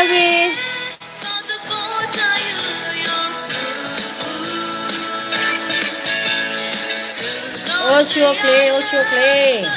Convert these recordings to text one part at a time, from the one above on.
အိၣ်ဆူၣ်အိၣ်ချ့ အိၣ်ဆူၣ်အိၣ်ချ့.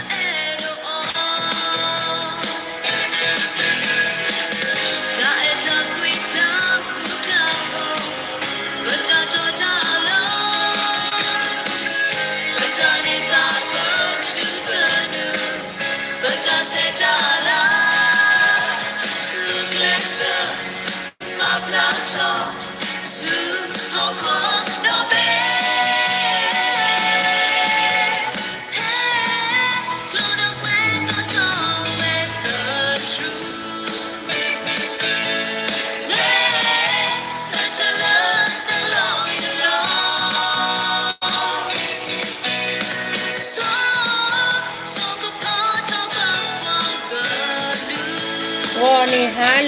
ဂီၤနံၤဟါလၢအဂ့ၤ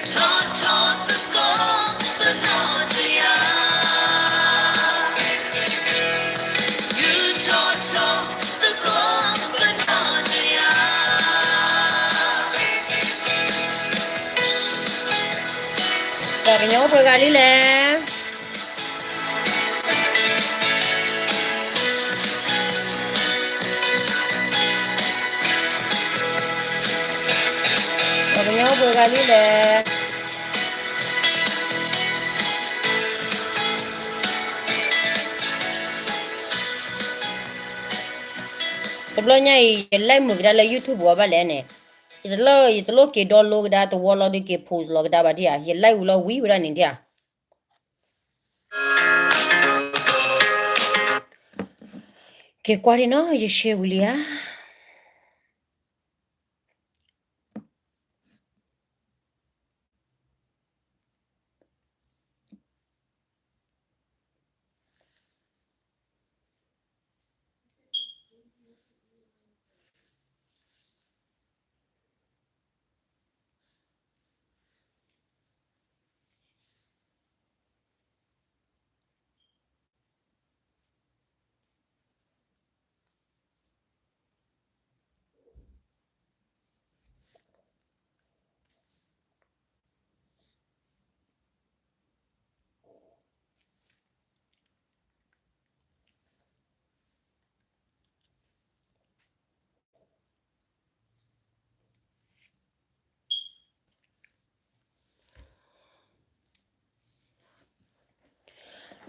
နီၤ. ပှၤကညီအိၣ်ပှဲၤဂၤလံလဲၣ်. ပှၤကညီအိၣ်ပှဲၤဂၤလံလဲၣ်. တဘျီညါအံၤ ယ live မုာ်ကဒါလၢ YouTube အီၤဘၣ်လဲၣ်န့ၣ်, ယတလိၣ် ယတလိၣ်က့ၤ download ကဒါ တဝီလီၤဒီးက့ၤ post လီၤကဒါဘၣ်ဒံးဧါ, ယ live ဝံၤလီၤဝံၤဝဲဒၣ်န့ၣ်ဒံးဧါ. က့ၤကွၢ်ဒံးနီၤ ယ share ဝံၤလံဧါ.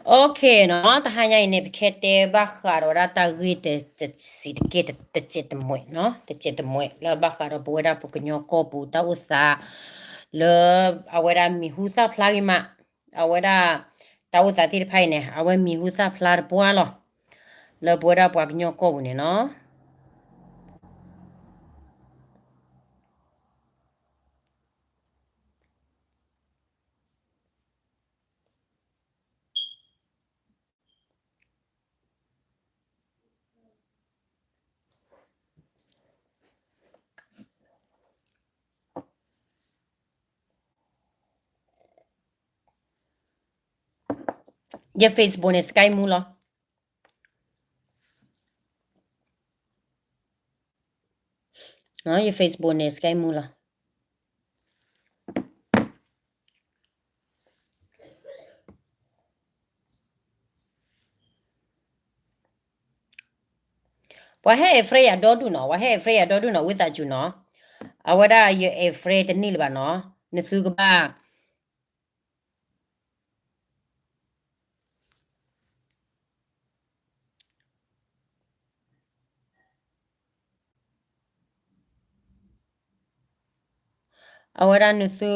Okay နီၤ, တဟါညါအံၤန့ၣ် ပကဟဲတဲဘၣ်ဃးဒီးဝဲဒၣ်တၢ်ဂ့ၢ်တစံးတက့ၢ် တစဲးတမှဲးနီၤ, တစဲးတမှဲးလၢဘၣ်ဃးဒီးပဝဲဒၣ်ပှၤကညီကီၢ်ပူၤ တၢ်အိၣ်သးလၢအဝဲဒၣ်မံၤဟူသၣ်ဖျါဂ့ၤမး, အဝဲဒၣ်တၢ်အိၣ်သးသ့ၣ်တဖၣ်အံၤန့ၣ် အဝဲမံၤဟူသၣ်ဖျါတပှၢ်လီၤ, လၢပဝဲဒၣ်ပှၤကညီကီၢ်ပူၤန့ၣ်နီၤ. ယ Facebook န့ၣ် Skype မူလီၤ. ယ Facebook န့ၣ် Skype မူလီၤ. ပှၤဟဲ add friend ယၤဒီဒူၣ်နီၤ, ပှၤဟဲ add friend ယၤဒီဒူၣ်နီၤ, ဝံသးစူၤနီၤ, အဝဲဒၣ်ယ add friend တန့ၢ်လၢၤဘၣ်နီၤ, နသုကဘၣ် အဝဲဒၣ်နသု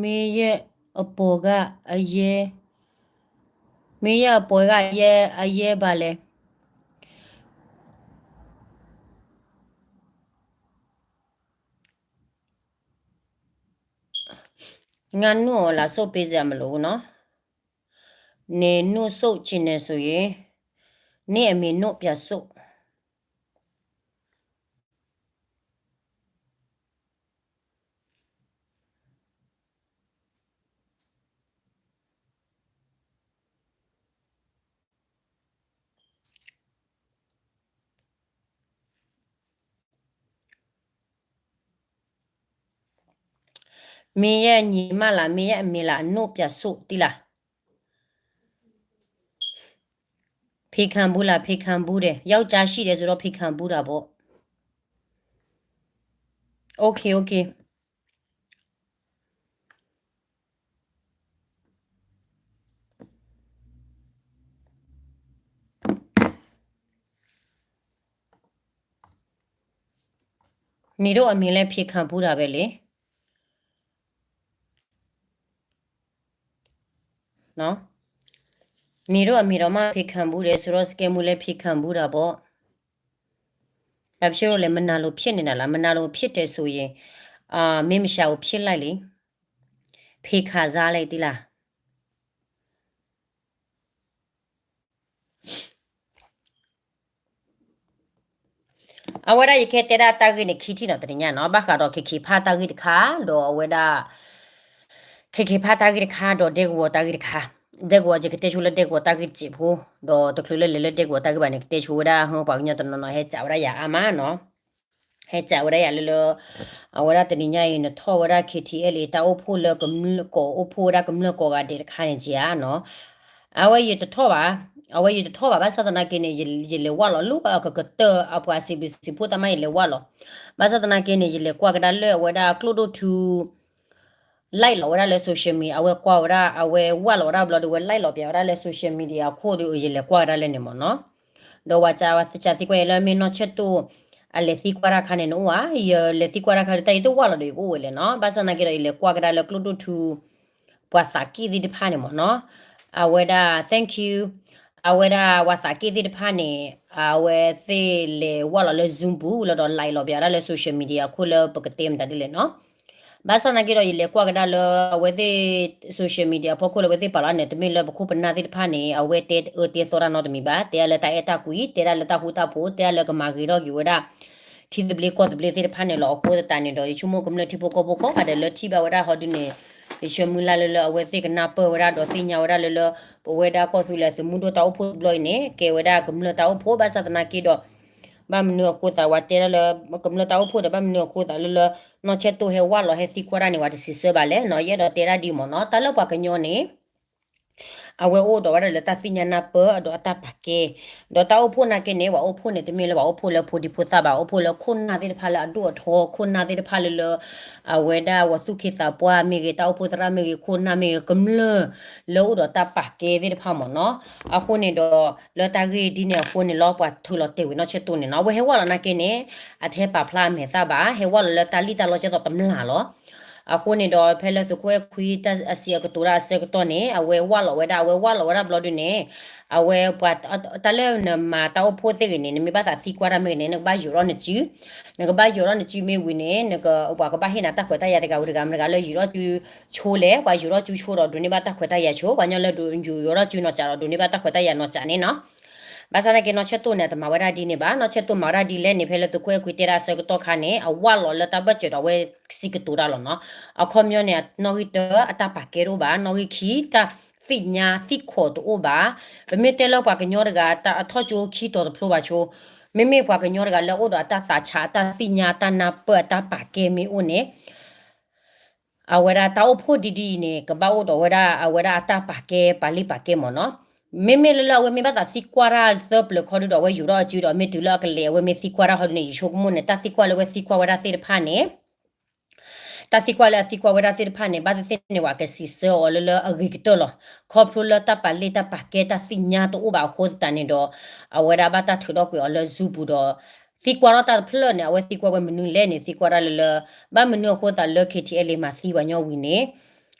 မ့ၢ်ယဲၢ်အပိာ်ဂၤအယဲ, မ့ၢ်ယဲၢ်အပိာ်ဂၤအယဲ အယဲဘၣ်လဲၣ်. ငါနုၣ်အီၤလၢစိၣ်ပ့စၢ်မလိနီၤ, န့ၣ်နုၣ်စိၣ် channel စိၤယ့, န့ၣ်အမ့ၢ်နုၣ်ပၠးစိၣ်. မ့ၢ်ယဲအညီမးလၢ မ့ၢ်ယဲအမ့ၢ်လၢအနိးပၠးစိးတံၢ်လၢ်. ဖံခၣ်ဘူလၢ် ဖံခၣ်ဘူဒီး ယောက်ျားရှိတယ်ဆိုတော့ ဖံခၣ်ဘူတၢ်ဘိ. Okay, okay. နံၤဒိၣ်အမံၤလၢဖံခၣ်ဘူတၢ်ဘဲလံ. နံၤဒိၣ်အမံၤဒီးမ့ၢ်ဖံခၣ်ဘူဒီး ဆိုတော့ စကဲမူလၢဖံခၣ်ဘူတၢ်ဘိ. ဘာဖြစ်လို့လဲ မနာလိုဖြစ်နေတာလား မနာလိုဖြစ်တယ်ဆိုရင် အာ မင်းမရှာကိုဖြစ်လိုက်လေ ဖံခၣ်ဇါလဲတံၢ်လၢ်. အဝဲဒၣ်ယကဟဲတဲဒၣ်တၢ်ဂ့ၢ်န့ၣ် ခံထံၣ်နီၤ တနံၤညါနီၤ ဘၣ်ဃးဒီး ခ့ၣ်ခ့ၣ်ဖးတၢ်ဂ့ၢ်တခါ ဒီးအဝဲဒၣ် ခ့ၣ်ခ့ၣ်ဖးတၢ်ဂ့ၢ်တခါ ဒီးဒဲကဝီၤတၢ်ဂ့ၢ်တခါ, ဒဲကဝီၤယကတဲဆိလၢဒဲကဝီၤတၢ်ဂ့ၢ်တစဲးဖိ, ဒီးတချုးလၢလဲၤလၢဒဲကဝီၤတၢ်ဂ့ၢ်ဘၣ်န့ၣ် ကတဲဆိဝဲဒၣ် ဟၢပှၤကညီတနီၤနီၤဟဲစံးဝဲဒၣ်ယၤအါမးနီၤ, ဟဲစံးဝဲဒၣ်ယၤလၢလၢ အဝဲဒၣ်တနံၤညါအံၤ နထီၣ်ဝဲဒၣ် ခ့ၣ်ထံၣ်အဲလ့ၣ် တၢ်အိၣ်ဖှိၣ်လၢကမျၢၢ်ကီၢ်အိၣ်ဖှိၣ်ဝဲဒၣ်ကမျၢၢ်ကီၢ်ဂၤဒဲးတခါန့ၣ်က့ဧါနီၤ. အဝဲယတထီၣ်ဘၣ်, အဝဲယတထီၣ်ဘၣ် ဘၣ်ဆၣ်သနာ်က့န့ၣ် ယလဲၤဝၢ်လီၤလၢအကကတၢၢ်အပှၤစံးဘျုးစံးဖှိၣ်တၢ်မး ယလဲၤဝၢ်လီၤ. ဘၣ်ဆၣ်သနာ်က့န့ၣ် ယလဲၤကွၢ်ကဒါလၢအဝဲဒၣ်ကျိၣ်ဒိၣ်ထူ like လီၤဝဲဒၣ်လၢ social media အဝဲကွၢ်ဝဲဒၣ် အဝဲဝၢ်လီၤဝဲဒၣ်ဘျီဒီး ဝဲ like လီၤပၠးဝဲဒၣ်လၢ social media အခိၣ်ဒီး ယလဲၤကွၢ်ကဒါလၢန့ၣ်မ့ၢ်နီၤ. ဒီးဝဲစံးသံကွၢ်အံၤလၢမ့ၢ်နီၢ်ဆဲၣ်တိၣ် အလဲၤသံကွၢ်တၢ်ခါန့ၣ် နအိၣ်ဧါ, ယလဲၤသံကွၢ်တၢ်ခါဒီး တၢ်ယတအိၣ်ဝၢ်လီၤဒီး ယကအိၣ်ဝဲလဲၣ်နီၤ. ဘၣ်ဆၣ်သနာ်က့ဒီး ယလဲၤကွၢ်ကဒါလၢကျိၣ်ဒိၣ်ထူ ပှၤသးက့ၣ်သ့ၣ်တဖၣ်န့ၣ်မ့ၢ်နီၤ. အဝဲဒၣ် thank you, အဝဲဒၣ်ပှၤသးက့ၣ်သ့ၣ်တဖၣ်န့ၣ် အဝဲသ့ၣ်လဲၤဝၢ်လီၤလၢ Zoom ပူၤလီၤဒီး like လီၤပၠးဝဲဒၣ်လၢ social media အခိၣ်လၢပကတဲမတၤဒ်လဲၣ်နီၤ. ဘၣ်ဆၣ်သနာ်က့ဒီး ယလဲၤကွၢ်ကဒါလၢအဝဲသ့ၣ် social media အဖီခိၣ်လၢအဝဲသ့ၣ်ပာ်လီၤန့ၣ် တမ့ၢ်လၢပခိၣ်ပနၢ်သ့ၣ်တဖၣ်န့ၣ် အဝဲတဲအၢတဲသီတၢ်နီတမံၤဘၣ်, တဲဒၣ်လၢတၢ်အဲၣ်တၢ်ကွံ, တဲဒၣ်လၢတၢ်ဃူတၢ်ဖိး, တဲဒၣ်လၢကမၤဂ့ၤထီၣ်က့ၤဝဲဒၣ် ထံသဘျ့ကီၢ်သဘျ့သ့ၣ်တဖၣ်န့ၣ်လီၤ. အဃိသတးန့ၣ်ဒီး ယဆိကမိၣ်ကမျၢၢ်ထံဖိကီၢ်ဖိကိးဂၤဒဲးလၢထံၣ်ဘၣ်ဝဲဒၣ်ဟီဒုန့ၣ် ယဆၢမုၢ်လၢ်လၢလၢအဝဲသ့ၣ်ကနၢ်ပၢၢ်ဝဲဒၣ်ဒီးသ့ၣ်ညါဝဲဒၣ်လၢလၢ ပဝဲဒၣ်ကီၢ်သူလ့ၤသုးမုၢ်ဒိၣ်တၢ်အိၣ်ဖှိၣ်တဘျီအံၤန့ၣ် ကဲဝဲဒၣ်ကမျၢၢ်တၢ်အိၣ်ဖှိၣ် ဘၣ်ဆၣ်သနာ်က့ဒီး ဘၣ်မနုၤအဃိသး ဝဲတဲဒၣ်လၢ ကမျၢၢ်တၢ်အိၣ်ဖှိၣ်ဒီး ဘၣ်မနုၤအဃိသးလၢလၢ နီၢ်ဆဲၣ်တိၣ်ဟဲဝၢ်လီၤဟဲသံကွၢ်တၢ်န့ၣ် ဝဲတစံးဆၢဘၣ်လဲၣ်နီၤ. ယအဲၣ်ဒိးတဲဒၣ်ဒ်မ့ၢ်နီၤ တၢ်လၢပှၤကညီန့ၣ် အဝဲအိၣ်ဒီးဝဲဒၣ်လၢတၢ်သ့ၣ်ညါနၢ်ပၢၢ်ဒီးအတၢ်ပာ်ကဲ, ဒီးတၢ်အိၣ်ဖှိၣ်နာ်က့န့ၣ် ပှၤအိၣ်ဖှိၣ်န့ၣ် တမ့ၢ်လၢပှၤအိၣ်ဖှိၣ်လၢဖိဒံဖိသၣ်ဘၣ်, အိၣ်ဖှိၣ်လၢခိၣ်နၢ်သ့ၣ်တဖၣ်လၢအဒိၣ်အထီ ခိၣ်နၢ်သ့ၣ်တဖၣ်လၢလၢ အဝဲဒၣ်ပှၤသူၣ်က့သးပှၢ်မ့ၢ်ဂ့ၤ, တၢ်အိၣ်ဖှိၣ်သရၣ်မ့ၢ်ဂ့ၤ, ခိၣ်နၢ်မ့ၢ်ဂ့ၤ, ကမျၢၢ်လၢအိၣ်ဒီးတၢ်ပာ်ကဲသ့ၣ်တဖၣ်မ့ၢ်နီၤ. အဃိန့ၣ်ဒီး လၢတၢ်ဂ့ၢ်ဒ်န့ၣ်အဃိန့ၣ်လီၤ ပှၤထုးလီၤတဲာ်ဝံၤနီၢ်ဆဲၣ်တိၣ်န့ၣ်နီၤ. အဝဲဟဲဝၢ်လီၤနာ်က့န့ၣ် အတဟဲပာ်ဖျါအမဲာ်သၣ်ဘၣ်, ဟဲဝၢ်လီၤလၢတၢ်လံၣ်တၢ်လီကဲသိးတမျၢ်လီၤ. အဃိန့ၣ်ဒီး ဖဲလၢသုးခိၣ်အဲၣ်ခွံအစံးအကတိၤတၢ်အဆၢကတီၢ်န့ၣ် အဝဲဝၢ်လီၤဝဲဒၣ်, အဝဲဝၢ်လီၤဝဲဒၣ်ဘျီဒုန့ၣ် အဝဲပှၤ တၢ်လၢနမၤတၢ်အိၣ်ဖှိၣ်သ့ၣ်ဂ့ၤန့ၣ် နမ့ၢ်ဘၣ်သးသံကွၢ်တၢ်မ့ၢ်ဂ့ၤန့ၣ် နကဘၣ်ယိးထီၣ်နစု, နကဘၣ်ယိးထီၣ်နစုမ့ၢ်ဝံၤန့ၣ် နက ပှၤကဘၣ်ဟ့ၣ်နၤတၢ်ခွဲးတၢ်ယာ်တဂၤဝံၤတဂၤ မတၤတဂၤလၢယိးထီၣ်စုဆိလဲၣ်, ပှၤယိးထီၣ်စုဆိဒီးဒိးန့ၢ်ဘၣ်တၢ်ခွဲးတၢ်ယာ်ဆိ, ပှၤကညီလၢယိးထီၣ်စုနီၢ်စးဒီးဒိးန့ၢ်ဘၣ်တၢ်ခွဲးတၢ်ယာ်နီၢ်စးန့ၣ်နီၤ. ဘၣ်ဆၣ်သနာ်က့နီၢ်ဆဲၣ်တိၣ်န့ၣ် အတမၤဝဲဒၣ်ဒ်န့ၣ်ဘၣ်, နီၢ်ဆဲၣ်တိၣ်မၤဝဲဒၣ်ဒ်လဲၣ်န့ၣ် ဖဲလၢသုးခိၣ်အဲၣ်ခွံတဲဒၣ်အဆၢကတီၢ်ခါန့ၣ် အဝၢ်လီၤလၢတၢ်ဘၢၣ်စၢၤဒီးအဝဲစံးကတိၤတၢ်လီၤနီၤ. အခီပညီန့ၣ် နီၣ်ဂံၢ်တၢ အတၢ်ပာ်ကဲတအိၣ်ဘၣ်, နီၣ်ဂံၢ်ခံ တၢ်သ့ၣ်ညါသံၣ်ခိးတအိၣ်ဘၣ်. ပမ့ၢ်တဲလၢပှၤကညီတဂၤ တၢ်အထီၣ်ကၠိခံတီၤတဖျိဘၣ်ဆိ, မ့မ့ၢ်ပှၤကညီတဂၤလၢအိၣ်ဒီးအတၢ်သးဆး အတၢ်သ့ၣ်ညါ အတၢ်နၢ်ပၢၢ် အတၢ်ပာ်ကဲမ့ၢ်အိၣ်န့ၣ် အဝဲဒၣ်တၢ်အိၣ်ဖှိၣ်ဒ်ဒ်အံၤန့ၣ် ကဘၣ်အိၣ်ဒီးဝဲဒၣ် အဝဲဒၣ်အတၢ်ပာ်ကဲပာ်လံပာ်ကဲမ့ၢ်နီၤ. မ့မ့ၢ်လၢလၢအဝဲမ့ၢ်ဘၣ်သးသံကွၢ်တၢ်သၢပျၢၤခီဒုဒီး အဝဲယိးထီၣ်အစုဒီး မ့ၢ်တုၤလၢအကလဲၤ အဝဲမ့ၢ်သံကွၢ်တၢ်ဟီဒုန့ၣ် ယဆိကမိၣ်န့ၣ် တၢ်သံကွၢ်လၢအဝဲသံကွၢ်ဝဲဒၣ်သ့ၣ်တဖၣ်န့ၣ် တၢ်သံကွၢ်လၢအသံကွၢ်ဝဲဒၣ်သ့ၣ်တဖၣ်န့ၣ် ဘၣ်သ့ၣ်သ့ၣ်န့ၣ် ပှၤကစံးဆၢအီၤလၢလၢအဂ့ၤကတၢၢ်လီၤ. ခီဖျိလၢတၢ်ပာ်လံတၢ်ပာ်ကဲတၢ်သ့ၣ်ညါတအိၣ်ဘၣ်အဃိသတးန့ၣ်ဒီး အဝဲဒၣ်ဘၣ်တၢ်ထုးထီၣ်ကွံာ်အီၤလၢ Zoom ပူၤဒီး သံကွၢ်ထီၣ်တၢ်တဖျၢၣ်န့ၣ် အဝဲသံကွၢ်ဝဲမနုၤလဲၣ်န့ၣ် သံကွၢ်ဒၣ်လၢလၢ ဘၣ်မနုၤအဃိသးလၢ ခ့ၣ်ထံၣ်အဲလ့ၣ် မၤသံပှၤကညီဝံၤန့ၣ်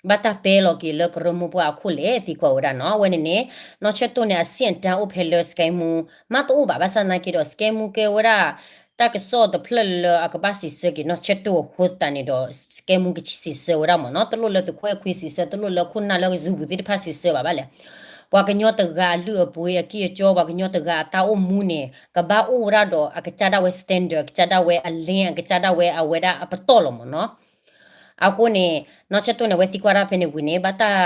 ဘၣ်တၢ်ပဲလီၤက့ၤလၢကရၢမိၢ်ပှၢ်အခိၣ်လဲၣ် သံကွၢ်ဝဲဒၣ်နီၤ. အဝဲန့ၣ်န့ၣ် နီၢ်ဆဲၣ်တိၣ်န့ၣ် အဆင့်အတန်းအိၣ်ဖဲလၢ စကဲမူ မးတအိၣ်ဘၣ် ဘၣ်ဆၣ်သနာ်က့ဒီး စကဲမူကဲဝဲဒၣ် တၢ်ကစီၣ်တဖျၢၣ်လၢအကဘၣ်စံးဆၢက့ၤနီၢ်ဆဲၣ်တိၣ်အဃိသတးန့ၣ်ဒီး စကဲမူကစံးဆၢဝဲဒၣ်မ့ၢ်နီၤ. တလိၣ်လၢသုးခိၣ်အဲၣ်ခွံစံးဆၢ, တလိၣ်လၢခိၣ်နၢ်လၢကစူၤပူၤသ့ၣ်တဖၣ်စံးဆၢဘၣ်ဘၣ်လဲၣ်. ပှၤကညီတဂၤအလုၢ်အပှ့ၤအကံၢ်အကၠီ, ပှၤကညီတဂၤအတၢ်အိၣ်မူန့ၣ် ကဘၣ်အိၣ်ဝဲဒၣ်ဒီးအကစၢ်ဒၣ်ဝဲ standard, အကစၢ်ဒၣ်ဝဲအလ့, အကစၢ်ဒၣ်ဝဲအဝဲဒၣ်အပတီၢ်လီၤမ့ၢ်နီၤ. အဃိန့ၣ် နီၢ်ဆဲၣ်တိၣ်န့ၣ် အဝဲသံကွၢ်တၢ်ဖဲန့ၣ်ဝံၤန့ၣ် ဘၣ်တၢ်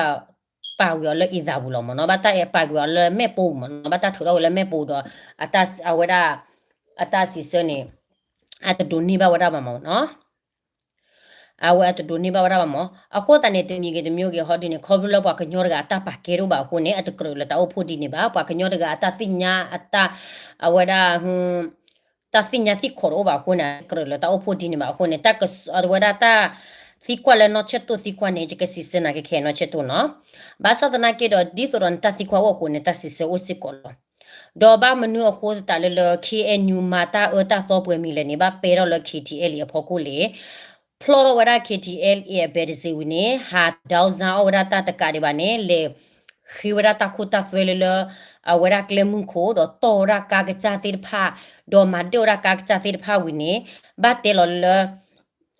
ပာ်ကွံာ်အီၤလၢအံၤသးပူၤလီၤမ့ၢ်နီၤ. ဘၣ်တၢ်ပာ်ကွံာ်အီၤလၢမဲာ်ပိာ်မ့ၢ်နီၤ. ဘၣ်တၢ်ထုးထီၣ်ဝဲလၢမဲာ်ပိာ်ဒီး အဝဲဒၣ် အတၢ်စံးဆၢန့ၣ် အတဒိးန့ၢ်ဘၣ်ဝဲဒၣ်ဘၣ်မ့ၢ်နီၤ. အဝဲအတဒိးန့ၢ်ဘၣ်ဝဲဒၣ်ဘၣ်မး. အဃိသတးန့ၣ် တမံၤဂ့ၤတမံၤဂ့ၤဟီဒုန့ၣ် ခီဖျိလၢပှၤကညီတဂၤအတၢ်ပာ်ကဲတအိၣ်ဘၣ်အဃိန့ၣ် အတကြၢးလၢတၢ်အိၣ်ဖှိၣ်ဒ်န့ၣ်ဘၣ်. ပှၤကညီတဂၤအတၢ်သ့ၣ်ညါအတၢ် အဝဲဒၣ် တၢ်သ့ၣ်ညါသ့ၣ်ခီးတအိၣ်ဘၣ်အဃိန့ၣ် အကြၢးလၢတၢ်အိၣ်ဖှိၣ်ဒ်န့ၣ်ဘၣ်အဃိန့ၣ် တၢ်ကစီၣ်အဝဲဒၣ်တၢ်သံကွၢ်လၢနီၢ်ဆဲၣ်တိၣ်သံကွၢ်န့ၣ် ယကစံးဆၢနၤကခဲနီၢ်ဆဲၣ်တိၣ်နီၤ. ဘၣ်ဆၣ်သနာ်က့ဒီး ဒ်သိးဒီးနတၢ်သံကွၢ်အိၣ်အဃိန့ၣ် တၢ်စံးဆၢအိၣ်စ့ၢ်ကီးလီၤ. ဒီးဘၣ်မနုၤအဃိသတးလၢလၢ ခ့ၣ်အဲၣ်ယူၣ် မၤတၢ်အၢတၢ်သီပှဲၤမံၤလဲၣ်န့ၣ် ဘၣ်ပဲထီၣ်လၢ ခ့ၣ်ထံၣ်အဲလ်အံၤအဖီခိၣ်လဲၣ်. ဖျီၣ်ထီၣ်ဝဲဒၣ် ခ့ၣ်ထံၣ်အဲလ်အံၤအဘဲးတစ့းဝံၤန့ၣ် ဟးဒီးစၢ်အီၣ်ဝဲဒၣ်တၢ်တကးဒံးဘၣ်န့ၣ် လဲၤဃ့ဝဲဒၣ်တၢ်ခိတၢ်သွဲလၢလၢ အဝဲဒၣ်ကျဲမုၢ်ခိၣ် ဒီးတီၢ်ဝဲဒၣ်ကါကစၢ်သ့ၣ်တဖၣ် ဒီးမၤဒၢၣ်ဝဲဒၣ်ကါကစၢ်သ့ၣ်တဖၣ်ဝံၤန့ၣ် ဘၣ်တဲလီၤလၢ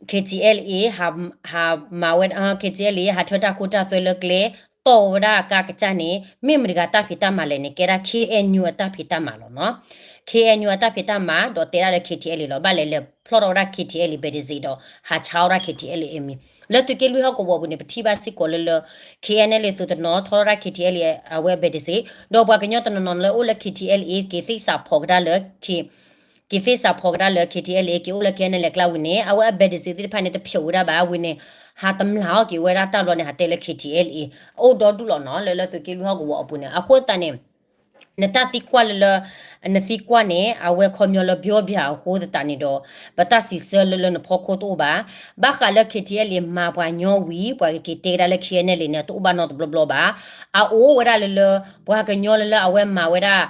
ခ့ၣ်ထံၣ်အဲလ်အံၤ ဟးမၤဝဲ ခ့ၣ်ထံၣ်အဲလ်အံၤ ဟးထၢတၢ်ခိတၢ်သွဲလၢကျဲ တီၢ်ဝဲဒၣ်ကါကစၢ်န့ၣ် မ့ၢ်မတၤတဂၤတၢ်ဖံးတၢ်မၤလဲၣ်န့ၣ် ကဲဒၣ် ခ့ၣ်အဲၣ်ယူၣ် အတၢ်ဖံးတၢ်မၤလီၤနီၤ. ခ့ၣ်အဲၣ်ယူၣ် အတၢ်ဖံးတၢ်မၤ ဒီးတဲဒၣ်လၢ ခ့ၣ်ထံၣ်အဲလ်အံၤလီၤ. ဘၣ်လဲၤလဲၤဖျီၣ်ထီၣ်ဝဲဒၣ် ခ့ၣ်ထံၣ်အဲလ်အံၤအဘဲးတစ့းဒီး ဟးဆါအီၣ်ဒၣ် ခ့ၣ်ထံၣ်အဲလ်အံၤအမံၤ လၢသုးက့လွံၢ်ဟီၣ်ကဝီၤပူၤန့ၣ် ပထံၣ်ဘၣ်စ့ၢ်ကီးလၢလၢ ခ့ၣ်အဲၣ်ယူၣ် သုးတနီၤထီထီၣ်ဒၣ် ခ့ၣ်ထံၣ်အဲလ်အံၤ အဝဲအဘဲးတစ့း ဒီးပှၤကညီတနီၤနီၤလၢအိၣ်လၢ ခ့ၣ်ထံၣ်အဲလ်အံၤ က့ၤသ့ၣ်စးဖီးကဒါလၢ က့ၤသ့ၣ်စးဖီးကဒါလၢ ခ့ၣ်ထံၣ်အဲလ်အံၤ က့ၤအိၣ်လၢ ခ့ၣ်အဲၣ်ယူၣ် အကျါဝံၤန့ၣ် အဝဲအဘဲးတစ့းသ့ၣ်တဖၣ်န့ၣ် တဖျိးဝဲဒၣ်ဘၣ်ဝံၤန့ၣ် ဟးတမျၢ်အီၣ်က့ၤဝဲဒၣ်တၢ်ဘျီန့ၣ် ဟးတဲလၢ ခ့ၣ်ထံၣ်အဲလ်အံၤ အိၣ်ဒီဒူၣ်လီၤနီၤ လၢလၢသုးက့လွံၢ်ဟီၣ်ကဝီၤအပူၤန့ၣ် အဃိသတးန့ၣ် နတၢ်သံကွၢ်လၢလၢ နသံကွၢ်န့ၣ် အဝဲခီပညီလၢပျီပျၢၤအဃိသတးန့ၣ်ဒီး ပတၢ်စံးဆၢလၢလၢနဖီခိၣ်တအိၣ်ဘၣ်. ဘၣ်ဃးလၢ ခ့ၣ်ထံၣ်အဲလ်အံၤ မၤပှၤကညီဝံၤ ပှၤကက့ၤတဲကဒါလၢ ခ့ၣ်အဲၣ်ယူၣ် န့ၣ် တအိၣ်ဘၣ်နီတဘျီဘျီဘၣ်. အအိၣ်ဝဲဒၣ်လၢလၢ ပှၤကညီလၢလၢအဝဲမၤဝဲဒၣ်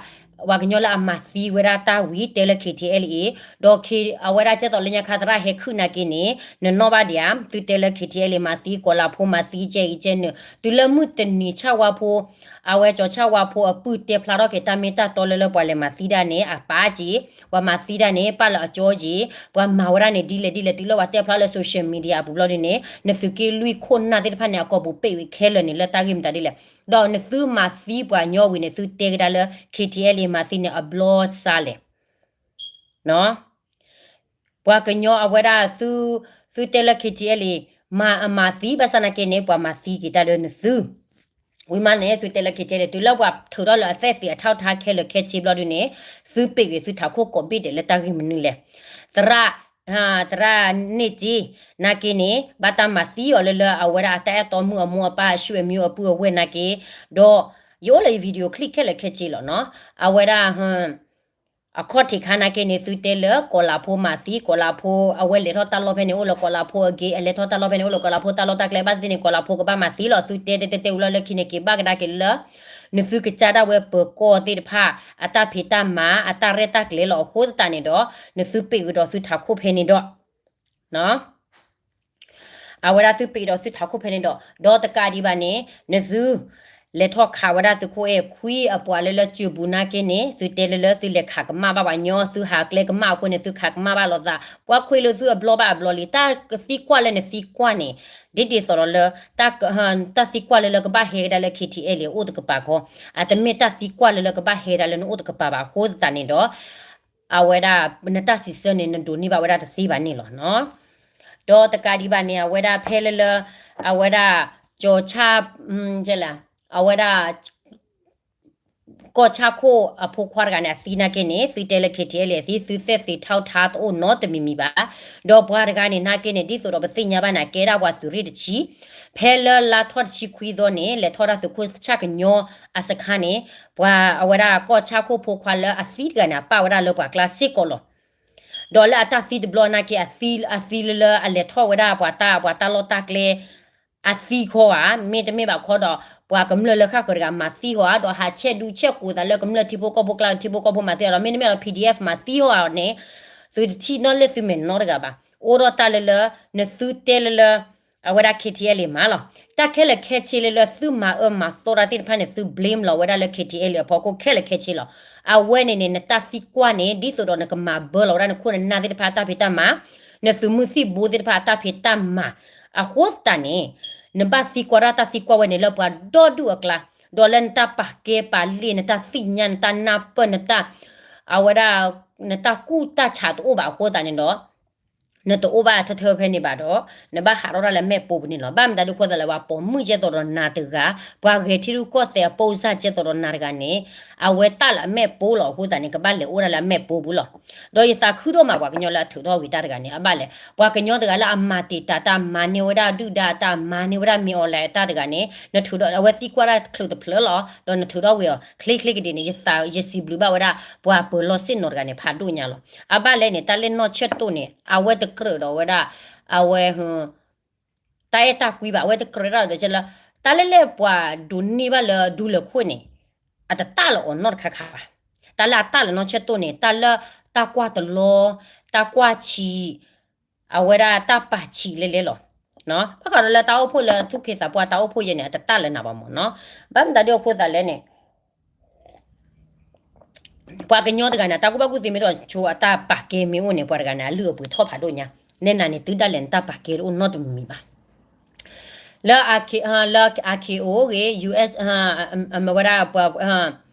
ပှၤကညီလၢအမၤသံဝဲဒၣ်တၢ်ဝံၤ တဲလၢ ခ့ၣ်ထံၣ်အဲလ်အံၤ ဒီးအဝဲဒၣ်ကဲသိးလၢညါခါသရၣ်ဟဲခုၣ်နာ်က့န့ၣ် နနီၣ်ဘၣ်ဒံးဧါ သုတဲလၢ ခ့ၣ်ထံၣ်အဲလ်အံၤ မၤသံ ကီၤလၤဖိမၤသံ ကဲအံၤကဲနုာ် တုၤလၢမုၢ်တနံၤဆၣ်ဝါဖိ အဝဲကၠီၤဆၣ်ဝါဖိအပုၢ်တဲဖျါထီၣ်က့ၤတၢ်မ့ၢ်တၢ်တီလၢလၢပှၤလဲၤမၤသံဒၣ်န့ၣ် အပာ်က့ၤ ပှၤမၤသံဒၣ်န့ၣ် ပာ်လၢအကၠီက့ၤ ပှၤမၤဝဲဒၣ်န့ၣ် ဒ်လဲၣ်ဒ်လဲၣ် တုၤလၢပှၤတဲဖျါလၢ social media အပူၤဘျီဒ်န့ၣ် နသုးက့လွံၢ်ခိၣ်နၢ်သ့ၣ်တဖၣ်န့ၣ် အကိာ်ပူၤပ့ၣ်ဝံၤခဲလၢာ်န့ၣ် လၢတၢ်ဂ့ၢ်မတၤဒ်လဲၣ်. ဒီးနသုမၤသံပှၤကညီဝံၤန့ၣ် သုတဲကဒါလၢ ခ့ၣ်ထံၣ်အဲလ်အံၤ မၤသံန့ၣ် အဘျီစါလဲၣ် ပှၤကညီအဝဲဒၣ် သုတဲလၢ ခ့ၣ်ထံၣ်အဲလ်အံၤ မၤအမၤသံ ဘၣ်ဆၣ်နာ်က့န့ၣ် ပှၤမၤသံက့ၤတၢ်လၢနသု ဝံၤမးန့ၣ် သုတဲလၢ ခ့ၣ်ထံၣ်အဲလ်အံၤ တုၤလၢပှၤထုးထီၣ်လၢအသ့ၣ်သ့ၣ်အထီၣ်ထါခဲလၢာ်ခဲဆ့ဘျီဒ်န့ၣ် သုပ့ၣ်ဝံၤသုထးခိၣ်ကိးဘ့ၣ်ဒဲးလၢတၢ်ဂ့ၢ်မနုၤလဲၣ်. သရၣ် သရၣ်န့ၢ်က့ နာ်က့န့ၣ် ဘၣ်တၢ်မၤသံအီၤလၢလၢအဝဲဒၣ်အတၢ်အဲၣ်တီမုၣ်အမိၢ်အပၢ်အဆွေမျိုးအပုၢ်အဝဲၢ်နာ်က့ ဒီး ယအိၣ်လၢယ video clip ခဲလၢာ်ခဲဆ့လီၤနီၤ အဝဲဒၣ် အခီၣ်ထံးခါနာ်က့န့ၣ် သုတဲလၢကီၤလၤဖိမၤသံ ကီၤလၤဖိ အဝဲလဲၤထီၣ်တၢ်လီၢ်ဖဲန့ၣ် အိၣ်လၢကီၤလၤဖိအဂ့ၤ အလဲၤထီၣ်တၢ်လီၢ်ဖဲန့ၣ် အိၣ်လၢကီၤလၤဖိတၢ်လီၢ်တၢ်ကျဲ ဘၣ်သ့ၣ်သ့ၣ်န့ၣ် ကီၤလၤဖိကဘၣ်မၤသံလီၤ သုတဲတဲတဲတဲဝံၤလီၤလၢခံန့ၣ် က့ၤဘၣ်ကဒါက့ၤလၢ နသုကစၢ်ဒၣ်ဝဲပၢၤကီၢ်သ့ၣ်တဖၣ် အတၢ်ဖံးတၢ်မၤ အတၢ်ရဲၣ်တၢ်ကျဲၤလီၤ အဃိသတးန့ၣ်ဒီး နသုပ့ၣ်ဝံၤဒီးသုထးခိၣ်ဖဲန့ၣ်ဒီး အဝဲဒၣ်သုပ့ၣ်ဒီးသုထးခိၣ်ဖဲန့ၣ်ဒီး ဒီးတကးဒံးဘၣ်န့ၣ် နသု လဲၤထီၣ်ခးဝဲဒၣ်သုးခိၣ်အဲၣ်ခွံအပှၤလၢလၢစၢၤပူၤနာ်က့န့ၣ် သုတဲလၢလၢသုလဲၤခးကမၣ်ဘၣ်ပှၤကညီ သုဟးကျဲကမၣ်အဃိန့ၣ် သုခးကမၣ်ဘၣ်လိာ်သး ပှၤခွဲးလိာ်သုအဘျီဘၣ်အဘျီလံ တၢ်သံကွၢ်လၢနသံကွၢ်န့ၣ် ဒ်ဒ်သိးဒီးလၢ တၢ်သံကွၢ်လၢလၢကဘၣ်ဟဲကဒါလၢ ခ့ၣ်ထံၣ်အဲၣ် လံ အိၣ်တကပၤခီ အတမ့ၢ်တၢ်သံကွၢ်လၢလၢကဘၣ်ဟဲဒၣ်လၢနအိၣ်တကပၤဘၣ်အဃိသတးန့ၣ်ဒီး အဝဲဒၣ် နတၢ်စံးဆၢန့ၣ် နဒိးန့ၢ်ဘၣ်ဝဲဒၣ်တသ့ဘၣ်န့ၣ်လီၤနီၤ. ဒီးတကးဒံးဘၣ်န့ၣ် အဝဲဒၣ်ဖဲလၢလၢ အဝဲဒၣ် ကၠီၤဆၣ် အဝဲဒၣ် ကီၢ်ဆၣ်ခိၣ်အဖိခွါတဂၤန့ၣ် အသံနာ်က့န့ၣ် သုတဲလၢ ခ့ၣ်ထံၣ်အဲၣ် လံ အသံ သုသ့ၣ်သ့ၣ်ထီၣ်ထါတအိၣ်နီတမံၤမံၤဘၣ်. ဒီးပှၤတဂၤန့ၣ်နာ်က့န့ၣ် ဒ်သိးဒီးပသ့ၣ်ညါဘၣ်န့ၣ် ကဲဒၣ်ပှၤသုးရ့ၣ်တဆံ ဖဲလၢလါထီၣ်တဆံခွံသီန့ၣ် လဲၤထီၣ်ဒၣ်သုးခိၣ်ဆၣ်ကညီအစခါန့ၣ် ပှၤအဝဲဒၣ်ကီၢ်ဆၣ်ခိၣ်ဖိခွါလၢအသံတဂၤန့ၣ် အပာ်ဝဲဒၣ်လၢပှၤကျါစ့ၢ်ကီးလီၤ. ဒီးလၢအတၢ်သံတဘျီနာ်က့ အသံ အသံလၢလၢအလဲၤထီၣ်ဝဲဒၣ်ပှၤတၢ် ပှၤတၢ်လီၢ်တၢ်ကျဲ အသံခီဧါ မ့တမ့ၢ်ဘၣ်ခီဒီး ပှၤကမျၢၢ်လၢဃၣ်ဃၢၤတဂၤမၤသံဃီဧါ ဒီးဟးဆဲးဒူဆဲးကိးသးလၢကမျၢၢ်ထံဖိကီၢ်ဖိကျါ ထံဖိကီၢ်ဖိမၤသံအီၤဒီး မ့တမ့ၢ်ဒီး ပီၣ်ဒံၣ်အဲၣ် မၤသံဃီဧါန့ၣ် သုတထံၣ်နီၣ်လၢသုမဲာ်နီတဂၤဘၣ်. အိၣ်ဒီးတၢ်လၢလၢ နသုတဲလၢလၢ အဝဲဒၣ် ခ့ၣ်ထံၣ်အဲၣ် လံ မးလီၤ. တၢ်ခဲလၢာ်ခဲဆ့လၢလၢ သုမၤအၢမၤသီတၢ်သ့ၣ်တဖၣ်န့ၣ် သု blame လီၤဝဲဒၣ်လၢ ခ့ၣ်ထံၣ်အဲၣ် လံ အဖီခိၣ်ခဲလၢာ်ခဲဆ့လီၤ. အဝဲန့ၣ်န့ၣ် နတၢ်သံကွၢ်န့ၣ် ဒ်သိးဒီးနကမၤဘၢလီၤဝဲဒၣ်နခိၣ်နနၢ်သ့ၣ်တဖၣ်အတၢ်ဖံးတၢ်မၤ နသုးမုၢ်သံၣ်ဘိသ့ၣ်တဖၣ်အတၢ်ဖံးတၢ်မၤ အဃိသတးန့ၣ် နဘၣ်သံကွၢ်ဒၣ်တၢ်သံကွၢ်ဝဲန့ၣ်လၢပှၤဒီဒူၣ်အကျါ ဒီးလၢနတၢ်ပာ်ကဲပာ်လ့ၢ် နတၢ်သ့ၣ်ညါ နတၢ်နၢ်ပၢၢ် နတၢ် အဝဲဒၣ် နတၢ်ကူၣ်တၢ်ဆးတအိၣ်ဘၣ်အဃိသတးန့ၣ်ဒီး နတအိၣ်ဘၣ်ထၢထၢဖဲန့ၣ်ဘၣ်ဒီး နဘၣ်ဟးထီၣ်တၢ်လၢမဲာ်ပိပူၤန့ၣ်လီၤ. ဘၣ်မတၤဒုးအဃိသတးလဲၣ် ပှၤပိာ်မုၣ်ကဲသိးဒီးနၤတဂၤ, ပှၤဂဲၤထံရူၢ်ကီၢ်သဲးအပိၢ်စၢ်ကဲသိးဒီးနၤတဂၤန့ၣ် အဝဲတၢ်လၢအမဲာ်ပိလီၤ. အဃိသတးန့ၣ် ကဘၣ်လဲၤအိၣ်ဒၣ်လၢအမဲာ်ပိပူၤလီၤ. ဒီးယသးခုဒိၣ်မး ပှၤကညီလၢအထုးထီၣ်ဝံၤတၢ်တဂၤန့ၣ် အဘၣ်လဲၣ်, ပှၤကညီတဂၤလၢအမၤတံာ်တာ်တၢ်, မၤန့ၢ်ဝဲဒၣ်ဒုၣ်ဒါတၢ်, မၤန့ၢ်ဝဲဒၣ် မင်းအောင်လှိုင် တၢ်တဂၤန့ၣ် နထုးထီၣ် အဝဲသံကွၢ်တၢ်ချုးတဖျၢၣ်လီၤ. ဒီးနထုးထီၣ်ဝံၤအီၤ ချ့ချ့ကဒ့န့ၣ် ယသး ယစံးဘျုးဘၣ်ဝဲဒၣ် ပှၤပၢၤလီၢ်ဆ့ၣ်နီၤတဂၤန့ၣ် ဖးဒိၣ်ညါလီၤ. အဘၣ်လဲၣ်န့ၣ် တၢ်လၢနီၢ်ဆၢၣ်တိၣ်န့ၣ် အဝဲတကြၢးဒီးဝဲဒၣ် အဝဲ တၢ်အဲၣ်တၢ်ကွံဘၣ်, အဝဲတကြၢးတၢ်ဒီးကဲလၢ တၢ်လၢလၢပှၤဒိးန့ၢ်ဘၣ်လၢဒူလၢာ်ခိၣ်န့ၣ် အတတၢ်လၢအီၤနီတခါခါဘၣ်. တၢ်လၢအတၢ်လၢနီၢ်ဆၢၣ်တိၣ်န့ၣ် တၢ်လၢတၢ်ကွၢ်တလီ, တၢ်ကွၢ်ဆံး, အဝဲဒၣ်တၢ်ပာ်ဆံးလဲလဲလီၤ. ဘၣ်ဃးဒီးလၢတၢ်အိၣ်ဖှိၣ်လၢ သူၣ်က့သးပှၢ်တၢ်အိၣ်ဖှိၣ်ယဲန့ၣ် အတတၢ်လၢနၤဘၣ်မၢ်နီၤ. ဘၣ်မတၤဒုးအဃိသတးလဲၣ်န့ၣ် ပှၤကညီတဂၤန့ၣ် တၢ်ကူၣ်ဘၣ်ကူၣ်သ့မ့ၢ်တအိၣ် ဆိအတၢ်ပာ်ကဲမ့ၢ်အိၣ်န့ၣ် ပှၤတဂၤန့ၣ် အလုၢ်အပှ့ၤထီၣ်ဖးဒိၣ်ညါ, နဲနၤန့ၣ် တုၤဒၣ်လဲာ်နတၢ်ပာ်ကဲတအိၣ်နီတမံၤဘၣ်. လၢ လၢ ICAO ဂ့ၤ US မ့ၢ်ဝဲဒၣ်ပှၤ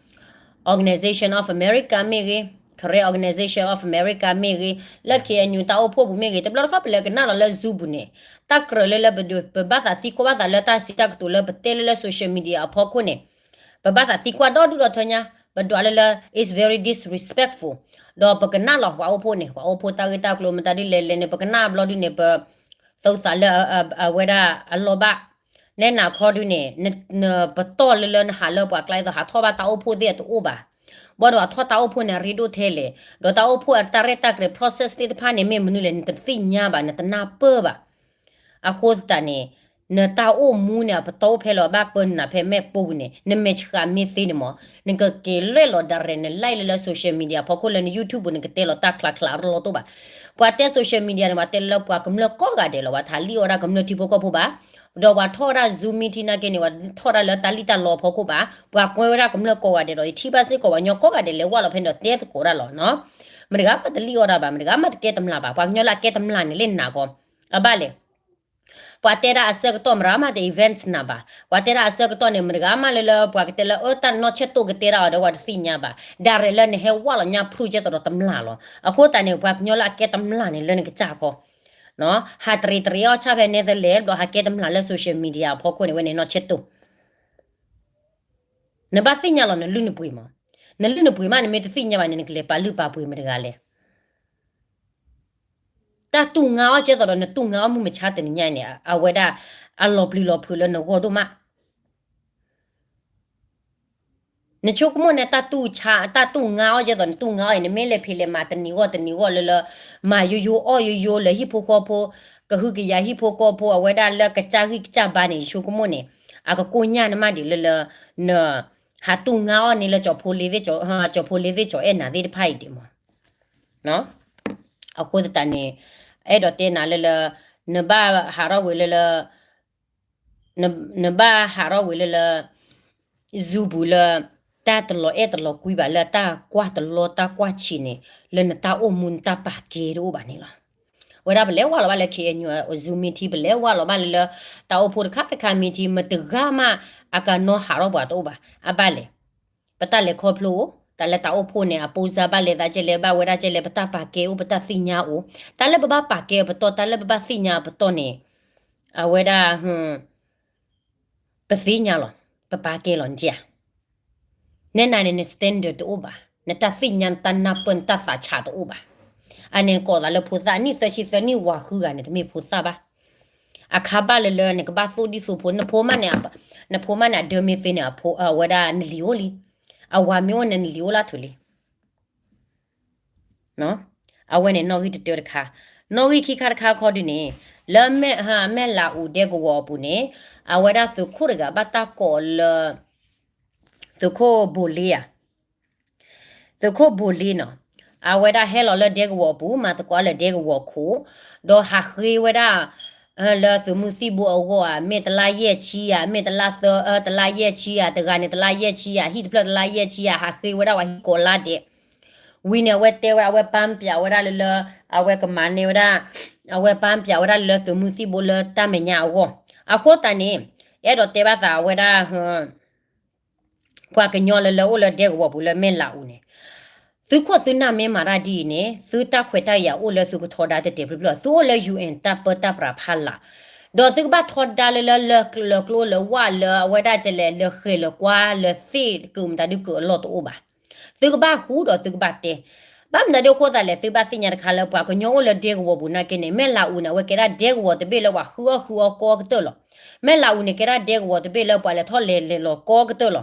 Organization of America မ့ၢ်ဂ့ၤ, Karen Organization of America မ့ၢ်ဂ့ၤ, လၢ K N U တၢ်အိၣ်ဖှိၣ်ပူၤမ့ၢ်ဂ့ၤ, တဘျီတခီၣ်ပလဲၤကနၣ်ဒီးလၢ Zoom ပူၤန့ၣ် တၢ်ကြၢးလၢလၢပဒုး ပဘၣ်သးသံကွၢ်ဘၣ်သးလၢတၢ်စံးတၢ်ကတိၤလၢပတဲလၢလၢ social media အဖီခိၣ်န့ၣ် ပဘၣ်သးသံကွၢ်ဒီဒူၣ်ဒီထၢညါ, ပဒွးလၢလၢ it's very disrespectful. ဒီးပကနၣ်လီၤပှၤအိၣ်ဖှိၣ်န့ၣ် ပှၤအိၣ်ဖှိၣ်တၢ်ဂ့ၢ်တၢ်ကျိၤ မတၤဒ်လဲၣ်လဲၣ်န့ၣ် ပကနၣ်ဘျီဒုန့ၣ် ပ သုးသးလၢအဝဲဒၣ်အလီၢ်ဘၣ်, နဲနၤခီဒုန့ၣ် ပတီၢ်လၢလၢနဟးလၢပှၤကျါအသိး ဟးထီၣ်ဘၣ်တၢ်အိၣ်ဖှိၣ်သ့ၣ်အတအိၣ်ဘၣ်, ဘၣ်ဒီးအထီၣ်တၢ်အိၣ်ဖှိၣ်န့ၣ် အရ့ဒိၣ်ထဲလဲၣ်, ဒီးတၢ်အိၣ်ဖှိၣ်အတၢ်ရဲၣ်တၢ်ကျဲၤ process သ့ၣ်တဖၣ်န့ၣ် မ့ၢ်မနုၤလဲၣ် နတသ့ၣ်ညါဘၣ် နတနၢ်ပၢၢ်ဘၣ်. အဃိသတးန့ၣ် နတၢ်အိၣ်မူန့ၣ် အပတီၢ်အိၣ်ဖဲလၢၤဘၣ်ပၢနၤဖဲမဲာ်ပိပူၤန့ၣ် နမဲာ်ဆှးမ့ၢ်သ့န့ၣ်မၢ် နကက့ၤလဲၤလီၤ direct န live လၢလၢ social media ဖီခိၣ်လၢန YouTube ပူၤ နကတဲလီၤတၢ်ချးချးအလီၢ်တအိၣ်ဘၣ်. ပှၤတဲ social media န့ၣ် ပှၤတဲလၢပှၤကမျၢၢ်ကိးဂၤဒဲးလီၤ. ပှၤတဟးလံၣ်အီၣ်ဒၣ်ကမျၢၢ်ထံဖိကီၢ်ဖိဘၣ်, ဒီးပှၤထီၣ်ဝဲဒၣ် Zoom meeting နာ်က့န့ၣ် ပှၤထီၣ်ဝဲဒၣ်လၢတၢ်လံၣ်တၢ်လီအဖီခိၣ်ဘၣ်, ပှၤကွဲဝဲဒၣ်ကမျၢၢ်ကိးဂၤဒဲးဒီး ယထံၣ်ဘၣ်စ့ၢ်ကီးပှၤကညီကိးဂၤဒဲးလဲၤဝဲလီၤဖဲန့ၣ်ဒီးတဲသကိးဒၣ်လီၤနီၤ. မတၤတဂၤမးတလံၣ်အီၣ်ဒၣ်ဘၣ်, မတၤတဂၤမးတကဲတမျၢ်ဘၣ်, ပှၤကညီလၢအကဲတမျၢ်န့ၣ်လၢနၤကီး, အဘၣ်လဲၣ် ပှၤတဲဒၣ်အဆၢကတီၢ် မတၤတဂၤမးတ event နၤဘၣ်, ပှၤတဲဒၣ်အဆၢကတီၢ်န့ၣ် မတၤတဂၤမးလၢလၢပှၤကတဲလၢအၢတၢ်နီၢ်ဆၢၣ်တိၣ်ကတဲဒၣ်အီၤဒီး ပှၤတသ့ၣ်ညါဘၣ်, direct လၢနဟဲဝဲလီၤညါ proof ကဲသိးဒီးတမျၢ်လီၤ. အဃိသတးန့ၣ် ပှၤကညီလၢအကဲတမျၢ်န့ၣ်လၢနကစၢ်ကီး, ဟးတရံးတရံးအီၣ်ဆၣ်ဖဲ Netherlands ဘျီ ဟးကဲတမျၢ်လၢ social media အဖီခိၣ်န့ၣ် ဝဲန့ၣ်နီၢ်ဆၢၣ်တိၣ် နဘၣ်သ့ၣ်ညါလီၤ နလုၢ်နပှ့ၤမး, နလုၢ်နပှ့ၤမး နမ့ၢ်တသ့ၣ်ညါဘၣ်န့ၣ် နကလဲၤပာ်လုၢ်ပာ်ပှ့ၤမတၤတဂၤလဲၣ်. တၢ်တူၢ်ငါအီၣ်ကဲသိးဒီး နတူၢ်ငါအီၣ်မုၢ်မဆါတနံၤညါအံၤန့ၣ် အဝဲဒၣ် အလီၤပျံၤလီၤဖုးလၢနဂီၢ်ဒိၣ်မး နဆိကမိၣ်န့ၣ် တၢ်တူၢ်ဆါ တၢ်တူၢ်ငါအီၣ်ကဲသိး နတူၢ်ငါအီၣ်အံၤ နမ့ၢ်လဲၤဖံးလဲၤမၤတနံၤဂီၢ်တနံၤဂီၢ်လၢလၢ မၤယိယိအီၣ်ယိယိလၢဟံၣ်ဖိဃီဖိ, ကဟုကယာ်ဟံၣ်ဖိဃီဖိ အဝဲဒၣ်လၢကစၢ်ဂံၢ်ကစၢ်ဘါန့ၣ် ယဆိကမိၣ်န့ၣ် အကကိၢ်ညၣ်နမးဒံးလၢလၢ န ဟးတူၢ်ငါအီၣ်န့ၣ်လၢကၠီၤဖိလ့သ့ၣ် ကၠီၤဖိလ့သ့ၣ် ကၠီၤအဲၣ်နၤသ့ၣ်တဖၣ်အံၤဒံးမး အဃိသတးန့ၣ် အဲၣ်ဒိးတဲနၤလၢလၢ နဘၣ်ဟးထီၣ်ဝံၤလၢလၢ နဘၣ်ဟးထီၣ်ဝံၤလၢလၢ Zoom ပူၤလၢ တၢ်တလီၤအဲၣ်တလီၤကွံဘၣ် လၢတၢ်ကွၢ်တလီတၢ်ကွၢ်ဆံးန့ၣ် လၢနတၢ်အိၣ်မူနတၢ်ပာ်ကဲတအိၣ်ဘၣ်န့ၣ်လီၤ. ဝဲဒၣ်ပလဲၤဝဲလီၤဘၣ်လၢ K N U Zoom meeting ပလဲၤဝဲလီၤဘၣ်လၢလၢ တၢ်အိၣ်ဖှိၣ်တခါတခါ meeting မတၤတဂၤမး အကနီၤဟးထီၣ်ပှၤတအိၣ်ဘၣ် အဘၣ်လဲၣ် ပတၢ်လဲၤခီဖျိ တၢ်လၢတၢ်အိၣ်ဖှိၣ်န့ၣ် အပိစါဘၣ်လဲၤသးကဲလဲၣ် ဘၣ်ဝဲဒၣ်ကဲလဲၣ် ပတၢ်ပာ်ကဲအိၣ် ပတၢ်သ့ၣ်ညါအိၣ် တၢ်လၢပဘၣ်ပာ်ကဲအပတီၢ် တၢ်လၢပဘၣ်သ့ၣ်ညါအပတီၢ်န့ၣ် အဝဲဒၣ် ပသ့ၣ်ညါလီၤ ပပာ်ကဲလီၤနဧါ နဲနၤန့ၣ် န standard တအိၣ်ဘၣ် နတၢ်သ့ၣ်ညါ နတၢ်နၢ်ပၢၢ် နတၢ်သးဆးတအိၣ်ဘၣ်. အန့ၣ်နကိးသးလၢဖိသၣ် နံၣ်သၢဆံသၢ နံၣ်ဝၤဃုဂၤန့ၣ် တမ့ၢ်ဖိသၣ်ဘၣ်. အခါဘၣ်လၢလၢ နကဘၣ်သိၣ်ဒံၣ်သိၣ်ဖိ နဖိမးန့ၣ် နဖိမးန့ၣ် အဒၢမ့ၢ်သ့န့ၣ် အဝဲဒၣ်နလံၤအိၣ်လံ. အဝၤမ့ၢ်အိၣ်န့ၣ် နလံၤအိၣ်လၢထူလံ အဝဲန့ၣ်နီၣ်ဂံၢ်တတၢတခါ, နီၣ်ဂံၢ်ခံခါတခါခီဒုန့ၣ် လၢမဲၢ်လးအူဒဲကဝီၤအပူၤန့ၣ် အဝဲဒၣ်သုးခိၣ်တဂၤဘၣ်တၢ်ကိးလၢ သုးခိၣ်ဘိလ့ဧါ, သုးခိၣ်ဘိလ့နီၤ, အဝဲဒၣ်ဟဲလီၤလၢဒဲကဝီၤအပူၤ မၤသကိးလၢဒဲကဝီၤခိၣ်, ဒီးဟးဃ့ဝဲဒၣ် လၢသုးမုၢ်သံၣ်ဘိအဂီၢ်ဧါ, မ့ၢ်တလါယဲၢ်ဆံဧါ, မ့ၢ်တလါသၢ တလါယဲၢ်ဆံဧါ, တဂၤန့ၣ်တလါယဲၢ်ဆံဧါ, ဟံၣ်တဖျၢၣ်တလါယဲၢ်ဆံဧါ, ဟးဃ့ဝဲဒၣ်ဝဲဟံၣ်ကိးလါဒဲး ဝံၤန့ၣ် အဝဲတဲဝဲ အဝဲပာ်ပၠးဝဲဒၣ်လၢလၢ အဝဲကမၤန့ၢ်ဝဲဒၣ် အဝဲပာ်ပၠးဝဲဒၣ်လၢလၢသုးမုၢ်သံၣ်ဘိလၢတၢ်မဲာ်ညါအဂီၢ်, အဃိသတးန့ၣ် အဲၣ်ဒိးတဲဘၣ်သးအဝဲဒၣ် ပှၤကညီလၢလၢအိၣ်လၢဒဲကဝီၤပူၤလၢမဲၢ်လးအူန့ၣ်, သုခိၣ်သုနၢ်မ့ၢ်မၤတၢ်ဒ်အံၤန့ၣ် သုတၢ်ခွဲးတၢ်ယာ်အိၣ်လၢသုကထီဒါတဲာ်တဲာ်ဖျုးဖျုး, သုအိၣ်လၢ ယူၣ်အဲၣ် တၢ်ပၢတၢ်ပြးဖးလာ်, ဒီးသုကဘၣ်ထီဒါလၢ လၢ လၢကျိလၢဝၣ် လၢအဝဲဒၣ်ကလဲၣ် လၢဃဲၤလၢကွါ လၢသ့ၣ်ကမတၤဒုကလီၢ်တအိၣ်ဘၣ်. သုကဘၣ်ဟူဒီးသုကဘၣ်တဲ, ဘၣ်မနုၤဒ်အဃိသတးလဲၣ်, သုဘၣ်သ့ၣ်ညါတခါလၢပှၤကညီအိၣ်လၢဒဲကဝီၤပူၤနာ်က့န့ၣ် မဲၢ်လးအူန့ၣ် အဝဲကဲဒၣ်ဒဲကဝီၤတဘ့ၣ်လၢပှၤဃုအီၣ်ဃုအီကီကတၢၢ်လီၤ. မဲၢ်လးအူန့ၣ် ကဲဒၣ်ဒဲကဝီၤတဘ့ၣ်လၢပှၤလဲၤထီၣ်လဲၤလဲၤလီၤကီကတၢၢ်လီၤ.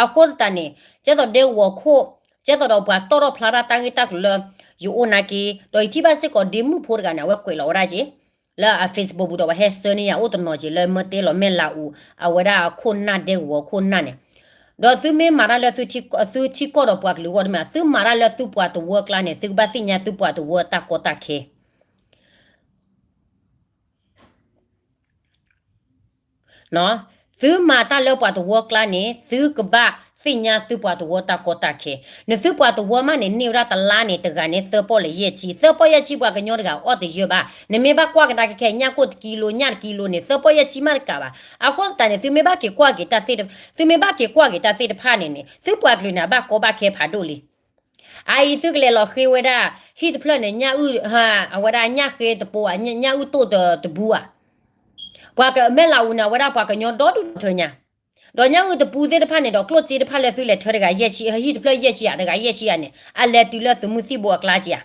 အဃိသတးန့ၣ် ကဲသိးဒဲကဝီၤခိၣ်, ကဲသိးဒီးပှၤတီၣ်ထီၣ်ဖျါတၢ်တၢ်ဂ့ၢ်တၢ်ကျိၤလၢယအိၣ်နာ်က့, ဒီးယထံၣ်ဘၣ်စ့ၢ်ကီးဒ့မုၣ်ဖိတဂၤန့ၣ် အဝဲကွဲးလီၤဝဲဒၣ်က့ၤ လၢအ Facebook ပူၤဒီးပှၤဟဲဆှၢန့ၢ်ယၤအိၣ်တနီၤက့ၤလၢမၢတဲလီၤမဲၢ်လးအူ အဝဲဒၣ်အခိၣ်နၢ်ဒဲကဝီၤခိၣ်နၢ်န့ၣ်, ဒီးသုမ့ၢ်မၤတၢ်လၢသုထံကီၢ်ဒီးပှၤကလုာ်အဂီၢ်တမ့ၢ်, သုမၤတၢ်လၢသုပှၤတဝၢကျါန့ၣ် သုကဘၣ်သ့ၣ်ညါသုပှၤတဝၢတၢ်ကီတၢ်ခဲ သုမၤတၢ်လၢပှၤတဝၢကျါန့ၣ် သုကဘၣ်သ့ၣ်ညါသုပှၤတဝၢတၢ်ကီတၢ်ခဲ. နသုပှၤတဝၢမးန့ၣ် န့ၢ်ဝဲဒၣ်တလါန့ၣ် တဂၤန့ၣ် သၢပီၣ်လဲၣ်ယဲၢ်ဆံ, သၢပီၣ်ယဲၢ်ဆံ ပှၤကညီတဂၤအီၣ်တယၢဘၣ်. နမ့ၢ်ဘၣ်ကွၢ်ကဒါကခဲ ညၣ်ကိၣ်တကံလိ ညၣ်တကံလိန့ၣ် သၢပီၣ်ယဲၢ်ဆံမးတကးဘၣ်. အဃိသတးန့ၣ် သုမ့ၢ်ဘၣ်က့ၤကွၢ်က့ၤတၢ်သ့ၣ်တ, သုမ့ၢ်ဘၣ်က့ၤကွၢ်က့ၤတၢ်သ့ၣ်တဖၣ်န့ၣ်န့ၣ် သုပှၤကလုာ်န့ၣ် အဘၣ်ကီဘၣ်ခဲဖးဒိၣ်လံ. အအံၤသုကလဲၤလီၤဃ့ဝဲဒၣ် ဟံၣ်တဖျၢၣ်န့ၣ် ညၣ်အုၣ်, အဝဲဒၣ်ညၣ်ဃ့တပိၤဧါ, ညၣ်အုၣ်တိၣ်တ, တဘူးဧါ. ပှၤကမဲၢ်လးအူန့ၣ် အဝဲဒၣ်ပှၤကညီဒီဒူၣ်ဒီထၢညါ, ဒီးညၣ်အုၣ်တဘူးသ့ၣ်တဖၣ်န့ၣ်ဒီး ကျိၣ်စ့တဖၣ်လၢသုလဲၤထၢတဂၤယဲၢ်ဆံ, ဟံၣ်တဖျၢၣ်ယဲၢ်ဆံဧါ တဂၤယဲၢ်ဆံဧါန့ၣ် အလဲၤတုၤလၢသုးမုၢ်သံၣ်ဘိအကျါက့ဧါ.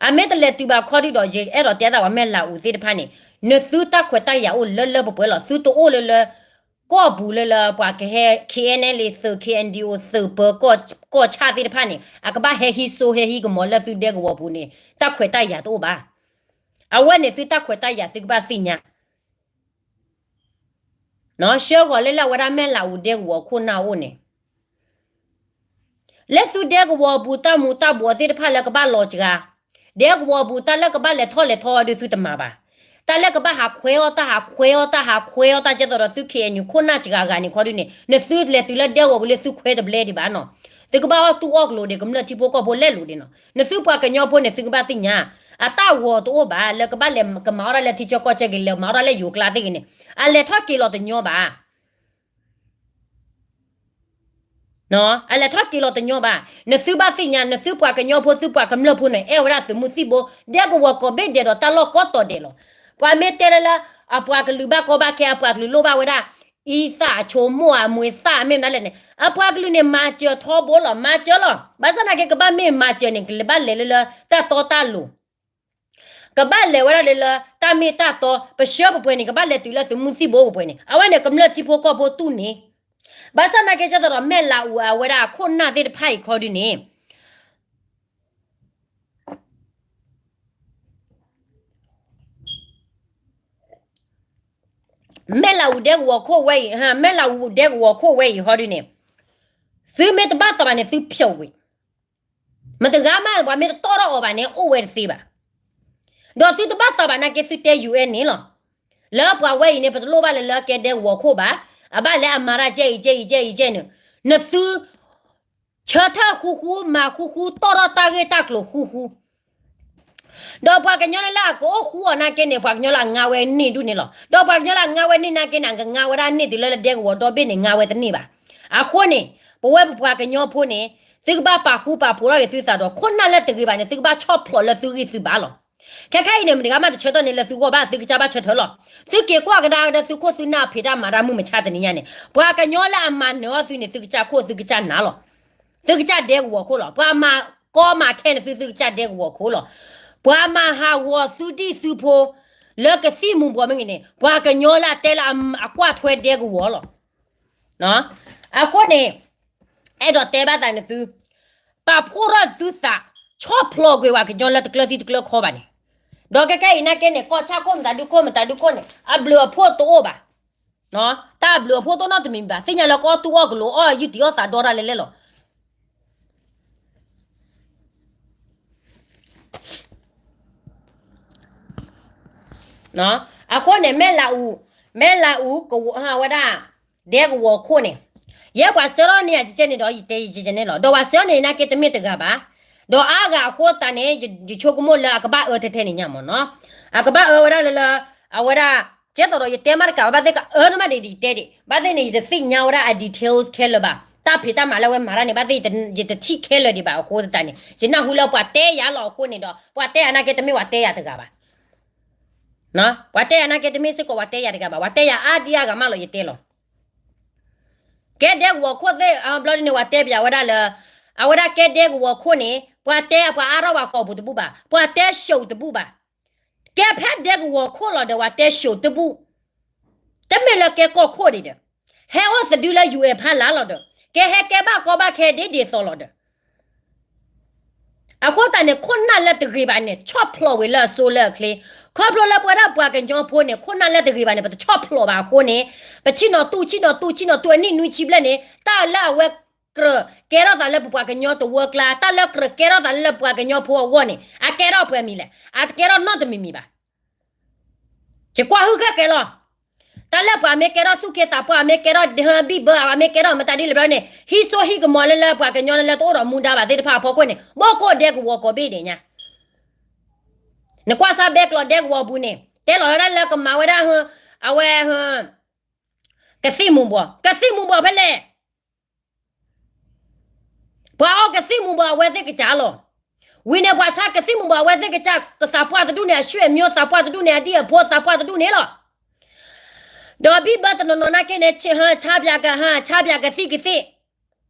အမ့ၢ်တလဲၤတုၤဘၣ်ခီဒုဒီး ယအဲၣ်ဒိးတဲသးပှၤမဲၢ်လးအူသ့ၣ်တဖၣ်န့ၣ်, နသုတၢ်ခွဲးတၢ်ယာ်အိၣ်လၢလၢပှဲၤပှဲၤလီၤ. သုတအိၣ်လၢလၢ ကီၢ်ပူၤလၢလၢပှၤကဟဲ ခ့ၣ်အဲၣ်ၣ်လ့ သုး ခ့ၣ်အဲၣ်ၣ်ဒီး သုးပၢ ကီၢ်ဆၣ်သ့ၣ်တဖၣ်န့ၣ် အကဘၣ်ဟဲဟံးစိဟဲဟံးကမီၤလၢသုဒဲကဝီၤပူၤန့ၣ် တၢ်ခွဲးတၢ်ယာ်တအိၣ်ဘၣ်. အဝဲန့ၣ်သုတၢ်ခွဲးတၢ်ယာ်သုကဘၣ်သ့ၣ်ညါ ဆှၢဂီၤလၢလၢအဝဲဒၣ်မဲၢ်လးအူဒဲကဝီၤခိၣ်နၢ်အအိၣ်န့ၣ်, လၢသုဒဲကဝီၤပူၤတၢ်မူၤတၢ်ဘှီးသ့ၣ်တဖၣ်လၢကဘၣ်လီၤစှၤ, ဒဲကဝီၤပူၤတၢ်လၢကဘၣ်လဲၤထီၣ်လဲၤထီဒုးသုတမၤဘၣ်. တၢ်လၢကဘၣ်ဟးခွဲအီၣ်တၢ်ဟးခွဲအီၣ်တၢ်ဟးခွဲအီၣ်တၢ်ကဲသိးဒီးသု ခ့ၣ်အဲၣ်ယူၣ် ခိၣ်နၢ်စှၤဂၤန့ၣ်ခီဒုးန့ၣ် နသုလဲၤတုၤလၢဒဲကဝီၤပူၤလၢသုခွဲတဘျဲဒံးဘၣ်နီၤ. သုကဘၣ်အီၣ်တူၢ်အီၣ်ကလိၤဒံး ကမျၢၢ်ထံဖိကီၢ်ဖိလဲၤလိၤဒံးနီၤ. နသုပှၤကညီဖိန့ၣ်သုကဘၣ်သ့ၣ်ညါ, အတၢ်ဂီၤတအိၣ်ဘၣ် လၢကဘၣ်လဲၤကမၤအီၣ်တၢ်လၢထံဆၢကီၢ်ဆၢက့ၤ လဲၤမၤအီၣ်တၢ်လၢယိၤကျါသ့ၣ်ဂ့ၤန့ၣ် အလဲၤထီၣ်က့ၤလီၤတညီဘၣ် အလဲၤထီၣ်က့ၤလီၤတညီဘၣ်. နသုဘၣ်သ့ၣ်ညါ နသုပှၤကညီဖိ သုပှၤကမျၢၢ်ဖိန့ၣ် အဲၣ်ဝဲဒၣ်သုးမုၢ်သံၣ်ဘိ ဒဲကဝီၤကိးဘ့ၣ်ဒဲးဒီးတၢ်လီၢ်ကိးတီၤဒဲးလီၤ. ပှၤမ့ၢ်တဲလၢလၢ အပှၤကလုာ်ဘၣ်ကီဘၣ်ခဲ အပှၤကလုာ်လိၣ်ဘၣ်ဝဲဒၣ် အံသၣ်အဆိမိၣ်အမွေသၣ် မ့ၢ်မနုၤလဲၣ်န့ၣ် အပှၤကလုာ်န့ၣ် မၤစၢၤထီဘိလီၤ မၤစၢၤလီၤ. ဘၣ်ဆၣ်သနာ်က့ ကဘၣ်မ့ၢ်မၤစၢၤန့ၣ် ကလဲၤဘၣ်လဲၤလၢလၢတၢ်တီတၢ်လိၤ ကဘၣ်လဲၤဝဲဒၣ်လၢလၢတၢ်မ့ၢ်တၢ်တီ ပဆှၢပပှဲၤန့ၣ် ကဘၣ်လဲၤတုၤလၢသုးမုၢ်သံၣ်ဘိပပှဲၤန့ၣ် အဝဲန့ၣ်ကမျၢၢ်ထံဖိကီၢ်ဖိတူၢ်န့ၣ်. ဘၣ်ဆၣ်သနာ်က့ ကဲသိးဒီးမဲၢ်လးအူအဝဲဒၣ်အခိၣ်နၢ်သ့ၣ်တဖၣ်အံၤခီဒုးန့ၣ် မဲၢ်လးအူဒဲကဝီၤခိၣ်ဝဲအံၤ မဲၢ်လးအူဒဲကဝီၤခိၣ်ဝဲအံၤဟီဒုးန့ၣ် သုမ့ၢ်တဘၣ်သးဘၣ်န့ၣ် သုဖျိးဝံၤ မတဂၤမး ပှၤမ့ၢ်တတီၣ်ထီၣ်အီၤဘၣ်န့ၣ် အိၣ်ဝဲတသ့ဘၣ်. ဒီးသုတဘၣ်သးဘၣ်နာ်က့ သုတဲ ယူၢ်အဲၣ်န့ၣ်လီၤ. လၢပှၤဝဲအံၤန့ၣ် ပတလိၣ်ဘၣ်လၢလၢကဲဒဲကဝီၤခိၣ်ဘၣ်. အဘၣ်လၢအမၤတၢ်ကဲအံၤကဲအံၤကဲအံၤကဲန့ၣ် နသု ဆၢထၢၣ်ဃူဃူ မၤဃူဃူ တီၣ်ထီၣ်တၢ်ဂ့ၢ်တၢ်ကျိၤဃူဃူ ဒီးပှၤကညီလၢလၢအကအိၣ်ဃူအီၤနာ်က့န့ၣ် ပှၤကညီလၢအငါဝဲန့ၢ်ဒူၣ်န့ၣ်လီၤ. ဒီးပှၤကညီလၢအငါဝဲန့ၢ်နာ်က့န့ၣ် အကငါဝဲဒၣ်န့ၢ်တုၤလၢလၢဒဲကဝီၤဒီဘ့ၣ်န့ၣ် ငါဝဲတန့ၢ်ဘၣ်. အဃိန့ၣ် ပဝဲပပှၤကညီဖိန့ၣ် သုကဘၣ်ပာ်ဃူပာ်ဖိးထီၣ်က့ၤသုသးဒီး ခိၣ်နၢ်လၢတဂ့ၤဘၣ်န့ၣ် သုကဘၣ်ဆီၣ်ဖျိးလၢသုဂံၢ်သုဘါလီၤ. ခဲခဲအံၤန့ၣ် မတဂၤမးတဆၢထၢၣ်န့ၣ်လၢသုဂီၢ်ဘၣ် သုကစၢ်ဘၣ်ဆၢထၢၣ်လီၤ. သုက့ၤကွၢ်ကဒါကဒါသုခိၣ်သုနၢ်အဖံးတၢ်မၤတၢ်မုၢ်မဆါတနံၤညါန့ၣ် ပှၤကညီလၢအမၤနၢၤအီၣ်သုန့ၣ် သုကစၢ်ခိၣ် သုကစၢ်နၢ်လီၤ. သုကစၢ်ဒဲကဝီၤခိၣ်လီၤ. ပှၤမၤကီမၤခဲန့ၣ်သု သုကစၢ်ဒဲကဝီၤခိၣ်လီၤ. ပှၤမၤဟးဂီၤသုဒံၣ်သုဖိ လၢကသံၣ်မူၤဘှီးမ့ၢ်ဂ့ၤန့ၣ် ပှၤကညီလၢအတဲလၢအကွၢ်ထွဲဒဲကဝီၤလီၤ. အဃိန့ၣ် အဲၣ်ဒိးတဲဘၣ်သးန့ၣ်သု ပာ်ဖှိၣ်ထီၣ်သုသး ဆီၣ်ဖျိးကွံာ်ပှၤကညီလၢတကျၢၤသံတကျၢၤခီဘၣ်န့ၣ်, ဒီးခဲခဲအံၤနာ်က့န့ၣ် ကီၢ်ဆၣ်ခိၣ်မတၤဒုခိၣ်မတၤဒုခိၣ်န့ၣ် အဘျုးအဖှိၣ်တအိၣ်ဘၣ်. တၢ်အဘျုးအဖှိၣ်တအိၣ်နီတမံၤဘၣ်. သ့ၣ်ညါလၢကအီၣ်တူၢ်အီၣ်ကလိၤ အီၣ်ယုၢ်တံၢ်အီၣ်သးဒီတၢ်လဲၣ်လဲၣ်လီၤ. အဃိန့ၣ် မဲၢ်လးအူ, မဲၢ်လးအူ ဝဲဒၣ် ဒဲကဝီၤခိၣ်န့ၣ် ယဲပှၤဆှၢထီၣ်န့ၢ်ယၤကဲန့ၣ်ဒီး ယတဲယကဲန့ၣ်လီၤ. ဒီးပှၤဆှၢန့ၢ်နာ်က့တမ့ၢ်တဂၤဘၣ်. ဒီးအါဂၤအဃိသတးန့ၣ် ယဆိကမိၣ်လၢအကဘၣ်အၢထဲထဲန့ၣ်ညါမ့ၢ်နီၤ. အကဘၣ်အၢဝဲဒၣ်လၢလၢ အဝဲဒၣ် ကဲသိးဒီးယတဲမးတကးဘၣ် ဘၣ်သ့ၣ်ကအၢန့ၣ်မးဒ်ယတဲဒံး ဘၣ်သ့ၣ်န့ၣ် ယတသ့ၣ်ညါဝဲဒၣ်အ details ခဲလၢာ်ဘၣ်. တၢ်ဖံးတၢ်မၤလၢအဝဲမၤတၢ်န့ၣ် ဘၣ်သ့ၣ်ယတထံၣ်ခဲလၢာ်ဒံးဘၣ်အဃိသတးန့ၣ် ယနၢ်ဟူလၢပှၤတဲယၤလီၤအဃိန့ၣ်ဒီး ပှၤတဲယၤနာ်က့တမ့ၢ်ပှၤတဲယၤတဂၤဘၣ်. ပှၤတဲယၤနာ်က့တမ့ၢ်စ့ၢ်ကီးပှၤတဲယၤတဂၤဘၣ်, ပှၤတဲယၤအါဒံအါဂၤမးလီၤ ယတဲလီၤ. ကဲဒဲကဝီၤခိၣ်သ့ၣ်ဘျီဒ်န့ၣ် ပှၤတဲပယၤဝဲဒၣ်လၢ အဝဲဒၣ်ကဲဒဲကဝီၤခိၣ်န့ၣ် ပှၤတဲပှၤအါထီၣ်ပှၤကိာ်ပူၤတဘူၣ်ဘၣ်, ပှၤတဲၡိးတဘူၣ်ဘၣ်. ကဲဖဲဒဲကဝီၤခိၣ်လီၤဒီး ပှၤတဲၡိးတဘူၣ် တမ့ၢ်လၢကဲကီၢ်ခိၣ်ဒံးဒီး ဟဲအိၣ်သဒုလၢ ယူၢ်အဲၣ် ဖးလၢ်လီၤဒီး ကဲဟဲကဲဘၣ်ကီဘၣ်ခဲဒ်ဒ်သိးလီၤဒီး အဃိသတးန့ၣ် ခိၣ်နၢ်လၢတဂ့ၤဘၣ်န့ၣ် ဆီၣ်ဖျိးဝံၤလၢအစိလၢအချ့, ခီဖျိလၢပဝဲဒၣ်ပှၤကညီဖိန့ၣ် ခိၣ်နၢ်လၢတဂ့ၤဘၣ်န့ၣ် ပတဆီၣ်ဖျိးဘၣ်အဃိန့ၣ် ပဆ့ၣ်နီၤတူၢ် ဆ့ၣ်နီၤတူၢ် ဆ့ၣ်နီၤတူၢ်အနံၣ်နွံဆံဘျဲၣ်န့ၣ် တၢ်လၢအဝဲကြၢးကဲထီၣ်သးလၢပပှၤကညီတဝၢကျါ တၢ်လၢကြၢးကဲထီၣ်သးလၢပှၤကညီဖိအဂီၢ်န့ၣ် အကဲထီၣ်ပှဲၤမံၤလဲၣ်, အတကဲထီၣ်နီတမံၤမံၤဘၣ်. ယကွၢ်ဟုၣ်ဃဲဃဲလီၤ. တၢ်လၢပှၤမ့ၢ်ကဲထီၣ်သူၣ်က့သးပှၢ် မ့ၢ်ကဲထီၣ်ဘံၣ်ဘၢ အဝဲမ့ၢ်ကဲထီၣ်မတၤဒ်လဲၣ်ဘျီန့ၣ် ဟံးစိဟံးကမီၤလၢလၢပှၤကညီလၢလၢတအိၣ်ဒီးမူဒါဘၣ်သ့ၣ်တဖၣ်အဖီခိၣ်န့ၣ် ဘၣ်ကိၣ်ဒဲကဝီၤကိးဘ့ၣ်ဒဲးညါ နကွၢ်စၢ်ဘဲကျိးဒဲကဝီၤပူၤန့ၣ် တဲလီၤဝဲဒၣ်လၢကမၤဝဲဒၣ် အဝဲ ကသံၣ်မူၤဘှီး, ကသံၣ်မူၤဘှီးဖဲလဲၣ်. ပှၤအီကသံၣ်မူၤဘှီးအဝဲသ့ၣ်ကစၢ်လီၤ. ဝံၤန့ၣ် ပှၤဆါကသံၣ်မူၤဘှီးအဝဲသ့ၣ်ကစၢ် သးပှၢ်တဒူၣ်န့ၣ် အဆွေမျိုး သးပှၢ်တဒူၣ်န့ၣ် အဒံၣ်အဖိ သးပှၢ်တဒူၣ်န့ၣ်လီၤ. ဒီးဘံၣ်ဘၢတနီၤနီၤနာ်က့န့ၣ် ဟၢဆါပၠးကဟၢဆါပၠးကသံၣ်ကသ့ၣ်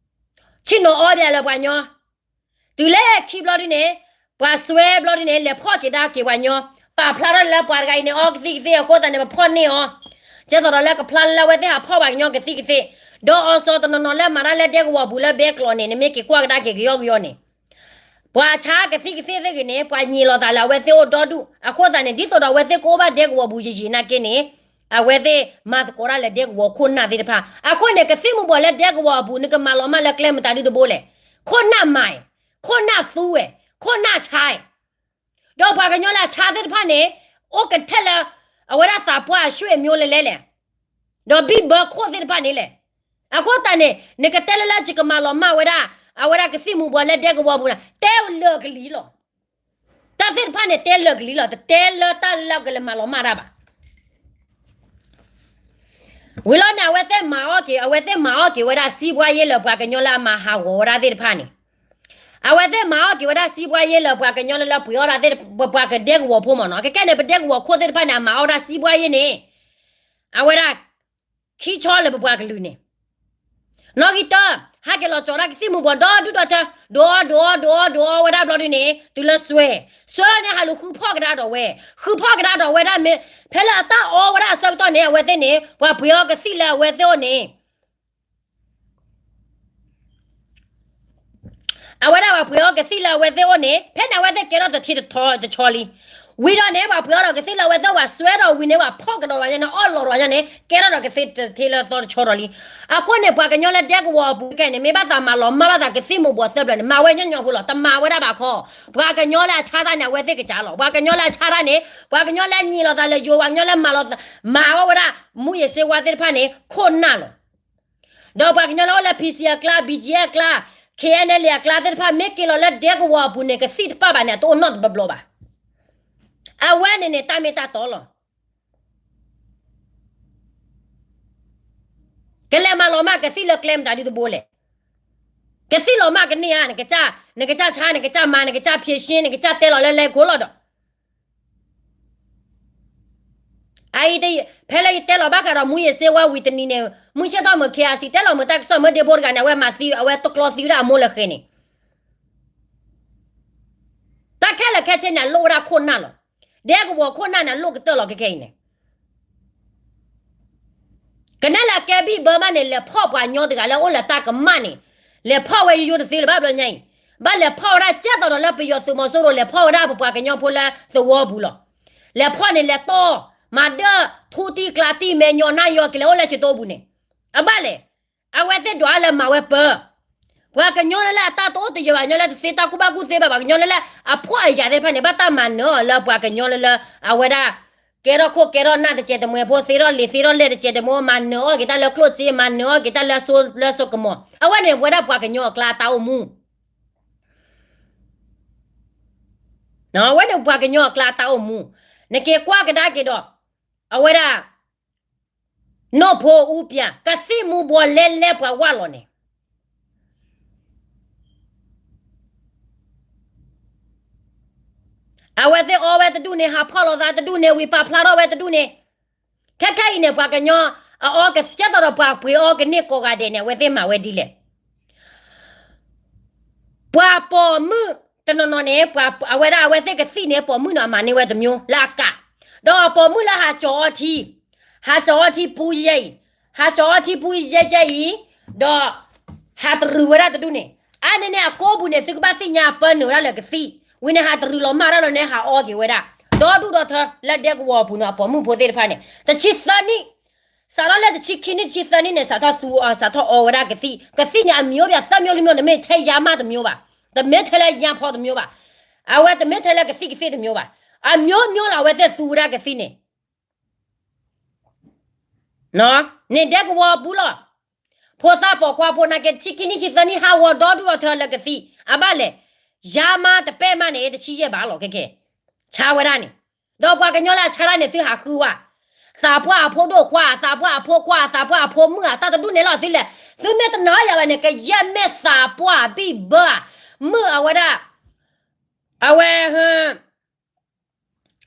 ဆ့ၣ်နီၤအီပၠးလၢပှၤကညီ တုၤလၢခံဘျီဒ်န့ၣ် ပှၤစွဲဘျီဒ်န့ၣ် လဲၤဖီၣ်က့ၤဒါက့ၤပှၤကညီ ပာ်ဖျါထီၣ်လၢပှၤတဂၤအံၤန့ၣ် အီကသံၣ်ကသ့ၣ်အဃိသတးန့ၣ် ပဖီၣ်န့ၢ်အီၤ, ကဲသိးဒီးလၢကဖျါလၢအဝဲသ့ၣ်ဟးဖီၣ်ပှၤကညီကသံၣ်ကသ့ၣ်, ဒီးအီစီတနီၤနီၤလၢမၤတၢ်လၢဒဲကဝီၤပူၤလၢဘဲကျိးန့ၣ် နမ့ၢ်က့ၤကွၢ်ကဒါက့ၤကယီကယီန့ၣ် ပှၤဆါကသံၣ်ကသ့ၣ်သ့ၣ်ဂ့ၤန့ၣ် ပှၤညံးလီၤသးလၢအဝဲသ့ၣ်အိၣ်ဒီဒူၣ် အဃိသတးန့ၣ် ဒ်သိးဒီးအဝဲသ့ၣ်ကအိၣ်ဘၣ်ဒဲကဝီၤပူၤယံာ်ယံာ်နာ်က့န့ၣ် အဝဲသ့ၣ်မၤသကိးတၢ်လၢဒဲကဝီၤခိၣ်နၢ်သ့ၣ်တဖၣ် အဃိန့ၣ် ကသံၣ်မူၤဘှီးလၢဒဲကဝီၤအပူၤ နကမၤလီၤမၢ်လၢကျဲမတၤဒုတဘိလဲၣ်, ခိၣ်နၢ်မၤအံၤ, ခိၣ်နၢ်သူဝဲ, ခိၣ်နၢ်ဆါအံၤ ဒီးပှၤကညီလၢအဆါသ့ၣ်တဖၣ်န့ၣ် အိၣ်ကထဲလၢ အဝဲဒၣ်သးပှၢ်အဆွေမျိုးလဲၣ်လဲၣ်လဲၣ်, ဒီးဘံၣ်ဘၢခိၣ်သ့ၣ်တဖၣ်န့ၣ်လဲၣ်. အဃိသတးန့ၣ် နကတဲလၢလၢယကမၤလီၤမၢ်ဝဲဒၣ် အဝဲဒၣ်ကသံၣ်မူၤဘှီးလၢဒဲကဝီၤပူၤန့ၣ် တဲလၢာ်ကလံၤလီၤ. တၢ်သ့ၣ်တဖၣ်န့ၣ် တဲလၢာ်ကလံၤလီၤ. တတဲလၢတၢ်လၢကလဲၤမၤလီၤမၢ်တၢ်ဘၣ်. ဝံၤလီၤန့ၣ် အဝဲသ့ၣ်မၤအီၣ်က့ၤ အဝဲသ့ၣ်မၤအီၣ်က့ၤဝဲဒၣ်စံးဘှါယ့လၢပှၤကညီလၢအမၤဟးဂီၤဝဲဒၣ်သ့ၣ်တဖၣ်န့ၣ်, အဝဲသ့ၣ်မၤအီၣ်က့ၤဝဲဒၣ်စံးဘှါယ့လၢပှၤကညီလၢလၢပှ့ၤအီၣ်ဒၣ်သ့ၣ် ပပှၤကဒဲကဝီၤဖိမ့ၢ်နီၤ ကကဲန့ၣ် ပဒဲကဝီၤခိၣ်သ့ၣ်တဖၣ်န့ၣ် အမၤအီၣ်ဒၣ်စံးဘှါယ့န့ၣ် အဝဲဒၣ် ခံဆီလၢပပှၤကလုာ်န့ၣ် နီၣ်ဂံၢ်တၢ ဟဲက့ၤလီၤကၠီၤဒၣ်ကသံၣ်မူၤဘှီးဒီဒူၣ်ဒီထၢ ဒိးအီၣ်ဒိးအီၣ်ဒိးအီၣ်ဒိးအီၣ်ဝဲဒၣ်ဘျီဒ်န့ၣ် တုၤလၢစွဲ, စွဲလီၤန့ၣ် ဟးလူၤဃုဖီၣ်ကဒါဒီးဝဲ, ဃုဖီၣ်ကဒါဒီးဝဲဒၣ်မ့ၢ် ဖဲလၢအတၢ်အီဝဲဒၣ်အဆၢကတီၢ်န့ၣ် အဝဲသ့ၣ်န့ၣ် ပှၤပှ့ၤအီၣ်ကသံၣ်လၢအဝဲသ့ၣ်အိၣ်န့ၣ် အဝဲဒၣ်ပှၤပှ့ၤအီၣ်ကသံၣ်လၢအဝဲသ့ၣ်အိၣ်န့ၣ် ဖဲန့ၣ်အဝဲသ့ၣ်ကဲထီၣ်တထံတထီတဆီလံ. ဝံၤဒီးန့ၣ် ပှၤပှ့ၤအီၣ်ဒီးကသံၣ်လၢအဝဲသ့ၣ် ပှၤစွဲဒီးဝံၤန့ၣ် ပှၤဖီၣ်ကဒီးလီၤညါန့ၣ် အီၣ်လီၤလီၤညါန့ၣ် ကဲထီၣ်ဒီးကသံၣ်တထံလၢသီတဆီဒီးလံ. အဃိန့ၣ် ပှၤကညီလၢဒဲကဝီၤအပူၤခဲအံၤန့ၣ် မ့ၢ်ဘၣ်သးမၤလီၤမၢ်ဘၣ်သးကသံၣ်မူၤဘှီးသၢဖျၢၣ်န့ၣ် မၤဝဲညီညီဖိလီၤ. တမၤဝဲဒၣ်ဘၣ်ခီ ပှၤကညီလၢအဆါတၢ်န့ၣ် အဝဲသ့ၣ်ကစၢ်လီၤ. ပှၤကညီလၢအဆါတၢ်န့ၣ် ပှၤကညီလၢအညံးလီၤသးလၢယိၤ ပှၤကညီလၢမၤလီၤ မၤအီၣ်ဝဲဒၣ် မူးယစ်ဆေးဝါးသ့ၣ်တဖၣ်န့ၣ် ခိၣ်နၢ်လီၤ. ဒီးပှၤကညီလၢအိၣ်လၢ P C အကျါ B G F အကျါ K N L A အကျါသ့ၣ်တဖၣ် မ့ၢ်က့ၤလီၤလၢဒဲကဝီၤအပူၤန့ၣ် ကသံၣ်တပၣ်ဘၣ်န့ၣ် အတအိၣ်နီတဘျီဘၣ်. အဝဲန့ၣ်န့ၣ် တၢ်မ့ၢ်တၢ်တီလီၤ. ကလဲၤမၤလီၤမၢ်ကသံၣ်လၢကျဲမတၤဒုတဘိလဲၣ်. ကသံၣ်လီၤမၢ်ကန့ၢ်ဧါ နကစၢ် နကစၢ်ဆါ နကစၢ်မၤ နကစၢ်ဖံးရှင်း နကစၢ်တဲလီၤလၢလဲၤခိၣ်လီၤဒီး အအံၤ ဖဲလၢယတဲလီၤဘၣ်ဃးဒီး မူးယစ်ဆေးဝါး ဝံၤတနံၤန့ၣ် မုၢ်ဆ့ၣ်ထီၣ်မုၢ် K I C တဲလီၤမုၢ်တၢ်ကစီၣ်မ့ၢ်ဒ့ဖိတဂၤန့ၣ် အဝဲမၤသံ အဝဲတကျီသံဝဲဒၣ်အမိၢ်လၢဃဲန့ၣ် တၢ်ခဲလၢာ်ခဲဆ့န့ၣ် အလိၣ်ဝဲဒၣ်ခိၣ်နၢ်လီၤ. ဒဲကဝီၤခိၣ်နၢ်န့ၣ် အလိၣ်ကတၢၢ်လီၤ ခဲခဲအံၤန့ၣ် ကနဲလၢအကဲဘံၣ်ဘၢမးန့ၣ် လဲၤဖီၣ်ပှၤကညီတဂၤလၢအိၣ်လၢတၢ်ကမၣ်န့ၣ် လဲၤဖီၣ်ဝဲယိယိတသ့လၢၤဘၣ်ဘျီညါအံၤ ဘၣ်လဲၤဖီၣ်ဝဲဒၣ်ကဲသိးဒီးလၢပယီၤသုးမီၤစိရိၤ လဲၤဖီၣ်ဝဲဒၣ်ပပှၤကညီဖိလၢသဝီပူၤလီၤ. လဲၤဖီၣ်န့ၣ်လဲၤတီၢ် မၤဒၢၣ်ထူတံၢ်ကျါတံၢ်မဲာ်ညိးနါယွၤကလဲၤအိၣ်လၢဆံးတိပူၤန့ၣ် အဘၣ်လဲၣ် အဝဲသ့ၣ်ဒွးလၢမၤဝဲပၢၤ ပှၤကညီလၢလၢအတၢ်တအိၣ်တယၢၤဘၣ် ကညီလၢတသ့တၢ်ကူၣ်ဘၣ်ကူၣ်သ့ဘၣ် ပှၤကညီလၢလၢအဖှီၣ်အယာ်သ့ၣ်တဖၣ်န့ၣ် ဘၣ်တၢ်မၤနၢၤအီၤလၢပှၤကညီလၢလၢ အဝဲဒၣ် ကဲထီၣ်ခိၣ်ကဲထီၣ်နၢ်တစဲးတမှဲၤဖိ သ့ထီၣ်လံၤသ့ထီၣ်လဲၢ်တစဲးတမှဲၤ မၤနၢၤအီၣ်က့ၤတၢ်လၢကျိၣ်စ့ မၤနၢၤအီၣ်က့ၤတၢ်လၢစိကမီၤ အဝဲန့ၣ်ပဝဲဒၣ်ပှၤကညီအကျါအတၢ်အိၣ်မူ အဝဲန့ၣ်ပှၤကညီအကျါအတၢ်အိၣ်မူ နက့ၤကွၢ်ကဒါက့ၤဒီး အဝဲဒၣ် နီၢ်ဖိအူပျၢ် ကသံၣ်မူၤဘှီးလဲလဲပှၤဝၢ်လီၤန့ၣ် အဝဲသ့ၣ်အီဝဲတဒူၣ်န့ၣ် ဟးဖီၣ်လိာ်သးတဒူၣ်န့ၣ် ဝံၤပာ်ဖျါထီၣ်ဝဲတဒူၣ်န့ၣ်, ခဲခဲအံၤန့ၣ် ပှၤကညီအအီကသံၣ် ကဲသိးဒီးပှၤပှ့ၤအီကန့ၢ်ကိးဂၤဒဲးန့ၣ် အဝဲသ့ၣ်မၤဝဲဒ်လဲၣ်. ပှၤပိာ်မုၣ်တနီၤနီၤန့ၣ် ပှၤအဝဲဒၣ်အဝဲသ့ၣ်ကသံၣ်န့ၣ် ပိာ်မုၣ်န့ၣ်အမၤန့ၢ်ဝဲတမျိုးလၢအကး, ဒီးပိာ်မုၣ်လၢဟးကၠီၤအီထံ, ဟးကၠီၤအီထံပူယဲၢ်အံၤ, ဟးကၠီၤအီထံပူယဲၢ်ယဲၢ်အံၤ, ဒီးဟးတရူးဝဲဒၣ်တဒူၣ်န့ၣ်, အါန့ၢ်န့ၣ်အကိးပူၤန့ၣ် သုကဘၣ်သ့ၣ်ညါအပၢနုာ်ဝဲဒၣ်လၢကသံၣ်, ဝံၤန့ၣ် ဟးတရူးလီၤမၢ်ဒၣ်လီၤန့ၣ် ဟးအီက့ၤဝဲဒၣ်, ဒီဒူၣ်ဒီထၢ လၢဒဲကဝီၤအပူၤန့ၣ် အပိာ်မုၣ်ဖိသ့ၣ်တဖၣ်န့ၣ် တဆံသၢနံၣ် စးထီၣ်လၢတဆံခံနံၣ် တဆံသၢနံၣ်န့ၣ် စးထီၣ်သူ စးထီၣ်အီဝဲဒၣ်ကသံၣ်, ကသံၣ်န့ၣ် အမျိုးပြ သၢမျိုးလွံၢ်မျိုး တမ့ၢ်ထဲယါမးတမျိုးဘၣ်, တမ့ၢ်ထဲလၢယါဖီတမျိုးဘၣ်, အဝဲတမ့ၢ်ထဲလၢကသံၣ်ကသ့ၣ်တမျိုးဘၣ်, အမျိုးမျိုးလီၤ အဝဲသ့ၣ်သူဝဲဒၣ်ကသံၣ်န့ၣ် န့ၣ်ဒဲကဝီၤအပူၤလီၤ. ဖိသၣ်ပိာ်ခွါဖိနာ်က့ တဆံခံနံၣ် တဆံသၢနံၣ် ဟးဂီၤဒီဒူၣ်ဒီထၢလၢကသံၣ် အဘၣ်လဲၣ်, ယါမးတပဲၢ်မးန့ၣ် တဆံယဲၢ်ဘၣ်လီၤ ခဲခဲ ဆါဝဲဒၣ်န့ၣ်, ဒီးပှၤကညီလၢအဆါတၢ်န့ၣ် သုဟးဃုဝဲ, သးပှၢ်အဖိဒိၣ်ခွါ, သးပှၢ်အဖိခွါ, သးပှၢ်အဖိမုၣ် အတၢ်တဒူၣ်န့ၣ်လီၤ သုလဲၤ, သုမ့ၢ်တနာ်ယၤဘၣ်န့ၣ် ကယဲၢ်မ့ၢ်သးပှၢ်အဘံၣ်ဘၢဧါ, မုၣ်အဝဲဒၣ်, အဝဲ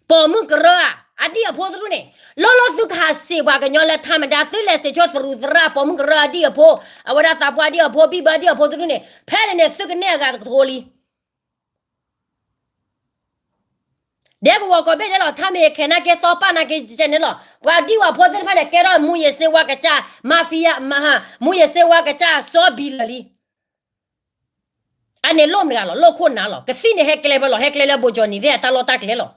ပိာ်မုၣ်ကရၢဧါ, အဒံၣ်အဖိတဒူၣ်န့ၣ်, လီၤလီၤသုကဟးစံးပှၤကညီလၢထါမဒါ သုလဲၤစံးဆိသရူးသရၣ် ပိာ်မုၣ်ကရၢအဒံၣ်အဖိ, အဝဲဒၣ်သးပှၢ်အဒံၣ်အဖိ ဘံၣ်ဘၢအဒံၣ်အဖိတဒူၣ်န့ၣ် ဖဲန့ၣ်န့ၣ် သုကန့ၢ်အဂၤတကထိလံ. ဒဲကဝီၤကိးဘ့ၣ်ဒဲးလီၤ ထါမ့ၢ်ခဲနာ်က့ သီပၢ်နာ်က့ ကဲန့ၣ်လီၤ. ပှၤဒံၣ်ဝဲဖိသ့ၣ်တဖၣ်န့ၣ် ကဲထီၣ်မူယ့ၤစ့ဝါကစၢ် mafia, မူယ့ၤစ့ဝါကစၢ်စီဘံလၢာ်လံ. အန့ၣ်လိၣ်မတၤတဂၤလီၤ, လိၣ်ခိၣ်နၢ်လီၤ. ကသံၣ်န့ၣ်ဟဲကျဲဖဲလီၤ, ဟဲကျဲလၢဘိကၠီနံၤသ့ၣ်အတၢ်လီၢ်တၢ်ကျဲလီၤ.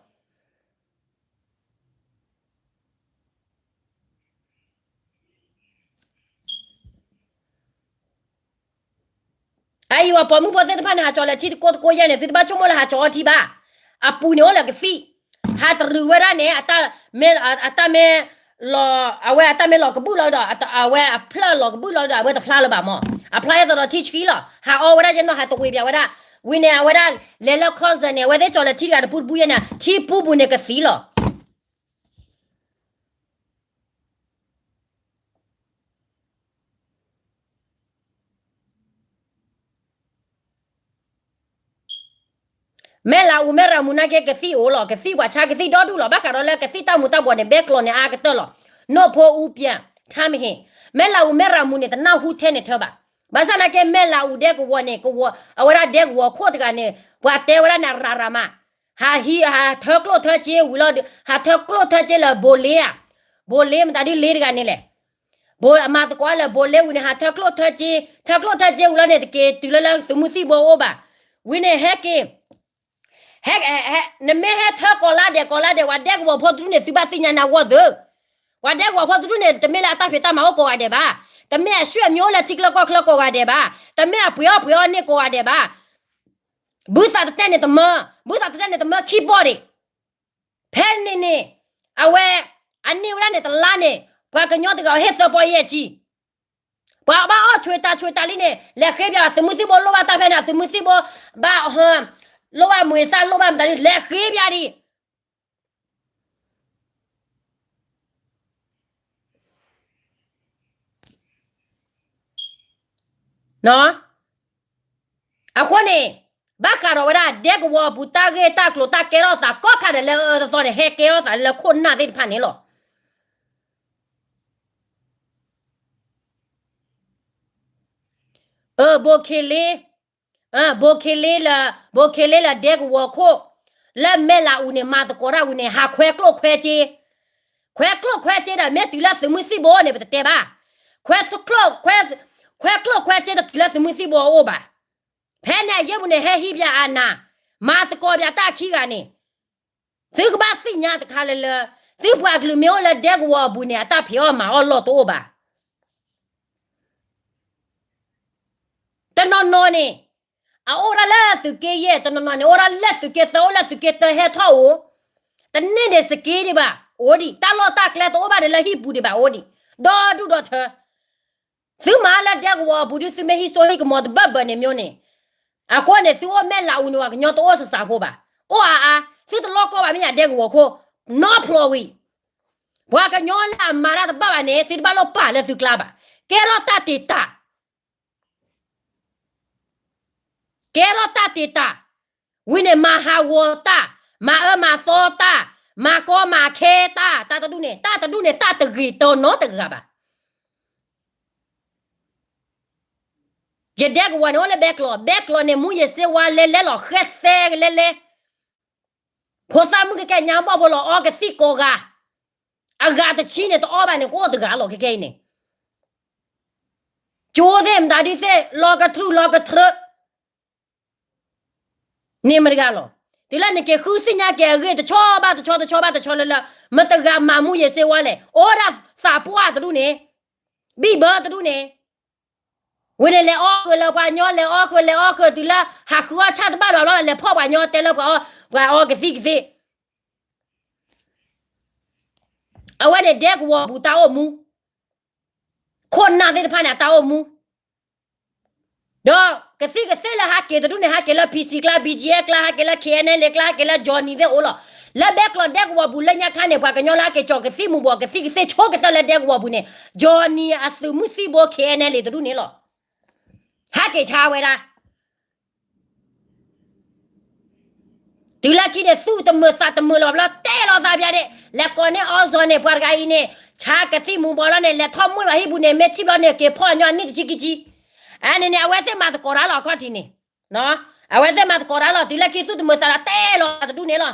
အအံၤဝဲပိာ်မုၣ်ဖိသ့ၣ်တဖၣ်န့ၣ် ဟးကၠီၤလၢထံတကိးတကိးယဲၢ်န့ၣ် သုတဘၣ်ဆိကမိၣ်လၢဟးကၠီၤအီထံဘၣ်. အပူၤန့ၣ်အိၣ်လၢကသံၣ်, ဟးတရူးဝဲဒၣ်န့ၣ် အတၢ်မ့ၢ်, အဝဲအတၢ်မ့ၢ်လီၤကဘုၣ်လီၤဒီး အဝဲအဖျၢၣ်လီၤကဘုၣ်လီၤဒီး အဝဲတဖျါလၢၤဘၣ်မး, အဖျါယဲၢ်သိးဒီးထံဆှံလီၤ. ဟးအီဝဲဒၣ်ယဲၢ်နီၢ် ဟးတဝ့ၤဘၣ်ဝဲဒၣ်, ဝံၤန့ၣ် အဝဲဒၣ်လဲၤလၢ concert န့ၣ် အဝဲသ့ၣ်ကၠီၤလၢထံတဂၤတပူၤတပူၤယဲၢ်န့ၣ် ထံပူၤပူၤန့ၣ်ကသံၣ်လီၤ. မဲၢ်လးအူမဲၢ်ရၤမူၤ နာ်က့ ကသံၣ်အိၣ်လီၤ, ကသံၣ်ပှၤဆါကသံၣ်ဒီဒူၣ်လီၤ. ဘၣ်ဃးဒီးလၢကသံၣ်တၢ်မူၤတၢ်ဘှီးန့ၣ် ဘဲကျိးန့ၢ်အါကတၢၢ်လီၤ. နီၢ်ဖိအူပၠး ထါမဟ့ၣ်, မဲၢ်လးအူမဲၢ်ရၤမူၤန့ၣ် တနၢ်ဟူထဲန့ၣ်ထၢဘၣ်. ဘၣ်ဆၣ်နာ်က့ မဲၢ်လးအူဒဲကဝီၤန့ၣ် အဝဲဒၣ်ဒဲကဝီၤခိၣ်တဂၤန့ၣ် ပှၤတဲဝဲဒၣ်န့ၣ် ရၤရၤမး, ဟးဟံး ဟးထၢကျိၣ်ထၢစ့ဝံၤလီၤဒီး ဟးထၢကျိၣ်ထၢစ့လၢဘိးလ့ဧါ, ဘိးလ့မတၤဒုလ့တဂၤန့ၣ်လဲၣ်. ဘိးအမၤသကိးလၢဘိးလ့ဝံၤန့ၣ် ဟးထၢကျိၣ်ထၢစ့, ထၢကျိၣ်ထၢစ့ဝံၤလီၤန့ၣ် တက့ၤတုၤလၢလၢသုးမုၢ်သံၣ်ဘိအိၣ်ဘၣ်. ဝံၤန့ၣ်ဟဲက့ၤ, ဟဲ, နမ့ၢ်ဟဲထၢကိးလါဒဲးကိးလါဒဲး ပှၤဒဲကဝီၤဖိတဒူၣ်န့ၣ် သုဘၣ်သ့ၣ်ညါနၤဂီၢ်သု, ပှၤဒဲကဝီၤဖိတဒူၣ်န့ၣ် တမ့ၢ်လၢအတၢ်ဖံးတၢ်မၤအိၣ်ကိးဂၤဒဲးဘၣ်, တမ့ၢ်အရွှေ့မျိုးလၢထံချၢကီၢ်ချၢကိးဂၤဒဲးဘၣ်, တမ့ၢ်အပှ့ၤအီၣ်ပှ့ၤအီန့ၢ်ကိးဂၤဒဲးဘၣ်. ဘုသးတတဲန့ၣ်တမၢ, ဘုသးတတဲန့ၣ်တမၢခံဘီၣ်ဒံး. ဖဲန့ၣ်န့ၣ် အဝဲ အန့ၢ်ဝဲဒၣ်န့ၣ်တလါန့ၣ် ပှၤကညီတဂၤဟ့ၣ်သၢပီယဲၢ်ဆံ, ပှၤဘၣ်အီၣ်ဆွံတၢ်ဆွံတၢ်လံန့ၣ် လဲၤဃ့ပၠး သုးမုၢ်သံၣ်ဘိလိၣ်ဘၣ်တၢ်ဖဲန့ၣ် သုးမုၢ်သံၣ်ဘိ ဘၣ် လိၣ်ဘၣ်မွေသၣ်လိၣ်ဘၣ်မတၤဒု လဲၤဃ့ပၠးဒံး. အဃိန့ၣ် ဘၣ်ဃးဒီးဝဲဒၣ်ဒဲကဝီၤအပူၤ တၢ်ဂ့ၢ်တၢ်ကျိၤတၢ်ကဲထီၣ်သးကိးခါဒဲးလၢအအၢအသီန့ၣ် ဟဲကဲထီၣ်သးလၢခိၣ်နၢ်သ့ၣ်တဖၣ်န့ၣ်လီၤ. အၢ ဘိးခ့လ့, ဘိးခ့လ့လၢ, ဘိးခ့လ့လၢဒဲကဝီၤခိၣ်, လၢမဲၢ်လးအူန့ၣ် မၤသကိးတၢ်ဝံၤန့ၣ် ဟးခွဲကျိၣ်ခွဲစ့, ခွဲကျိၣ်ခွဲစ့ဒီး မ့ၢ်တုၤလၢသုးမုၢ်သံၣ်ဘိန့ၣ် ပတတဲဘၣ်. ခွဲ, ခွဲကျိၣ်ခွဲစ့တတုၤလၢသုးမုၢ်သံၣ်ဘိအအိၣ်ဘၣ်. ဖဲန့ၣ်အယဲၢ်ပူၤန့ၣ် ဟဲဟံးပၠးအနး, မၤသကိးပၠးတၢ်ခံဂၤန့ၣ် သုကဘၣ်သ့ၣ်ညါတခါလၢလၢ သုပှၤကလုာ်မ့ၢ်အိၣ်လၢဒဲကဝီၤအပူၤန့ၣ် အတၢ်ဖံးအီၣ်မၤအီၣ်လီၢ်တအိၣ်ဘၣ်. တနီၤနီၤန့ၣ် အအိၣ်ဒၣ်လၢသုးက့ယဲၢ်, တနီၤနီၤန့ၣ် အိၣ်ဒၣ်လၢသုးက့သၢ, အိၣ်လၢသုးက့သၢဟဲထီၣ်အိၣ်, တန့ၢ်ဒံးစက့ဒံးဘၣ် အိၣ်ဒံး, တၢ်လီၢ်တၢ်ကျဲတအိၣ်ဘၣ်ဒီးလၢဟံၣ်ပူၤဒံးဘၣ် အိၣ်ဒံး, ဒီဒူၣ်ဒီထၢ သုမၤလၢဒဲကဝီၤအပူၤဒု သုမ့ၢ်ဟံးစိဟံးကမီၤတဘၢၣ်ဘၢၣ်န့ၣ်မ့ၢ်န့ၣ်, အဃိန့ၣ် သုအိၣ်မဲၢ်လးအူန့ၣ် ပှၤကညီတအိၣ်စၢ်စၢ်ဖိဘၣ်, အိၣ်အါအါ, သုတလီၢ်ကီဘၣ်မ့ၢ်ညါဒဲကဝီၤခိၣ်, နီဖျိးဝံၤ, ပှၤကညီလၢအမၤတၢ်တဘၣ်ဘၣ်န့ၣ် သုတဘၣ်လိၣ်ပာ်လၢသုကျါဘၣ်, ကဲထီၣ်တၢ်တ့ၢ်တၢ် ကဲထီၣ်တၢ်တ့ၢ်တၢ်, ဝံၤန့ၣ် မၤဟးဂီၤတၢ်, မၤအၢမၤသီတၢ်, မၤကီမၤခဲတၢ်, တၢ်တဒူၣ်န့ၣ် တၢ်တဒူၣ်န့ၣ် တၢ်တဂ့ၤတနီတဂၤဘၣ်. ယဒဲကဝီၤန့ၣ် အိၣ်လၢဘဲကျိး, ဘဲကျိးန့ၣ် မူးယစ်ဆေးဝါးလဲလဲလီၤ ဃဲသဲလဲလဲ, ဖိသၣ်မုၣ်ကကဲညါဘီၣ်ဖိလီၤ အီကသံၣ်ကိးဂၤ, အဂၤတဆံန့ၣ် တအီၣ်ဘၣ်န့ၣ် ကအိၣ်တဂၤလီၤ ခဲခဲအံၤန့ၣ်, ကၠိသ့ၣ်မတၤဒုသ့ၣ် လီၤကထြူၣ်လီၤကထြၢ န့ၣ်မတဂၤလီၤ. တုၤလၢနက့ၤဃုသ့ၣ်ညါက့ၤအဂ့ၢ် တဆီဘၣ်တဆီ တဆီဘၣ်တဆီလၢလၢ မတဂၤမၤမူးယစ်ဆေးဝါးလဲၣ်, အိၣ်ဝဲဒၣ်သးပှၢ်တဒူၣ်န့ၣ်, ဘံၣ်ဘၢတဒူၣ်န့ၣ်, ဝံၤန့ၣ်လဲၤအီဃုာ်လၢပှၤညီ လဲၤအီဃုာ် လဲၤအီဃုာ် တုၤလၢဟးဃုအီၣ်ဆၣ်တဘၣ်ဘျီဘျီ လဲၤဖီၣ်ပှၤညီတဲလၢပှၤအီကသံၣ်ကသ့, အဝဲန့ၣ်ဒဲကဝီၤပူၤတၢ်အိၣ်မူ, ခိၣ်နၢ်သ့ၣ်တဖၣ်န့ၣ် အတၢ်အိၣ်မူ ဒီးကသံၣ်ကသ့လၢဟးက့ၤတဒူၣ်န့ၣ် ဟးက့ၤလၢ PC ကျါ BGF ကျါ ဟးက့ၤလၢ KNLA ကျါ ဟးက့ၤလၢ Johnny သ့ၣ်အိၣ်လီၤ. လၢဘဲကျိးဒဲကဝီၤပူၤလၢညါခါန့ၣ် ပှၤကညီလၢဟဲက့ၤကၠီၤကသံၣ်မူၤဘှီး ကသံၣ်ကသ့ဆိကတၢၢ်လၢဒဲကဝီၤပူၤန့ၣ် Johnny အသုးမုၢ်သံၣ်ဘိ KNLA တဒူၣ်န့ၣ်လီၤ. ဟဲက့ၤဆါဝဲဒၣ် တုၤလၢခံန့ၣ် သူၣ်တမုာ်သးတမုာ်လီၤဘျီ တဲလီၤသးပျးဒ့ၣ် လဲၤကိးန့ၢ်အီစီၤန့ၣ် ပှၤတဂၤအံၤန့ၣ် ဆါကသံၣ်မူၤဘှီးလီၤန့ၣ် လဲၤထီၣ်မှံဘၣ်ဟံၣ်ပူၤန့ၣ် မ့ၢ်ထံၣ်ဘျီန့ၣ် က့ၤဖီၣ်ညီနံၣ်တဆံခံဆံ, အန့ၣ်န့ၣ် အဝဲသ့ၣ်မၤသကိးတၢ်လီၤ အခီၣ်ထံးန့ၣ်, အဝဲသ့ၣ်မၤသကိးတၢ်လီၤ တုၤလၢခံသူၣ်တမုာ်သးလီၤ တဲလီၤသးတဒူၣ်န့ၣ်လီၤ.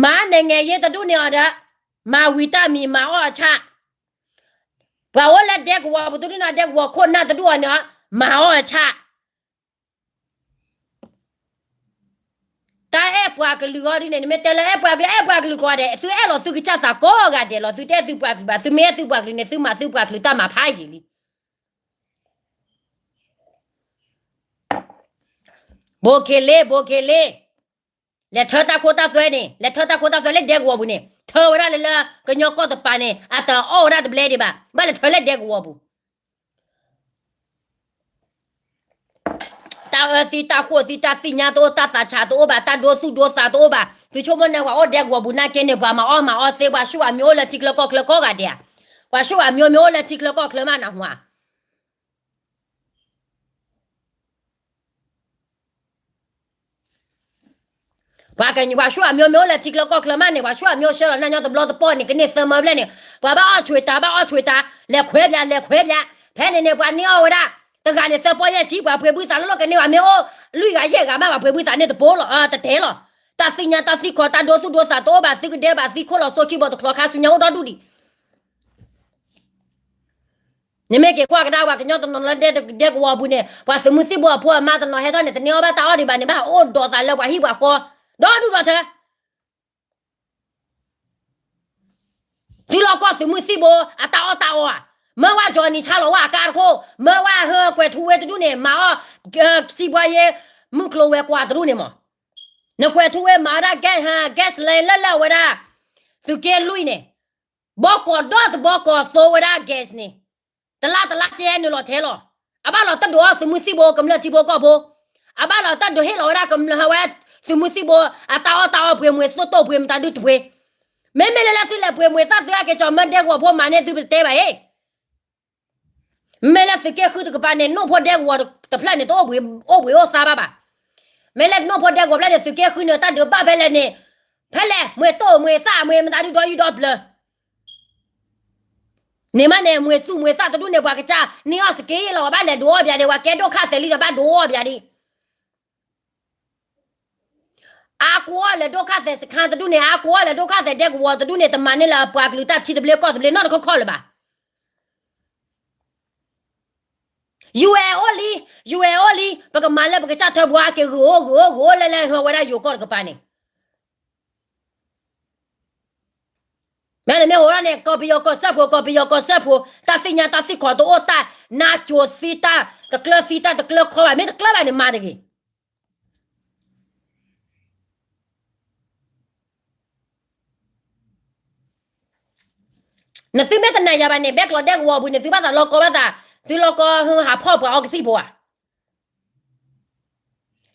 မၤန့ၣ်ငဲၤယ့တဒူၣ်န့ၣ်အီၤဒီး မၤဝံၤတၢ်မံၤ မၤအီၣ်အဆၣ်, ပှၤအိၣ်လၢဒဲကဝီၤပူၤတဒူၣ်န့ၣ် ဒဲကဝီၤခိၣ်နၢ်တဒူၣ်အီၤန့ၣ် မၤအီၣ်အဆၣ်, တၢ်အဲၣ်ပှၤကလုာ်အီၤဒ်န့ၣ် နမ့ၢ်တဲလၢအဲၣ်ပှၤကလုာ် အဲၣ်ပှၤကလုာ်ကိးဂၤဒဲး သုအဲၣ်လီၤသုကစၢ်သးကိးဂၤဒဲးလီၤ သုတအဲၣ်သုပှၤကလုာ်ဘၣ် သုမ့ၢ်အဲၣ်သုပှၤကလုာ်န့ၣ် သုမၤသုပှၤကလုာ်တၢ်မၤဖးယံာ်လံ ဘိးခ့လ့ ဘိးခ့လ့, လဲၤထၢတၢ်ခိတၢ်သွဲန့ၣ် လဲၤထၢတၢ်ခိတၢ်သွဲလၢဒဲကဝီၤပူၤန့ၣ် ထၢဝဲဒၣ်လၢလၢကညီကီၢ်တပၤန့ၣ် အတအီၣ်ဝဲဒၣ်တဘျဲဒံးဘၣ် ဘၣ်လဲၤထၢလၢဒဲကဝီၤပူၤ တၢ်အၢသံတၢ်ဃိၣ်သံတၢ်သ့ၣ်ညါတအိၣ် တၢ်သးဆးတအိၣ်ဘၣ် တၢ်ဒိသူၣ်ဒိသးတအိၣ်ဘၣ် သုဆိကမိၣ်န့ၣ် ပှၤအိၣ်ဒဲကဝီၤပူၤနာ်က့န့ၣ် ပှၤမၤအီၣ်မၤအီသ့ ပှၤၡူၣ်အမံၤအိၣ်လၢထံချၢကီၢ်ချၢကိးဂၤဒဲးဧါ, ပှၤၡူၣ်အမံၤမ့ၢ်အိၣ်လၢထံချၢကီၢ်ချၢမးနၢ်ဟူဧါ ပှၤကညီ ပှၤၡူၣ်အမံၤမ့ၢ်အိၣ်လၢထံချၢကီၢ်ချၢမးန့ၣ် ပှၤၡူၣ်အမံၤအိၣ်ဆှၢလီၤနၢ်ညီတဘျီတပီၢ်န့ၣ် ကန့ၢ်သၢမၢဘျဲၣ်န့ၣ် ပှၤဘၣ်အီၣ်ဆွံးတၢ် ဘၣ်အီၣ်ဆွံးတၢ် လဲၤခွဲးပၠး လဲၤခွဲးပၠး ဖဲန့ၣ်န့ၣ် ပှၤန့ၢ်အီၣ်ဝဲဒၣ် တဂၤန့ၣ်သၢပီၢ်ယဲၢ်ဆံ ပှၤပှ့ၤဘုသးလၢလီၢ်ကန့ၢ်ဝဲမ့ၢ်အိၣ် လွံၢ်ဂၤယဲၢ်ဂၤမး ပှၤပှ့ၤဘုသးန့ၢ်တပိလီၤ တတဲလီၤ တၢ်သ့ၣ်ညါတၢ်သံၣ်ခီၣ် တၢ်ဒိသူၣ်ဒိသးတအိၣ်ဘၣ် သုကဒဲဘၣ်သံခိၣ်လီၤစိခံဘီတချီခါဆူညါအိၣ်ဒီဒူၣ်ဒံး နမ့ၢ်က့ၤကွၢ်ကဒါပှၤကညီတနီၤလၢဒဲကဝီၤပူၤန့ၣ် ပှၤသုးမုၢ်သံၣ်ဘိအဖိအမါတနီၤဟဲထီၣ်န့ၣ် တန့ၢ်အီၣ်ဘၣ်တၢ်အီၣ်ဒံးဘၣ်န့ၣ် ဘၣ်အိၣ်ဒီးသးလၢပှၤဟံၣ်ပှၤဃီ ဒီဒူၣ်ဒီထၢ သုလီၢ်ကီၢ်သုးမုၢ်သံၣ်ဘိ အတၢ်အီၣ်တၢ်အီဧါ, မၢဝဲ Johnny ဆါလီၤဝဲအကါတခိၣ်, မၢဝဲဟၢကွဲးထူဝ့တဒူၣ်န့ၣ် မၤအီၣ် စံးဘှါယ့ မုၢ်ကျိၤဝဲၤကွာ်တဒူၣ်န့ၣ်မး, နကွဲးထူဝ့မၤဝဲဒၣ် gas ဟ gas line လၢလၢအဝဲဒၣ် သုးက့လွံၢ်န့ၣ်, ဘီကီးဒီတဘီကီးသိဝဲဒၣ် gas န့ၣ်, တလါတလါကဲနုာ်လီၤထဲလီၤ, အဘၣ်လီၤတၢ်ဒုးအီၣ်သုးမုၢ်သံၣ်ဘိကမျၢၢ်ထံဖိကီၢ်ဖိ, အဘၣ်လီၤတၢ်ဒုးဟ့ၣ်လီၤဝဲဒၣ်ကမျၢၢ်ဟဲဝဲ သုးမုၢ်သံၣ်ဘိ အတၢ်အီၣ်တၢ်အီပှ့ၤမှ့ၤသိၣ်တိၣ်ပှ့ၤမတၤဒုတပှ့ၤ, မ့မ့ၢ်လၢလၢသုလဲၤပှ့ၤမှ့ၤသၣ်သုဟဲက့ၤကၠီၤမၢဒဲကဝီၤဖိမၤန့ၢ်သုပတဲဘၣ်အံၤ မ့ၢ်လၢသုးက့ဃုတကပၤန့ၣ် နိၣ်ဖိဒဲကဝီၤတဖျၢၣ်န့ၣ် တအိၣ်ဘှံးအိၣ်သါဘၣ်ဘၣ်. မ့ၢ်လၢနိၣ်ဖိဒဲကဝီၤဖျၢၣ်န့ၣ် သုးက့ဃုန့ၣ် တၢ်ဒုးဘၣ်ဖဲလဲၣ်န့ၣ်, ဖဲလဲၣ် မှ့ၤတိၣ်မှ့ၤသၣ်မှ့ၤမတၤဒုဒီယုၢ်ဒီပျၢၤ န့ၣ်မးန့ၣ် မှ့ၤသူၣ်မှ့ၤသၣ်တဒူၣ်န့ၣ် ပှၤကစၢ်န့ၢ်အီၣ်စက့လီၤ ဘၣ်လဲၤဒုးအီၣ်ပၠးဒံး ပှၤကဲဒိၣ်ခၣ်သဲးလံဒီးဘၣ်ဒုးအီၣ်ပၠးဒံး အါကိးအီၣ်လၢဒိၣ်ခၣ်သဲးစခါတဒူၣ်န့ၣ် အါကိးအီၣ်လၢဒိၣ်ခၣ်သဲးဒဲကဝီၤတဒူၣ်န့ၣ် တမၤန့ၢ်လၢပှၤကလုာ်တၢ်ထံသဘျ့ကီၢ်သဘျ့နီတခီခီလၢၤဘၣ်. ယူၤအဲၣ်အိၣ်လံ, ယူၤအဲၣ်အိၣ်လံ, ပကမၤလၢပကစၢ်ထၢၣ်ဘှါက့ၤဂုာ်အိၣ်ဂုာ်အိၣ်ဂုာ်အိၣ်လၢလၢဟဲဝဲဒၣ်ယိၤကီၢ်တကပၤန့ၣ် မ့ၢ်နမ့ၢ်အိၣ်ဒၣ်န့ၣ် ကီၢ်ပယီၤကီၢ်စၢဖှိၣ် ကီၢ်ပယီၤကီၢ်စၢဖှိၣ် တၢ်သ့ၣ်ညါတၢ်သ့ၣ်ခီၣ်တအိၣ် တၢ်နါကိၤသံတၢ်တကျၢၤသံတၢ်တကျၢၤခီဘၣ် မ့ၢ်တကျၢၤဘၣ်န့ၣ်မၤတဂ့ၤ နသုမ့ၢ်တနာ်ယၤဘၣ်န့ၣ် ဘဲကျီးဒဲကဝီၤပူၤန့ၣ် သုဘၣ်သးလီၤကီဘၣ်သး, သုလီၤကီဟးဖီၣ်ပှၤအီကသံၣ်ဖိဧါ.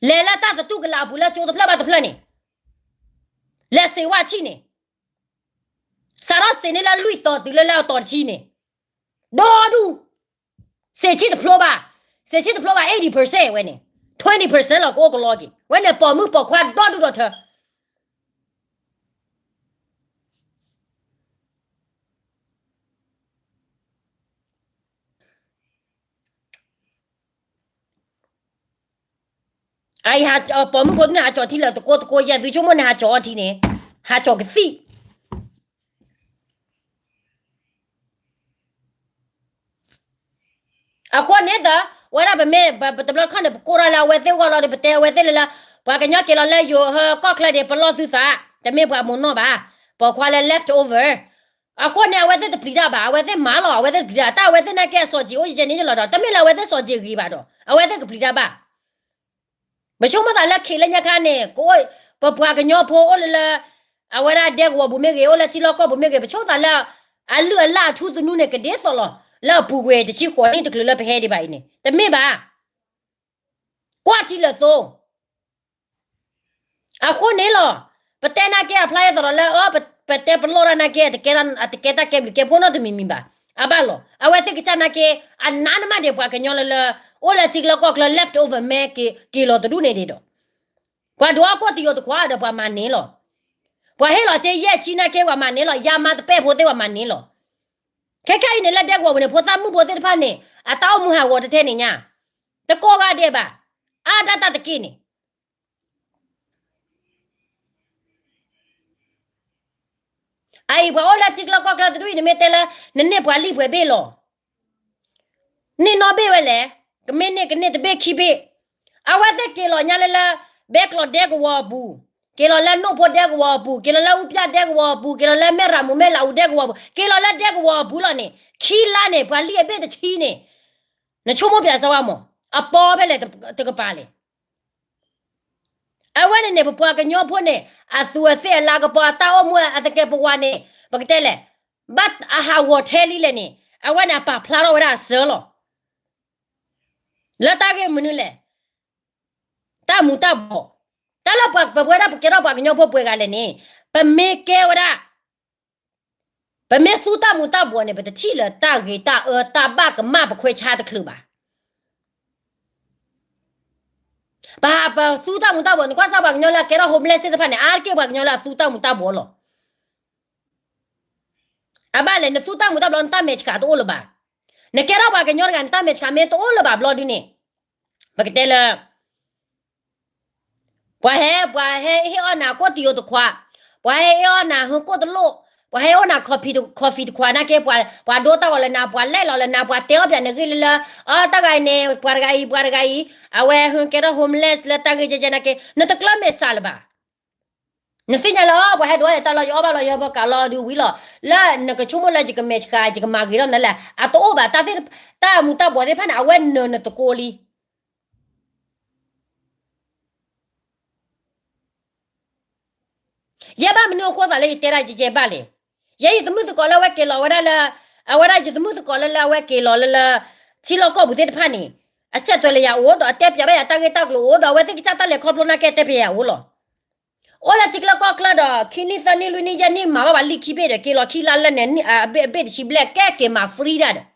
လဲၤလၢတၢ်သတူၢ်ကလာ်အပူၤလၢကၠိတဖျၢၣ်ဘၣ်တဖျၢၣ်န့ၣ်, လဲၤစံးဝဲဆံၣ်န့ၣ်, စးထီၣ်စံးန့ၢ်လၢလွံၢ်တီၤတုၤလၢလၢအတီၤတဆံန့ၣ်, ဒီဒူၣ်, စ သ့ၣ်ဆံတဖျိဘၣ်, သ့ၣ်ဆံတဖျိဘၣ် eighty percent ဝဲန့ၣ်, twenty percent လီၤ ကအိၣ်ကလီက့ၤ, ဝဲန့ၣ်ပိာ်မုၣ်ပိာ်ခွါဒီဒူၣ်ဒီထၢ ပိာ်မုၣ်ဖိန့ၣ် ဟးကၠီၤထံလၢတကိးတကိး ယဲၢ်သုဆိကမိၣ်န့ၣ် ဟးကၠီၤအီထံန့ၣ်, ဟးကၠီၤကသံၣ် အဃိန့ၣ်သၢ, ဝဲဒၣ်ပမ့ၢ်ပတဘျီခီန့ၣ် ပကိးတၢ်လၢအဝဲသ့ၣ်ဂီၢ်လီၤဒီး ပတဲအဝဲသ့ၣ်လၢလၢ ပှၤကညီက့ၤလီၤလၢယိၤဟၢကီၢ်ချၢဒၣ် ပလီၢ်သုသး, တမ့ၢ်ပှၤမိၢ်နီၢ်ဘၣ်, ပိာ်ခွါလၢ left over. အဃိန့ၣ် အဝဲသ့ၣ်တပျံၤတၢ်ဘၣ်, အဝဲသ့ၣ်မၤလီၤ, အဝဲသ့ၣ်တပျံၤတၢ်, တၢ်အဝဲသ့ၣ်နာ်က့အစီၤက့ၤအိၣ်ယဲၢ်န့ၣ်ယလီၤဒီး တမ့ၢ်လၢအဝဲသ့ၣ်စီၤက့ၤဂ့ၤဘၣ်ဒီး အဝဲသ့ၣ်ကပျံၤတၢ်ဘၣ်. ပဆိကမိၣ်သးလၢခံလၢညါခါန့ၣ် ကအိၣ်, ပပှၤကညီဖိအိၣ်လၢလၢ အဝဲဒၣ်ဒဲကဝီၤပူၤမ့ၢ်ဂ့ၤ, အိၣ်လၢထံလီၢ်ကီၢ်ပူၤမ့ၢ်ဂ့ၤ, ပဆိကမိၣ်သးလၢ အလုၢ်အလၢ်အထူသနူန့ၣ် ကဒ်သိးလီၤ လၢအပူၤကွံာ်တဆံဃိးနံၣ်တချုးလၢပဟဲဒံးဘၣ်အံၤန့ၣ် တမ့ၢ်ဘၣ်. ကွၢ်ထံလၢာ်သိ အဃိန့ၣ်လီၤ, ပတဲနာ်က့အဖျါယဲသိးဒီးလၢ ပတဲပလီၢ်တၢ်နာ်က့ အတကဲတၢ်ကဲဘျုးကဲဖှိၣ်နီတမံၤမံၤဘၣ်. အဘၣ်လီၤ, အဝဲသ့ၣ်ကစၢ်နာ်က့ အနးနမးဒံးပှၤကညီလၢလၢ အိၣ်လၢထံလီၢ်ကီၢ်ချၢ left over မ့ၢ်က့ၤလီၤတဒူၣ်န့ၣ်ဒံးဒီး ပှၤဒိးအီၣ်ကိၣ်တယိၤတခွးဒီးပှၤမၤန့ၢ်လီၤ. ပှၤဟ့ၣ်လီၤစ့ယဲၢ်ဆံနာ်က့ပှၤမၤန့ၢ်လီၤ, ယါမါတပဲၢ်ဖိသ့ၣ်ပှၤမၤန့ၢ်လီၤ. ခဲခဲအံၤန့ၣ်လၢဒဲကဝီၤပူၤန့ၣ် ဖိသၣ်မုၣ်ဖိသ့ၣ်တဖၣ်န့ၣ် အတၢ်အိၣ်မူဟးဂီၤထဲထဲန့ၣ်ညါ, တကိးဂၤဒဲးဘၣ်, အါဒၣ်တၢ်တက့ၢ်န့ၣ် အအံၤပှၤအိၣ်လၢထံကျၢကီၢ်ကျၢတဒူၣ်အံၤ နမ့ၢ်တဲလၢ နန့ၢ်ပှၤလံၢ်ပှဲၤဘ့ၣ်လီၤ. န့ၢ်နီတဘ့ၣ်ဝဲလဲၣ်, ကမ့ၢ်န့ၢ်ကန့ၢ်တဘ့ၣ်ခံဘ့ၣ်. အဝဲသ့ၣ်က့ၤလီၤညါလၢလၢ ဘဲကျီးဒဲကဝီၤအပူၤ, က့ၤလီၤလၢနိၣ်ဖိဒဲကဝီၤအပူၤ, က့ၤလီၤလၢအူပျၢ်ဒဲကဝီၤအပူၤ, က့ၤလီၤလၢမဲၢ်ရၤမူမဲၢ်လးအူဒဲကဝီၤအပူၤ, က့ၤလီၤလၢဒဲကဝီၤအပူၤလီၤန့ၣ်, ခံလါန့ၣ် ပှၤလံၢ်အဘ့ၣ်တဆံန့ၣ် နဆိကမိၣ်ပၠးစၢဝါမး, အပီဖဲလဲၣ်တကပၤလဲၣ်. အဝဲန့ၣ်န့ၣ် ပပှၤကညီဖိန့ၣ် အသူးအသ့ၣ်အလၤကပီၤ အတၢ်အိၣ်မူအသကဲးပဝးန့ၣ် ပကတဲလဲၣ်, ဘၣ်အဟးဂီၤထဲလံလဲၣ်န့ၣ် အဝဲန့ၣ်အပာ်ဖျါထီၣ်ဝဲဒၣ်အစၢလီၤ. လၢတၢ်ဂ့ၢ်မနုၤလဲၣ်, တၢ်မူၤတၢ်ဘှီး, တၢ်လၢပဝဲဒၣ်ပကဲထီၣ်ပှၤကညီဖိပှဲၤဂၤလဲၣ်န့ၣ်, ပမ့ၢ်ကဲဝဲဒၣ် ပမ့ၢ်သူတၢ်မူၤတၢ်ဘှီးန့ၣ် ပတထံၣ်လၢတၢ်ဂ့ၤတၢ်အၢတၢ်ဘၣ်ကမၣ်ပခွဲးဆါတချုးဘၣ်. ပဟးပသူတၢ်မူၤတၢ်ဘှီးန့ၣ် ကွၢ်စၢ်ပှၤကညီလၢအကဲထီၣ် homeless သ့ၣ်တဖၣ်န့ၣ် အါတက့ၢ်ပှၤကညီလၢအသူတၢ်မူၤတၢ်ဘှီးလီၤ. အဘၣ်လဲၣ် နသူတၢ်မူၤတၢ်ဘှီး နတၢ်မဲာ်ဆှးတအိၣ်လၢၤဘၣ်. နကဲထီၣ်ပှၤကညီတဂၤ နတၢ်မဲာ်ဆှးမ့ၢ်တအိၣ်လၢၤဘၣ်ဘျီဒုန့ၣ်, ပကတဲလၢ ပှၤဟဲ ပှၤဟဲဟ့ၣ်အီၣ်နၤကိၣ်တယိၤတခွး, ပှၤဟဲဟ့ၣ်အီၣ်နၤဟၢကိၣ်တလိၣ်, ပှၤဟဲအိၣ်နၤ coffee တခွးနာ်က့ ပှၤဒိတၢ်ဂီၤလၢနၤ, ပှၤလဲၣ်လီၤလၢနၤပှၤတဲအီၣ်ပၠးနဂ့ၢ်လၢလၢ, အတၢ်ဂၤအံၤန့ၣ် ပှၤတဂၤအံၤ ပှၤတဂၤအံၤ, အဝဲဟဲကဲထီၣ် homeless လၢတၢ်ဂ့ၢ်ကဲကဲနာ်က့ နတကျၢၢ်မဲာ်ဆှးလၢၤဘၣ်. နသ့ၣ်ညါလၢ ပှၤဟဲဒိးအီၣ်ယၤတၢ်လီၢ် ယအီၣ်ဘၣ်လီၤယဟၢဘၣ်ကးလီၤဒုဝံၤလီၤ. လၢနကဆိကမိၣ်လၢယကမဲာ်ဆှး ယကမၤဂ့ၤထီၣ်နၤလဲၣ် အတအိၣ်ဘၣ်. တၢ်မူၤတၢ်ဘှီးသ့ၣ်တဖၣ်န့ၣ် အဝဲနၢၤနတကိးလံ. ယဲဘၣ်မနုၤအဃိသးလၢယတဲဒၣ်ယဲဘၣ်လဲၣ်. ယဲယသမုၣ်သကိးလၢအဝဲက့ၤလီၤဝဲဒၣ်လၢ, အဝဲဒၣ်ယသမုၣ်သကိးလၢလၢအဝဲက့ၤလီၤလၢလၢ ထံလီၢ်ကီၢ်ပူၤသ့ၣ်တဖၣ်န့ၣ်, အဆက်သွယ်လၢယၤအိၣ်ဒီး အတဲပၠးဘၣ်ယၤတၢ်ဂ့ၢ်တၢ်ကျိၤအိၣ်ဒီး အဝဲသ့ၣ်ကစၢ်တၢ်လဲၤခီဖျိနာ်က့ တဲပၠးယၤအိၣ်လီၤ. အိၣ်လၢထံချၢကီၢ်ချၢဒီး ခံနံၣ်သၢနံၣ်လွံၢ်နံၣ်ယဲၢ်နံၣ် မၤဘၣ်ပှၤလံၢ်ခံဘ့ၣ်ဒီး က့ၤလီၤခံလါလၢန့ၣ် အဘ့ၣ်တဆံဘျဲၣ် ကဲက့ၤမၤ free ဒၣ်ဒီး.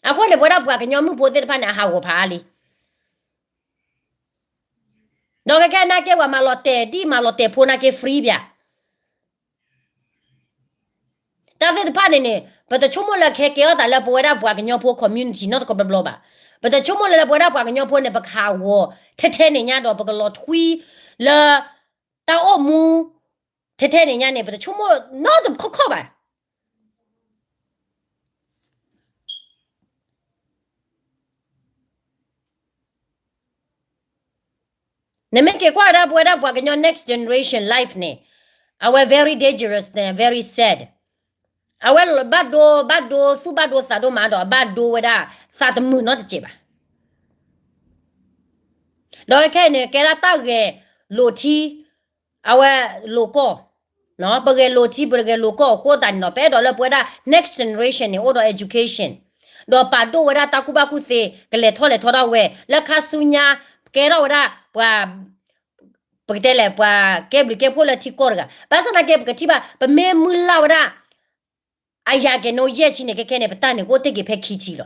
အဃိန့ၣ် ပဝဲဒၣ်ပှၤကညီမုၣ်ဖိသ့ၣ်တဖၣ်န့ၣ် အဟးဂီၤဖးအါလံ. ဒီးခဲခဲနာ်က့ ပှၤမၤလီၤတဲာ်ဒံၣ်မၤလီၤတဲာ်ဖိနာ်က့ free ပၠး. တၢ်သ့ၣ်တဖၣ်န့ၣ်န့ၣ် ပတဆိကမိၣ်လၢကဟဲကဲထီၣ်သးလၢပဝဲဒၣ်ပှၤကညီဖိ community နီတဘျီဘၣ်. ပတဆိကမိၣ်လၢလၢပဝဲဒၣ်ပှၤကညီဖိန့ၣ် ပကဟးဂီၤထဲထဲန့ၣ်ညါဒီး ပကလီၤထွံလၢတၢ်အိၣ်မူထဲထဲန့ၣ်ညါန့ၣ် ပတဆိကမိၣ်နီတခီၣ်ခီၣ်ဘၣ်. နမ့ၢ်က့ၤကွၢ်ဝဲဒၣ်ပဝဲဒၣ်ပှၤကညီ next generation life န့ၣ်, အဝဲ very dangerous န့ၣ် very sad. အဝဲဘၣ်ဒိဘၣ်ဒိသူၣ်ဘၣ်ဒိသးဒိၣ်မးဒီး အဘၣ်ဒိဝဲဒၣ်သးတမုာ်နီတစဲးဘၣ်. ဒီးခဲအံၤန့ၣ် ကဲဒၣ်တၢ်ဂဲၤလိာ်ထံ အဝဲလိာ်ကီၢ်, ပဂဲၤလိာ်ထံ ပဂဲၤလိာ်ကီၢ်အဃိသတးန့ၣ်ဒီး ပအဲၣ်ဒိးလၢပဝဲဒၣ် next generation န့ၣ် အိၣ်ဒီး education ဒီးပာ်ဒိၣ်ဝဲဒၣ်တၢ်ကူၣ်ဘၣ်ကူၣ်သ့ ကလဲၤထီၣ်လဲၤထီတၢ်ဝဲ လၢခါဆူညါ ကဲထီၣ်ဝဲဒၣ်ပှၤ ပကတဲလဲၣ် ပှၤကဲဘျုးကဲဖှိၣ်လၢထံကီၢ်တဂၤ, ဘၣ်ဆၣ်သနာ်က့ ပကထံၣ်ဘၣ် ပမ့ၢ်မုၢ်လၢ်ဝဲဒၣ် အယၤကဲၤနိယဲၢ်ဆံန့ၣ် ခဲခဲန့ၣ် ပတၢ်န့ၣ် ကအိၣ်တ့ၢ်က့ၤဖဲခံဆံလီၤ.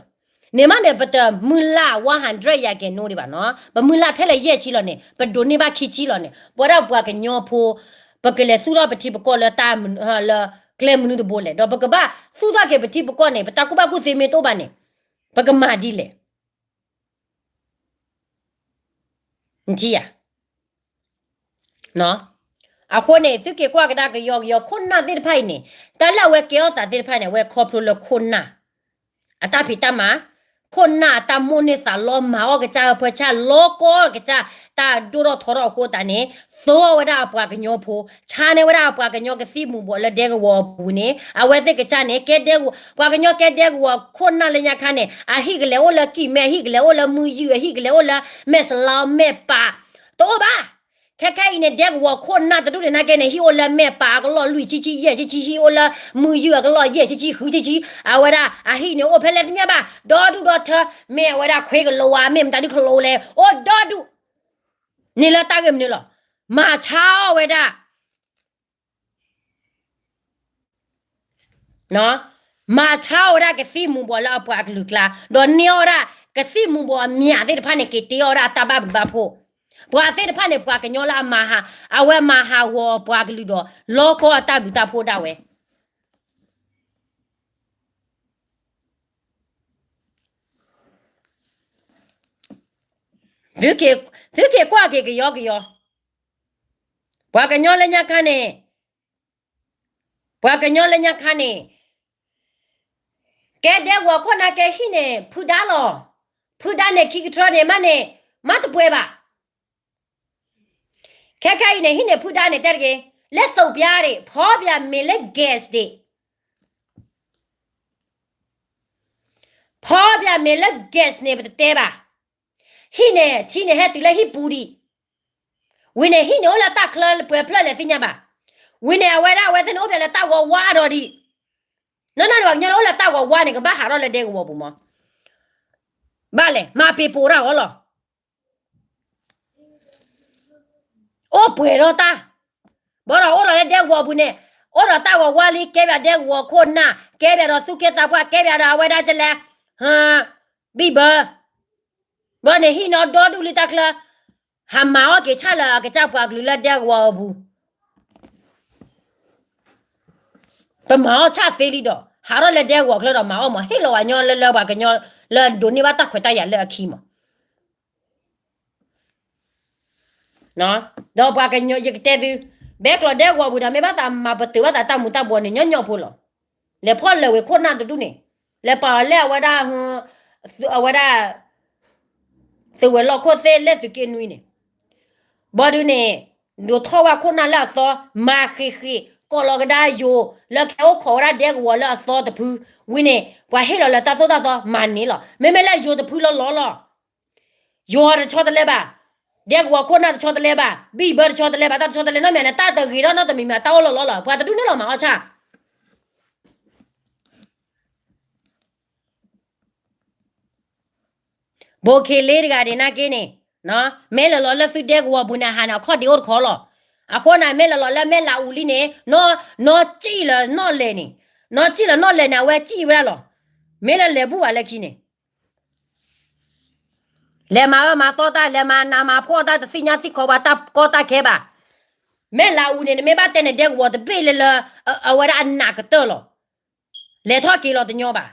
န့ၣ်မးန့ၣ် ပတမုၢ်လၢ် one hundred ယၤကဲၤနိဒံးဘၣ်နီၤ, ပမုၢ်လၢ်ထဲလၢယဲၢ်ဆံလီၤန့ၣ် ပဒိးန့ၢ်ဘၣ်ခံဆံလီၤန့ၣ် ပဝဲဒၣ်ပှၤကညီဖိ ပကလဲၤသူၣ်ထီၣ်ပထံပကီၢ်လၢတၢ်မနုၤ လၢကျဲမနုၤတဘိလဲၣ်, ဒီးပကဘၣ်သူၣ်ထီၣ်က့ၤပထံပကီၢ်န့ၣ် ပတၢ်ကူၣ်ဘၣ်ကူၣ်သ့မ့ၢ်တအိၣ်ဘၣ်န့ၣ် ပကမၤဒ်လဲၣ်. နထံၣ်ဧါ. အဃိန့ၣ် သုက့ၤကွၢ်ကဒါကယီကယီ ခိၣ်နၢ်သ့ၣ်တဖၣ်အံၤန့ၣ် တၢ်လၢအဝဲကဲထီၣ်သးသ့ၣ်တဖၣ်န့ၣ် အဝဲခီဖျိလၢခိၣ်နၢ် အတၢ်ဖံးတၢ်မၤ, ခိၣ်နၢ်အတၢ်မိၣ်န့ၢ်သးလီ မၤအီၣ်ကစၢ်ဟၢဖၢဆၣ် လီကီကစၢ် တၢ်ဒိၣ်ထီၣ်ထီထီၣ်အဃိသတးန့ၣ် သိအီၣ်ဝဲဒၣ်အပှၤကညီဖိ, ဆါန့ၢ်ဝဲဒၣ်အပှၤကညီကသံၣ်မူၤဘှီးလၢဒဲကဝီၤအပူၤန့ၣ် အဝဲသ့ၣ်ကစၢ်န့ၣ် ကဲဒဲကဝီၤ ပှၤကညီကဲဒဲကဝီၤခိၣ်နၢ်လၢညါခါန့ၣ် အဟံၣ်ကလဲၤအိၣ်လၢကံၢ်မဲၣ် အဟံၣ်ကလဲၤအိၣ်လၢမုၢ်ယုၢ် အဟံၣ်ကလဲၤအိၣ်လၢမဲၢ်စလါမဲၢ်ပး တအိၣ်ဘၣ်. ခဲခဲအံၤန့ၣ် ဒဲကဝီၤခိၣ်နၢ်တဒူၣ်န့ၣ်နာ်က့န့ၣ် ဟံၣ်အိၣ်လၢမဲၢ်ပးအကလီၢ်လွံၢ်ဆံဆံယဲၢ်ဆံဆံ ဟံၣ်အိၣ်လၢမုၢ်ယုၢ်အကလီၢ်ယဲၢ်ဆံဆံဃုဆံဆံ အဝဲဒၣ်အဟံၣ်န့ၣ်အိၣ်ဖဲလဲၣ်သ့ၣ်ညါဘၣ် ဒီဒူၣ်ဒီထၢ မ့ၢ်အဝဲဒၣ်ခွ့ကလိဝါ မ့ၢ်မတၤဒုးကလိလဲၣ် အိၣ်ဒီဒူၣ် န့ၣ်လၢတၢ်ဂ့ၢ်မနုၤလီၤ. မၤဆါအီၣ်ဝဲဒၣ် မၤဆါအီၣ်ဝဲဒၣ်ကသံၣ်မူၤဘှီးလၢအပှၤကလုာ်ကျါ ဒီးန့ၢ်အီၣ်ဝဲဒၣ်ကသံၣ်မူၤဘှီးအမၠးသ့ၣ်တဖၣ်န့ၣ် က့ၤတ့အီၣ်ဝဲဒၣ်အတၢ်ဘၣ်ဘျုးဘၣ်ဖှိၣ်, ပှၤသ့ၣ်တဖၣ်န့ၣ် ပှၤကညီလၢအမၤဟး အဝဲမၤဟးဂီၤပှၤကလုာ်ဒီး လီကီအတၢ်ဘျုးတၢ်ဖှိၣ်ဒၣ်ဝဲ သုက့ၤကွၢ်က့ၤကယီကယီ, ပှၤကညီလၢညါခါန့ၣ်, ပှၤကညီလၢညါခါန့ၣ်, ကဲဒဲကဝီၤခိၣ်နၢ်ကဲဟံၣ်န့ၣ် ဖုဒါလီၤ, ဖုဒါန့ၣ်ခံကထြၢန့ၣ်မးန့ၣ်, မးတပှဲၤဘၣ်. ခဲခဲအံၤန့ၣ် ဟံၣ်န့ၣ်ဖုဒါန့ၣ်တဲတဂ့ၤ, လၢသိးပျါဒံး ဖီပျါမ့ၢ်လၢ gas ဒံး ဖီပျါမ့ၢ်လၢ gas န့ၣ် ပတတဲဘၣ်. ဟံၣ်န့ၣ် ထံန့ၣ်ဟဲတုၤလၢဟံၣ်ပူၤဒံး, ဝံၤန့ၣ် ဟံၣ်န့ၣ်အိၣ်လၢတၢ်ချၢပှဲၤဖျၢၣ်လဲၣ်သ့ၣ်ညါဘၣ်. ဝံၤန့ၣ် အဝဲဒၣ်အဝဲသ့ၣ်န့ၣ်အိၣ်ဖျဲၣ်လၢတၢ်ဂီၤဝါဒီးဒံး, နီၢ်နီၢ်န့ၣ် ပှၤကညီလၢအိၣ်လၢတၢ်ဂီၤဝါန့ၣ် ကဘၣ်ဟးထီၣ်လၢဒဲကဝီၤပူၤမး, ဘၣ်လဲၣ် မၤပ့ၤပိာ်တၢ်အီၤလီၤ. အိၣ်ပှဲၤထီၣ်တၢ်, ဘၣ်ဒီးအိၣ်ဒီးလၢဒဲကဝီၤပူၤန့ၣ်, အိၣ်ဒီးတၢ်ဂီၤဝါလံ ကဲဘၣ်ဒဲကဝီၤခိၣ်နၢ် ကဲဘၣ်ဒီးသူၣ်က့သးပှၢ် ကဲဘၣ်ဒီးအဝဲဒၣ်ကလဲၣ်, ဘံၣ်ဘၢ, ဘၣ်န့ၣ်ဟံၣ်န့ၣ်ဒီဒူၣ်လံတၢ်ချၢ, ဟးမၤအီၣ်က့ၤဆၣ်လၢအကစၢ်ပှၤကလုာ်လၢဒဲကဝီၤအပူၤ ပမၤအီၣ်ဆၣ်သ့လံဒီး ဟးထီၣ်လၢဒဲကဝီၤချၢဒီးမၤအီၣ်မး ဟ့ၣ်လီၤဝဲညီလၢလၢပှၤကညီ လၢဒိးန့ၢ်ဘၣ်တၢ်ခွဲးတၢ်ယာ်လၢအခံမး. ဒီးပှၤကညီယကတဲသု, ဘဲကျိးဒဲကဝီၤပူၤဒီး မ့ၢ်ဘၣ်သးမၤပတုာ်ဘၣ်သးတၢ်မူၤတၢ်ဘှီးန့ၣ် ညီညီဖိလီၤ. လဲၤဖီၣ်လၢာ်ဝဲခိၣ်နၢ်တဒူၣ်န့ၣ်, လဲၤပာ်အီၤလၢအဝဲဒၣ်, အဝဲဒၣ် သုးဝဲၤလီၢ်ခိၣ်သ့ၣ်လၢသုးက့နွံန့ၣ်, ဘၣ်ဒုးန့ၣ်, ဒိးထီၣ်ဝဲခိၣ်နၢ်လၢအသီ, မၤဃ့ၢ်ဃ့ၢ် ကိးလီၤကဒါယိၤ လၢကဟဲအိၣ်ခိးဝဲဒၣ်ဒဲကဝီၤလၢအသီတဖု, ဝံၤန့ၣ် ပှၤဟ့ၣ်လီၤလၢတၢ်သိၣ်တၢ်သီ မၤန့ၢ်လီၤ. မ့မ့ၢ်လၢယိၤတဖုလီၤလီၤလီၤ. ယိၤတဆီတလဲဘၣ်, ဒဲကဝီၤခိၣ်နၢ်တဆီတလဲဘၣ်, ဘံၣ်ဘၢတဆီတလဲဘၣ်, တၢ်တဆီတလဲနီတမံၤန့ၣ် တၢ်တဂ့ၤထီၣ်နီတမံၤမ့ၢ် တၢ်အိၣ်လီၤလီၤလီၤ. ပှၤတဒူၣ်န့ၣ်လီၤမၤအီၣ်ဆၣ် ဘိးခ့လ့တဂၤဒ်နာ်က့န့ၣ်, မ့ၢ်လၢလီၤလၢသုဒဲကဝီၤပူၤန့ၣ် အဟးန့ၣ် အခီၣ်ဒ့အိၣ်တခီလီၤ. အဃိန့ၣ် မ့ၢ်လၢလီၤလၢမဲၢ်လးအူလံန့ၣ်, နီၢ်စံၣ်လၢနီၢ်လဲၣ်န့ၣ်, နီၢ်စံၣ်လၢနီၢ်လဲၣ်န့ၣ် အဝဲစံၣ်ဝဲဒၣ်လီၤ. မ့ၢ်လၢလဲၤဘူၣ်ဘၣ်လၢခံန့ၣ် လဲၤမၤအၢမၤသီတၢ် လဲၤမၤနးမၤဖှီၣ်တၢ် တသ့ၣ်ညါသံၣ်ခီပှၤတၢ်ကီတၢ်ခဲဘၣ်. မဲၢ်လးအူန့ၣ် နမ့ၢ်ဘၣ်တဲန့ၣ် ဒဲကဝီၤတဘ့ၣ်လၢလၢ အဝဲဒၣ်အနးကတၢၢ်လီၤ. လဲၤထီၣ်က့ၤလီၤတညီဘၣ်.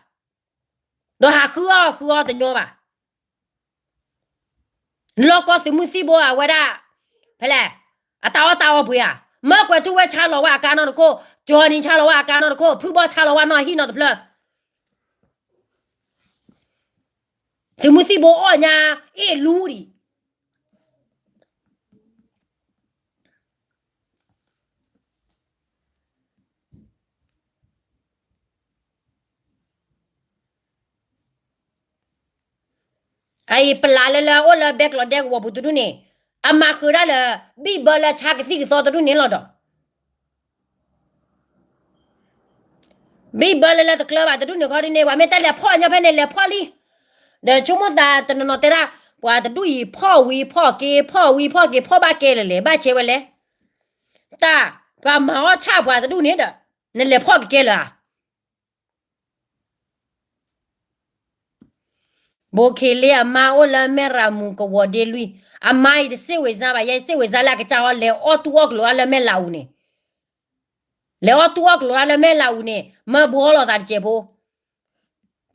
ဒီးဟးဃုအီၣ်ဃုအီတညီဘၣ်. လီၢ်ကီသုးမုၢ်သံၣ်ဘိအဝဲဒၣ်, ဖဲလဲၣ်, အတၢ်အီၣ်တၢ်အီပှ့ၤဧါ, မၢကွဲၤထူဝဲဆါလီၤဝဲအကါနီတခိၣ်, ကၠီၤနံၤဆါလီၤဝဲအကါနီတခိၣ်, ဖုဘီဆါလီၤဝဲနီၢ်ဟံၣ်နီတဖျၢၣ် သုးမုၢ်သံၣ်ဘိအီၣ်ညါ အ့ၣ်လူဒံး. အအံၤပျၢ်လၢလၢအိၣ်လၢဘဲကျိးဒဲကဝီၤပူၤတဒူၣ်န့ၣ်, အမၤဃုာ်ဒၣ်လၢ ဘံၣ်ဘၢလၢဆါကသံၣ်ကသီတဒူၣ်န့ၣ်လီၤဒီး ဘံၣ်ဘၢလၢလၢတကျၢၤဘၣ်တဒူၣ်န့ၣ်ခီဒ်န့ၣ် ပှၤမ့ၢ်တဲလဲၤဖီၣ်ညီဖဲန့ၣ် လဲၤဖီၣ်လံ. ဒီးဆိကမိၣ်သးတနီၤနီၤတဲဒၣ်, ပှၤတဒူၣ်အံၤဖီၣ်ဝံၤဖီၣ်က့ၤ ဖီၣ်ဝံၤဖီၣ်က့ၤ ဖီၣ်ဘၣ်ကဲလၢာ်လဲၣ် ဘၣ်ဆဲးဝဲလဲၣ်. တၢ်ပှၤမၤအီၣ်ဆၣ်ပှၤတဒူၣ်န့ၣ်ဒီး နလဲၤဖီၣ်ကကဲလၢာ်ဧါ. ဘိၣ်ခ့လ့အမါအိၣ်လၢမဲၢ်ရၤမူၤကဝီၤဒ့လွံၢ်, အမါအံၤတစ့ၣ်ဝ့ၤစါဘၣ်, ယဲစ့ၣ်ဝ့ၤစါလၢအကစၢ်ဟီလဲၤအီၣ်တူၢ်အီၣ်ကျိၤအါလၢမဲၢ်လးအူန့ၣ်, လဲၤအီၣ်တူၢ်အီၣ်ကျိၤအါလၢမဲၢ်လးအူန့ၣ် မၢဘှီလီၤသးတစဲးဖိ,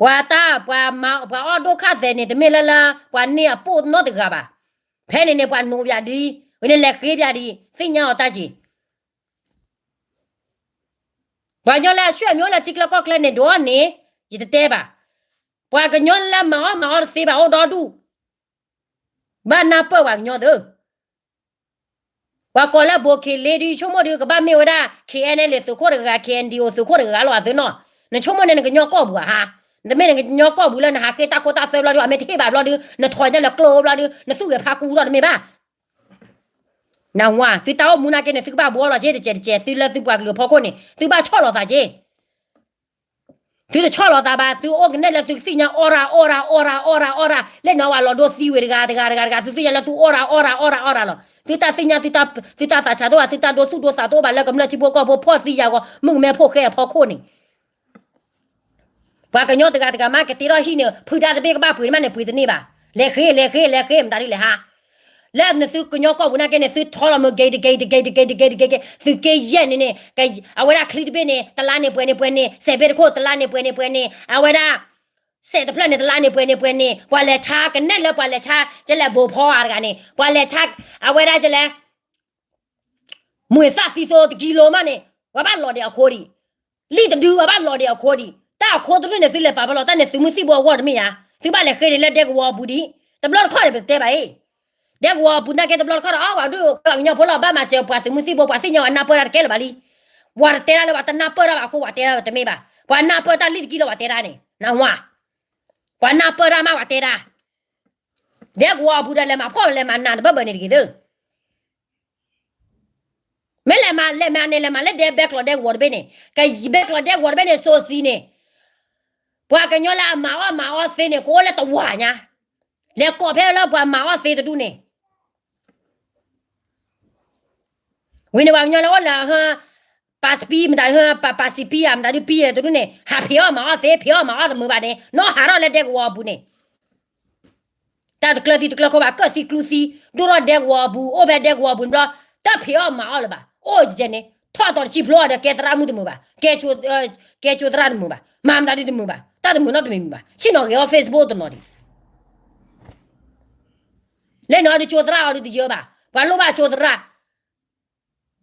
ပှၤတၢ် ပှၤမၤ ပှၤအီၣ်ဒိၣ်ခၣ်သဲးန့ၣ် တမ့ၢ်လၢလၢ ပှၤန့ၢ်အပိၢ်နီတဂၤဘၣ်, ဖဲန့ၣ်န့ၣ် ပှၤနိးပၠးဒ်, ဝဲန့ၣ်လဲၤဃ့ပၠးဒ်, သ့ၣ်ညါအီၤတၢ်က့ၤ ပှၤကညီလၢအဆွေမျိုးလၢထံကျါကီၢ်ကျါန့ၣ် ဒိးအီၣ်န့ၣ်, ယတတဲဘၣ်. ပှၤကညီလၢမၤအီၣ်မၤအီတသ့ဘၣ်အိၣ်ဒီဒူၣ်, ဘၣ်နၢ်ပၢၢ်ပှၤကညီသ့. ပှၤကိးလၢဘိၣ်ခ့လ့ဒ်ဆိကမိၣ်ဒ်ကဘၣ်မ့ၢ်ဝဲဒၣ် KNLA သုးခိၣ်တဂၤ, KNDO သုးခိၣ်တဂၤလီၤအသ့နီၤ. နဆိကမိၣ်န့ၣ် နကညီကီၢ်ပူၤဧါဟါ, နတမ့ၢ်နကညီကီၢ်ပူၤလၢနဟးဃ့တၢ်ခိတၢ်သွဲဘျီဒ် အမ့ၢ်တဟ့ၣ်ဘၣ်ဘျီဒ် နထီၣ်ညါလၢကျိဘျီဒ် နသူၣ်ဂဲၤဖးကူဒီးတမ့ၢ်ဘၣ် နဝၤ သုတၢ်အိၣ်မူနာ်က့န့ၣ် သုကဘၣ်ဘှီလီၤက့ၤတစဲးတစဲး, သုလၢသုပှၤကလုာ်အဖီခိၣ်န့ၣ် သုဘၣ်ဆီၣ်လီၤသးက့ၤ. သုတဆီၣ်လီၤသးဘၣ်, သုအိၣ်ကနဲၣ်လၢသုကသ့ၣ်ညါအီၣ်ရၣ် အီၣ်ရၣ် အီၣ်ရၣ် အီၣ်ရၣ် အီၣ်ရၣ်, လၢနီၢ်ဝၤလီၤဒိသံဝဲတဂၤတဂၤတဂၤတဂၤ, သုသ့ၣ်ညါလၢသုအီၣ်ရၣ် အီၣ်ရၣ် အီၣ်ရၣ် အီၣ်ရၣ်လီၤ. သုတၢ်သ့ၣ်ညါ သုတၢ်သးဆးတအိၣ်ဘၣ်, သုတၢ်ဒိသူၣ်ဒိသးတအိၣ်ဘၣ်လၢကမျၢၢ်ထံဖိကီၢ်ဖိဖှီၣ်သံယာ်ဂီၤ မုၣ်ကမဲဖိဃဲအဖီခိၣ်န့ၣ် ပှၤကညီတဂၤတဂၤမးကတ့ထီၣ်ဟံၣ်န့ၣ် ဖုဒါတဘ့ၣ်ကဘၣ်ပှ့ၤန့ၣ်မးန့ၣ် ပှ့ၤတန့ၢ်ဘၣ်. လဲၤဃ့ လဲၤဃ့ လဲၤဃ့ မတၤဒ်လဲၣ်ဟါ. လၢနသုကညီကီၢ်ပူၤနာ်က့န့ၣ် သုထီလီၤမုၢ် ဂ့ၤတဂ့ၤ တဂ့ၤ တဂ့ၤ တဂ့ၤ တဂ့ၤ သုးက့ယဲၢ်န့ၣ်န့ၣ်, အဝဲဒၣ်ချံတဘ့ၣ်န့ၣ် တလါန့ၣ်ပှဲၤန့ၣ်ပှဲၤန့ၣ်, စဲးဘ့ၣ်တခိၣ် တလါန့ၣ်ပှဲၤန့ၣ်ပှဲၤန့ၣ်, အဝဲဒၣ် စဲးတဖျၢၣ်န့ၣ် တလါန့ၣ်ပှဲၤန့ၣ်ပှဲၤန့ၣ်, ပှၤလဲၤဆါကနဲၣ်လၢပှၤလဲၤဆါ ကလဲၤဘိးဖီအါတဂၤန့ၣ် ပှၤလဲၤဆါ အဝဲဒၣ်ကလဲၤ မွေသၣ်သံသိတကံလိမးန့ၣ် ပှၤဘၣ်လီၤဒံးအခိဒံး, လံာ်တဒုပှၤဘၣ်လီၤဒံးအခိဒံး, တၢ်အခိတဒူၣ်န့ၣ် သုလဲၤပာ်ပလီၢ်တၢ်န့ၣ် သုးမုၢ်သံၣ်ဘိအဂီၢ်တမ့ၢ်ဧါ, သုဘၣ်လဲၤဃ့န့ၣ်လၢဒဲကဝီၤအပူၤဒံး, တဘျီတခီၣ်န့ၣ် ပတဲဘၣ်အံၤ, ဒဲကဝီၤအပူၤနာ်က့တဘျီတခီၣ်ဒီး အီၣ်ဝဲဒုးကညီဖိလီၤ ဘၣ်မၤစၢၤပှၤသုးမုၢ်သံၣ်ဘိ ပှၤသ့ၣ်ညါဝဲနၢ်ပၢၢ်တၢ်တကဲလၢၤဘၣ်လံ, ပှၤတတဲတၢ်လၢပှၤတနၢ်ပၢၢ်တၢ်ဘၣ်အဃိ ပှၤတဲတၢ်တမ့ၢ်ဘၣ်, ပှၤနၢ်ပၢၢ်တၢ်လံာ်တကံလိပှၤတဲတၢ်န့ၣ် နဝၤ ပှၤနၢ်ပၢၢ်တၢ်မးပှၤတဲတၢ်, ဒဲကဝီၤအပူၤဒီးလဲၤမၤဖှီၣ်လဲၤမၤနးတဘၢဘၢန့ၣ်တဂ့ၤသ့, မ့ၢ်လဲၤမၤလဲၤမၤန့ၣ် လဲၤမၤလၢဒဲဘဲကျိးဒဲကဝီၤတဘ့ၣ်န့ၣ်, ကဘဲကျိးဒဲကဝီၤတဘ့ၣ်န့ၣ် စိၤစံၤန့ၣ်, ပှၤကညီလၢအမၤအီၣ်မၤအီသ့န့ၣ် ကအိၣ်လၢတဝၢညါ, လဲၤကိးဖဲလၢပှၤမၤအီၣ်သ့တဒူၣ်န့ၣ် ဝံၤန့ၣ်ပှၤကညီလၢအိၣ်လၢ ပာ်စပံးမတၤ ပာ်စံးပံးဧါ မတၤဒုးပံးတဒူၣ်န့ၣ် ဟးဖံးအီၣ်မၤအီၣ်သ့ ဖံးအီၣ်မၤအီၣ်တမုာ်ဘၣ်န့ၣ် နီၢ်ဟးထီၣ်လၢဒဲကဝီၤအပူၤန့ၣ်, တၢ်တကျၢၤသံတကျၢၤခိဘၣ် ကၢၣ်သံကျူသံ ဒိၣ်ထီၣ်ဒဲကဝီၤအပူၤ အိၣ်ဖဲဒဲကဝီၤအပူၤန့ၣ်ဘျီ တဖံးအီၣ်မၤအီၣ်လၢၤဘၣ် အိၣ်ကဲန့ၣ် ထီၣ်တီၤတဆံဖျိအီၤဒီးကဲသရၣ်မုၣ်တမုာ်ဘၣ် ကဲကၠိသရၣ်တမုာ်ဘၣ် မၤမတၤဒုးတမုာ်ဘၣ် တၢ်တမုာ်နီတမံၤမံၤဘၣ် ဆ့ၣ်နီၤဂ့ၤအီၤ Facebook တနီၤဒံး လၢန့ၣ်အီၤဒုးကၠိသရၣ်အီၤဒုးတယၢဘၣ် ပှၤလိၣ်ဘၣ်ကၠိသရၣ်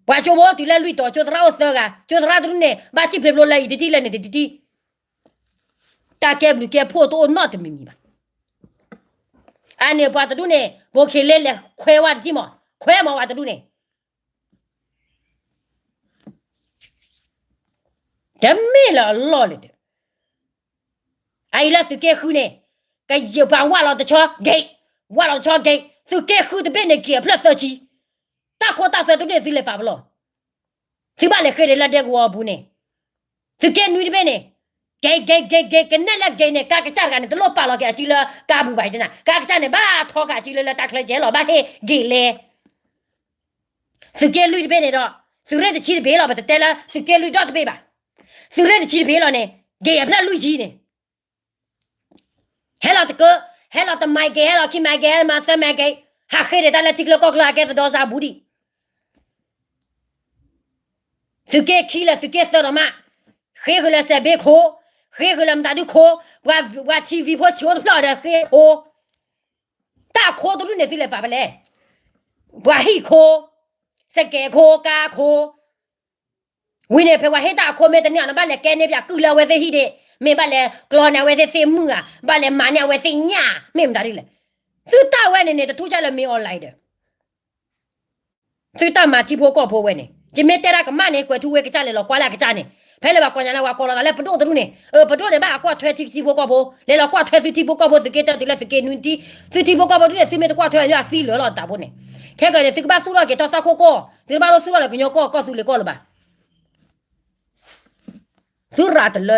ပှၤကၠိဖိအိၣ်တုၤလၢလွံၢ်တီၤ ကၠိသရၣ်အိၣ်သၢဂၤ ကၠိသရၣ်တဒူၣ်န့ၣ် ဘၣ်စံၣ်ဖျိဖျိလၢအံၤတထံၣ်လၢန့ၣ်တထံၣ် တၢ်ကဲဘျုးကဲဖှိၣ်တအိၣ်နီတမံၤမံၤဘၣ် အန့ၣ်ပှၤတဒူၣ်န့ၣ် ဘိၣ်ခ့လ့လဲၤခွဲဝဲတထံၣ်မး ခွဲမးဝဲတဒူၣ်န့ၣ် တမ့ၢ်လၢအလီၢ်လၢၤဒီး အအံၤလၢသုးက့ဃုန့ၣ် ကယဲၢ်ပှၤဝၢ်လီၤတဆီ gate ဝၢ်လီၤတဆီ gate သုးက့ဃုတဘ့ၣ်န့ၣ် gate အဖျၢၣ်သၢဆံ တၢ်ခိတၢ်သွဲတဒူၣ်န့ၣ် သုလဲၤပာ်ပလီၢ် သုဘၣ်လဲၤဃ့န့ၣ်လၢဒဲကဝီၤအပူၤန့ၣ် သုးက့နွံတဘ့ၣ်န့ၣ် gate gate gate gate ကနဲၣ်လၢ gate န့ၣ် ကါကစၢ်တဂၤန့ၣ် တလိၣ်ပာ်လီၤက့ၤအစုလၢကါပူၤဘၣ်အံၤတနၤ ကါကစၢ်န့ၣ် ဘၣ်ထီက့ၤအစုလၢလၢတၢ်ချၢကဲလီၤ ဘၣ်ဟ့ၣ် gate လဲ သုးက့လွံၢ်တဘ့ၣ်န့ၣ်ဒီး သုးရ့ၣ်တဆံတဘ့ၣ်လီၤ ပတတဲလၢသုးက့လွံၢ်ဒီတဘ့ၣ်ဘၣ် သုးရ့ၣ်တဆံတဘ့ၣ်လီၤန့ၣ် gate အဖျၢၣ်လွံၢ်ဆံန့ၣ် ဟဲလီၤတကၢ ဟဲလီၤတမံၤ gate ဟဲလီၤခံမံၤ gate ဟဲလီၤမၤသၢမံၤ gate ဟးဃ့ဒံးတၢ်လၢထံကျါကီၢ်ကျါအကဲသဒီစးဘူးဒံး သုးက့ခံလၢသုးက့သၢဒီးမး ဃ့ဃုာ်လၢစဲးဘ့ၣ်ခိၣ် ဃ့ဃုာ်လၢမတၤဒုခိၣ် ပှၤ TV ဖိဆံးအိၣ်တဖျၢၣ်ဒီးဃ့ခိၣ် တၢ်အခိတဒူၣ်န့ၣ်သုလဲၤပာ်ဖဲလဲၣ် ပှၤဟံၣ်ခိၣ် စကဲးခိၣ် ကါခိၣ် ဝံၤန့ၣ် ဖဲပှၤဟ့ၣ်တၢ်အခိမ့ၢ်တန့ၢ်အီၤန့ၣ် ဘၣ်လဲၤကဲန့ၢ်ပၠးကုၢ်လၢအဝဲသ့ၣ်ဟံၣ်ဒ့ၣ် မ့ၢ်ဘၣ်လဲၤကျီန့ၢ်အဝဲသ့ၣ်သ့ၣ်မုၣ်ဧါ ဘၣ်လဲၤမၤန့ၢ်အဝဲသ့ၣ်ညၣ် မ့ၢ်မတၤဒ်လဲၣ် သုတၢ်ဝဲန့ၣ်န့ၣ် တထူၣ်ဆါလၢမ့ၢ် online ဒီး သုတၢ်မၤထံဖိကီၢ်ဖိဝဲန့ၣ် ယမ့ၢ်တဲဒၣ်ကမၣ်န့ၣ် ကွဲးထူဝဲကစၢ်လဲၤလီၤကွၢ်လၢအကစၢ်န့ၣ် ဖဲလၢပှၤကိးညါလၢပှၤကိးလီၤသးလၢပဒိၣ်တဒူၣ်န့ၣ် ပဒိၣ်န့ၣ်ဘၣ်အကွၢ်ထွဲထံဖိကီၢ်ဖိ လဲၤလီၤကွၢ်ထွဲသုထံဖိကီၢ်ဖိ သုးက့တၢတုၤလၢသုးက့နွံတံ သုထံဖိကီၢ်ဖိဒူၣ်န့ၣ် သုမ့ၢ်တကွၢ်ထွဲန့ၣ် အသံလၢာ်လီၤတၢ်ဖိန့ၣ် ခဲကနံၣ်န့ၣ် သုကဘၣ်သူၣ်ထီၣ်က့ၤထီၣ်သၣ်ခိၣ်ကီၢ် သုတဘၣ်လိၣ်သူၣ်ထီၣ်လၢကညီကီၢ်ကီၢ်သူလ့ၤကီၢ်လၢၤဘၣ် သုရၤတလၢလံ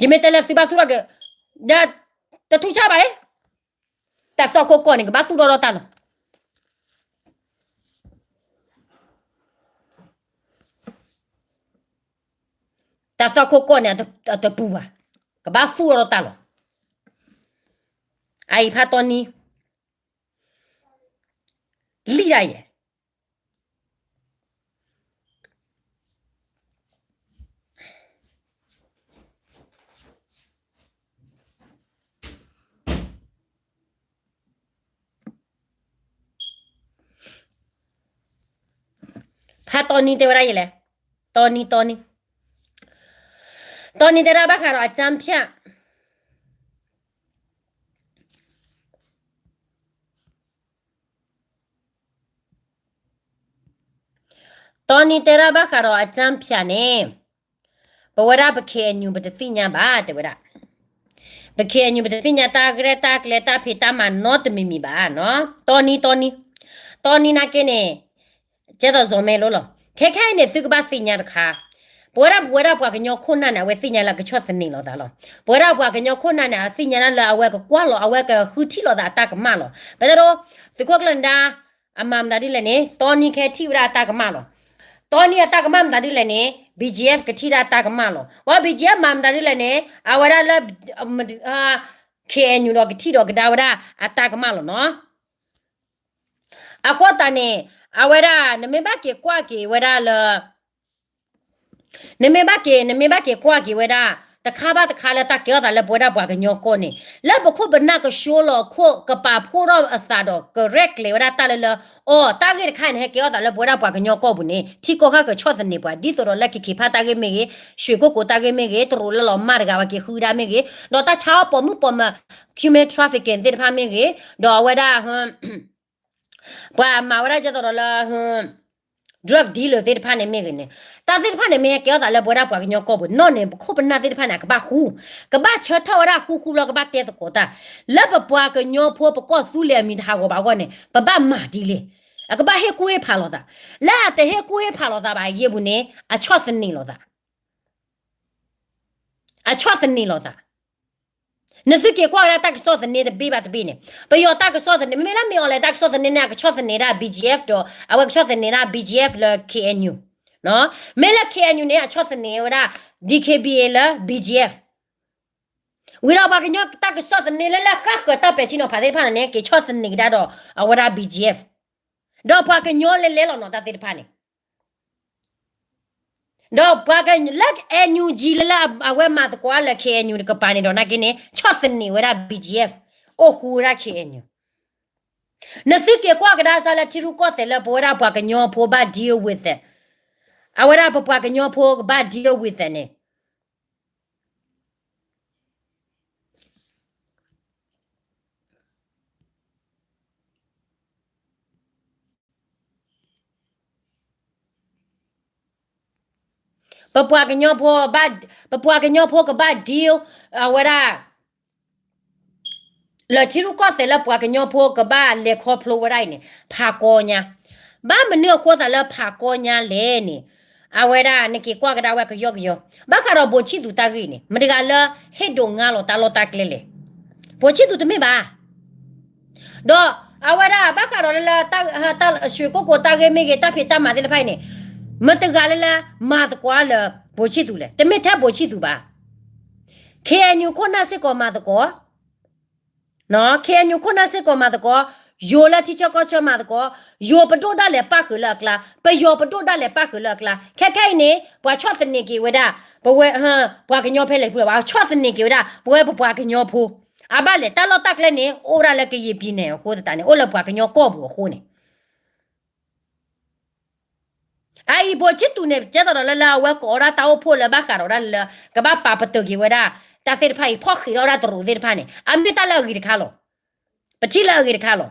ယမ့ၢ်တဲလၢသုဘၣ်သူၣ်ထီၣ်က့ၤ ဒီးတထူၣ်ဆါဘၣ်အံၤ တၢ်သီၣ်ခိၣ်ကီၢ်န့ၣ် ကဘၣ်သူၣ်ထီၣ်ဒီးတၢ်လီၤ. အသီခိၣ်ကီၢ်န့ၣ် အတပူၤဘၣ်, ကဘၣ်သူၣ်ထီၣ်ဒီးတၢ်လီၤ. အအံၤဖးတီနံ လံၣ်ဒၣ်ယဲၢ် ဖးတီနံတဲဝဲဒၣ်ယဲလဲၣ်, တီနံ တီနံ, တီနံတဲဒၣ်ဘၣ်ဃးဒီးအကၠၢဖၠၣ် တီနံတဲဒၣ်ဘၣ်ဃးဒီးအကၠၢဖၠၣ်န့ၣ်, ပဝဲဒၣ်ပ K N U ပတသ့ၣ်ညါဘၣ် တဲဝဲဒၣ်. ပ K N U ပတသ့ၣ်ညါတၢ်ရဲၣ်တၢ်ကျဲၤတၢ်ဖံးတၢ်မၤနီတမံၤမံၤဘၣ်နီၤ. တီနံ တီနံ, တီနံနာ်က့န့ၣ်, ကဲသိးစီၤမဲလိလီၤ. ခဲခဲအံၤန့ၣ် သုကဘၣ်သ့ၣ်ညါတခါ, ပဝဲဒၣ်ပဝဲဒၣ်ပှၤကညီခိၣ်နၢ်န့ၣ် အဝဲသ့ၣ်ညါလၢအကဆီၣ်သနံးလိာ်သးလီၤ. ပဝဲဒၣ်ပှၤကညီခိၣ်နၢ်န့ၣ် အသ့ၣ်ညါဒၣ်လၢအဝဲကကွၢ်လီၤ အဝဲကဃုထံၣ်လိာ်သးအတၢ်ကမၣ်လီၤ. ပတဲဒိ, သုးခိၣ်ကျၢၢ်နဒါ အမၤမတၤဒ်လဲၣ်န့ၣ် တီနံခဲထံၣ်ဝဲဒၣ်အတၢ်ကမၣ်လီၤ. တီနံအတၢ်ကမၣ်မတၤဒ်လဲၣ်န့ၣ် B G F ကထံၣ်ဒၣ်အတၢ်ကမၣ်လီၤ. ဝဲ B G F မၤမတၤဒ်လဲၣ်န့ၣ် အဝဲဒၣ်လၢ K N U ဒီးကထံၣ်ဒီးကဒါဝဲဒၣ်အတၢ်ကမၣ်လီၤနီၤ. အဃိသတးန့ၣ် အဝဲဒၣ် နမ့ၢ်ဘၣ်က့ၤကွၢ်က့ၤဝဲဒၣ်လၢ နမ့ၢ်ဘၣ်က့ၤ နမ့ၢ်ဘၣ်က့ၤကွၢ်က့ၤဝဲဒၣ် တခါဘၣ်တခါလၢတၢ်ကဲထီၣ်သးလၢပဝဲဒၣ်ပှၤကညီကီၢ်န့ၣ် လၢပခိၣ်ပနၢ်ကဆှိလီၤခိၣ် ကပာ်ဖှိၣ်ထီၣ်အသးဒီးကရဲၣ်ကျဲၤဝဲဒၣ်တၢ်လၢလၢ အီၤ တၢ်ဂ့ၢ်တခါန့ၣ် ဟဲကဲထီၣ်သးလၢပဝဲဒၣ်ပှၤကညီကီၢ်ပူၤန့ၣ် ထံကီၢ်ခါကဆီၣ်သနံးပှၤ ဒ်သိးဒီးလၢ ခဲက့ဖး တၢ်ဂ့ၢ်မ့ၢ်ဂ့ၤ, ရွှေကုက္ကို တၢ်ဂ့ၢ်မ့ၢ်ဂ့ၤ, တရူးလၢလီၤမၢ်တဂၤဝဲက့ၤဃုဒၣ်မ့ၢ်ဂ့ၤ, ဒီးတၢ်ဆါအီၣ်ပိာ်မုၣ်ပိာ်မၢၤ human trafficking သ့ၣ်တဖၣ်မ့ၢ်ဂ့ၤ, ဒီးအဝဲဒၣ် ပှၤမၤဝဲဒၣ်ကဲသိးဒီးလၢ drug dealer သ့ၣ်တဖၣ်န့ၣ်မ့ၢ်ဂ့ၤန့ၣ်, တၢ်သ့ၣ်တဖၣ်န့ၣ် မ့ၢ်ဟဲကဲထီၣ်သးလၢပဝဲဒၣ်ပှၤကညီကီၢ်ပူၤနီၢ်န့ၣ် ပခိၣ်ပနၢ်သ့ၣ်တဖၣ်န့ၣ် အကဘၣ်ဃူ, ကဘၣ်ဆၢထၢၣ်ဝဲဒၣ်ဃူဃူဘျီ ကဘၣ်တဲသကိးတၢ်, လၢပပှၤကညီဖိပကီၢ်သူလ့ၤအမံၤတဟးဂီၤဘၣ်အဂီၢ်န့ၣ် ပဘၣ်မၤဒ်လဲၣ်, အကဘၣ်ဟ့ၣ်ကူၣ်ဟ့ၣ်ဖးလိာ်သး, လၢအတဟ့ၣ်ကူၣ်ဟ့ၣ်ဖးလိာ်သးဘၣ်အယ့ၢ်ပူၤန့ၣ် အဆီၣ်သနံးလိာ်သး အဆီၣ်သနံးလိာ်သး. နသုက့ၤကွၢ်ဝဲဒၣ်တၢ်ကဆီၣ်သနံးတဘ့ၣ်ဘၣ်တဘ့ၣ်န့ၣ်, ပယီၤတၢ်ကဆီၣ်သနံး မ့မ့ၢ်လၢမ့ၢ်အီၤလဲၣ် တၢ်ကဆီၣ်သနံးန့ၣ် အကဆီၣ်သနံးဒၣ် B G F ဒီး အဝဲကဆီၣ်သနံးဒၣ် B G F လၢ K N U, မ့ၢ်လၢ K N U န့ၣ် အဆီၣ်သနံးဝဲဒၣ် D K B A လၢ B G F, ဝံၤဒီးပှၤကညီတၢ်ကဆီၣ်သနံးလၢလၢဃၣ်ဃၢၤတၢ်ပဲာ်ထံနီၤဖးသ့ၣ်တဖၣ်န့ၣ်န့ၣ် က့ၤဆီၣ်သနံးကဒါဒီး အဝဲဒၣ် B G F, ဒီးပှၤကညီလဲၤလဲၤလီၤနီၤတၢ်သ့ၣ်တဖၣ်န့ၣ် ဒီးပှၤက လၢ N U G လၢလၢအဝဲမၤသကိးလၢ K N U တကပၤန့ၣ်ဒီးနာ်က့န့ၣ် ဆီၣ်သနံးဝဲဒၣ် B G F, အိၣ်ဃူဝဲဒၣ် K N U. နသုက့ၤကွၢ်ကဒါစၢ်လၢထံရူၢ်ကီၢ်သဲးလၢပဝဲဒၣ်ပှၤကညီဖိဘၣ် deal with, အဝဲဒၣ်ပပှၤကညီဖိကဘၣ် deal with န့ၣ် ပပှၤကညီဖိဘၣ်, ပပှၤကညီဖိကဘၣ် deal, အဝဲဒၣ် လၢထံရူၢ်ကီၢ်သဲးလၢပှၤကညီဖိကဘၣ်လဲၤခီဖျိဝဲဒၣ်အံၤန့ၣ် ဖးကီညါ, ဘၣ်မနုၤအဃိသးလၢဖးကီညါလဲၣ်န့ၣ်, အဝဲဒၣ်နက့ၤကွၢ်ကဒါဝဲကယီကယီ, ဘၣ်ဃးဒီးဘိးဆံၣ်သူးတၢ်ဂ့ၢ်န့ၣ် မတၤတဂၤလၢဟ့ၣ်ဒိးငါလီၤတၢ်လီၢ်တၢ်ကျဲလဲၣ်, ဘိးဆံၣ်သူးတမ့ၢ်ဘၣ် ဒီးအဝဲဒၣ်ဘၣ်ဃးဒီးလၢ ရွှေကုက္ကို တၢ်ဂ့ၢ်မ့ၢ်ဂ့ၤ တၢ်ဖံးတၢ်မၤသ့ၣ်တဖၣ်အံၤန့ၣ်, မတၤတဂၤလၢလၢမၤသကိးလၢဘိးဆံၣ်သူးလဲၣ်, တမ့ၢ်ထဲဘိးဆံၣ်သူးဘၣ်, K N U ခိၣ်နၢ်စ့ၢ်ကီးမၤသကိး, K N U ခိၣ်နၢ်စ့ၢ်ကီးမၤသကိး, ယိၤလၢထံဆၢကီၢ်ဆၢမၤသကိး, ယိၤပဒိၣ်ဒၣ်လဲာ်ပၣ်ဃုာ်လၢအကျါ, ပယီၤပဒိၣ်ဒၣ်လဲာ်ပၣ်ဃုာ်လၢအကျါ, ခဲခဲအံၤန့ၣ် ပှၤဆီၣ်သနံးက့ၤဝဲဒၣ်, ပဝဲ ပှၤကညီဖဲလဲၣ်တဖုလဲၣ် ပှၤဆီၣ်သနံးက့ၤဝဲဒၣ် ပဝဲပပှၤကညီဖိ, အဘၣ်လဲၣ် တၢ်လီၢ်တၢ်ကျဲန့ၣ် အိၣ်ဝဲဒၣ်လၢကယံာ်ပံၤနဲၣ်အဃိသတးန့ၣ် အိၣ်လၢပှၤကညီကီၢ်ပူၤအဃိန့ၣ် အအံၤဘိးဆံၣ်သူးန့ၣ် ကဲသိးဒီးလၢလၢအဝဲကိးဝဲဒၣ်တၢ်အိၣ်ဖှိၣ်လၢဘၣ်ဃးဒီးဝဲဒၣ်လၢ ကဘၣ်ပာ်ပတုာ်က့ၤဝဲဒၣ် တၢ်သ့ၣ်တဖၣ်အံၤ ဖီၣ်ဃံးထီၣ်ဝဲဒၣ်တရူးသ့ၣ်တဖၣ်န့ၣ် အမ့ၢ်တၢ်လၢအဂ့ၤတခါလီၤ. ပထံၣ်လၢအဂ့ၤတခါလီၤ.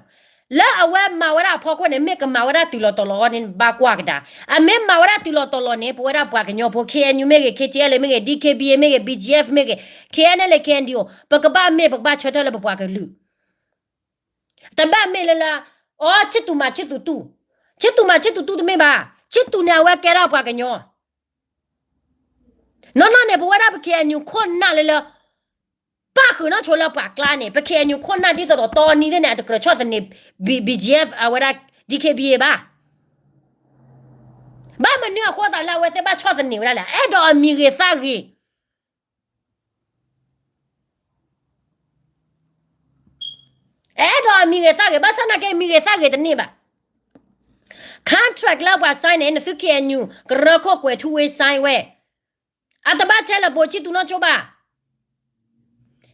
လၢအဝဲမၤဝဲဒၣ်အဖီခိၣ်န့ၣ် မ့ၢ်ကမၤဝဲဒၣ်တုၤလီၤတီၤလီၤအဂီၢ်န့ၣ် ဘၣ်ကွၢ်ကဒါ. အမ့ၢ်မၤဝဲဒၣ်တုၤလီၤတီၤလီၤန့ၣ် ပဝဲဒၣ်ပှၤကညီဖိ K N U မ့ၢ်ဂ့ၤ K T L A မ့ၢ်ဂ့ၤ D K B A မ့ၢ်ဂ့ၤ B G F မ့ၢ်ဂ့ၤ K N L A K N D O ပကဘၣ်မ့ၢ် ပကဘၣ်ဆၢထၢၣ်လၢပပှၤကလုာ် တဘၣ်မ့ၢ်လၢလၢ အီ ဆံၣ်သူးမၤဆံၣ်သူးတူၢ်, ဆံၣ်သူးမၤဆံၣ်သူးတူၢ်တမ့ၢ်ဘၣ်, ဆံၣ်သူးန့ၣ် အဝဲကဲဒၣ်ပှၤကညီ, နီၢ်နီၢ်န့ၣ် ပဝဲဒၣ်ပ K N U ခိၣ်နၢ်လၢလၢ ပၣ်ဃုာ်နီၢ်ဆိလၢပှၤကျါန့ၣ် ပ K N U ခိၣ်နၢ်ဒ်သိးဒီးတီနံၤသ့ၣ်န့ၣ် အတကြၢးဆီၣ်သနံး B G F အဝဲဒၣ် D K B A ဘၣ် ဘၣ်မနုၤအဃိသးလၢအဝဲသ့ၣ်ဘၣ်ဆီၣ်သနံးဝဲဒၣ်လဲၣ်. အဲၣ်ဒိးအမံၤဂ့ၤသၣ်ဂ့ၤ, အဲၣ်ဒိးအမံၤဂ့ၤသၣ်ဂ့ၤ, ဘၣ်ဆၣ်နာ်က့မံၤဂ့ၤသၣ်ဂ့ၤတန့ၢ်ဘၣ်. Contract လၢပှၤ sign န့ၣ် နသု K N U ကရၢခိၣ်ကွဲၤထူဝ့ sign ဝဲ, အတဘၣ်ဆဲးလၢဘိးဆံသူနီၢ်ဆိဘၣ်.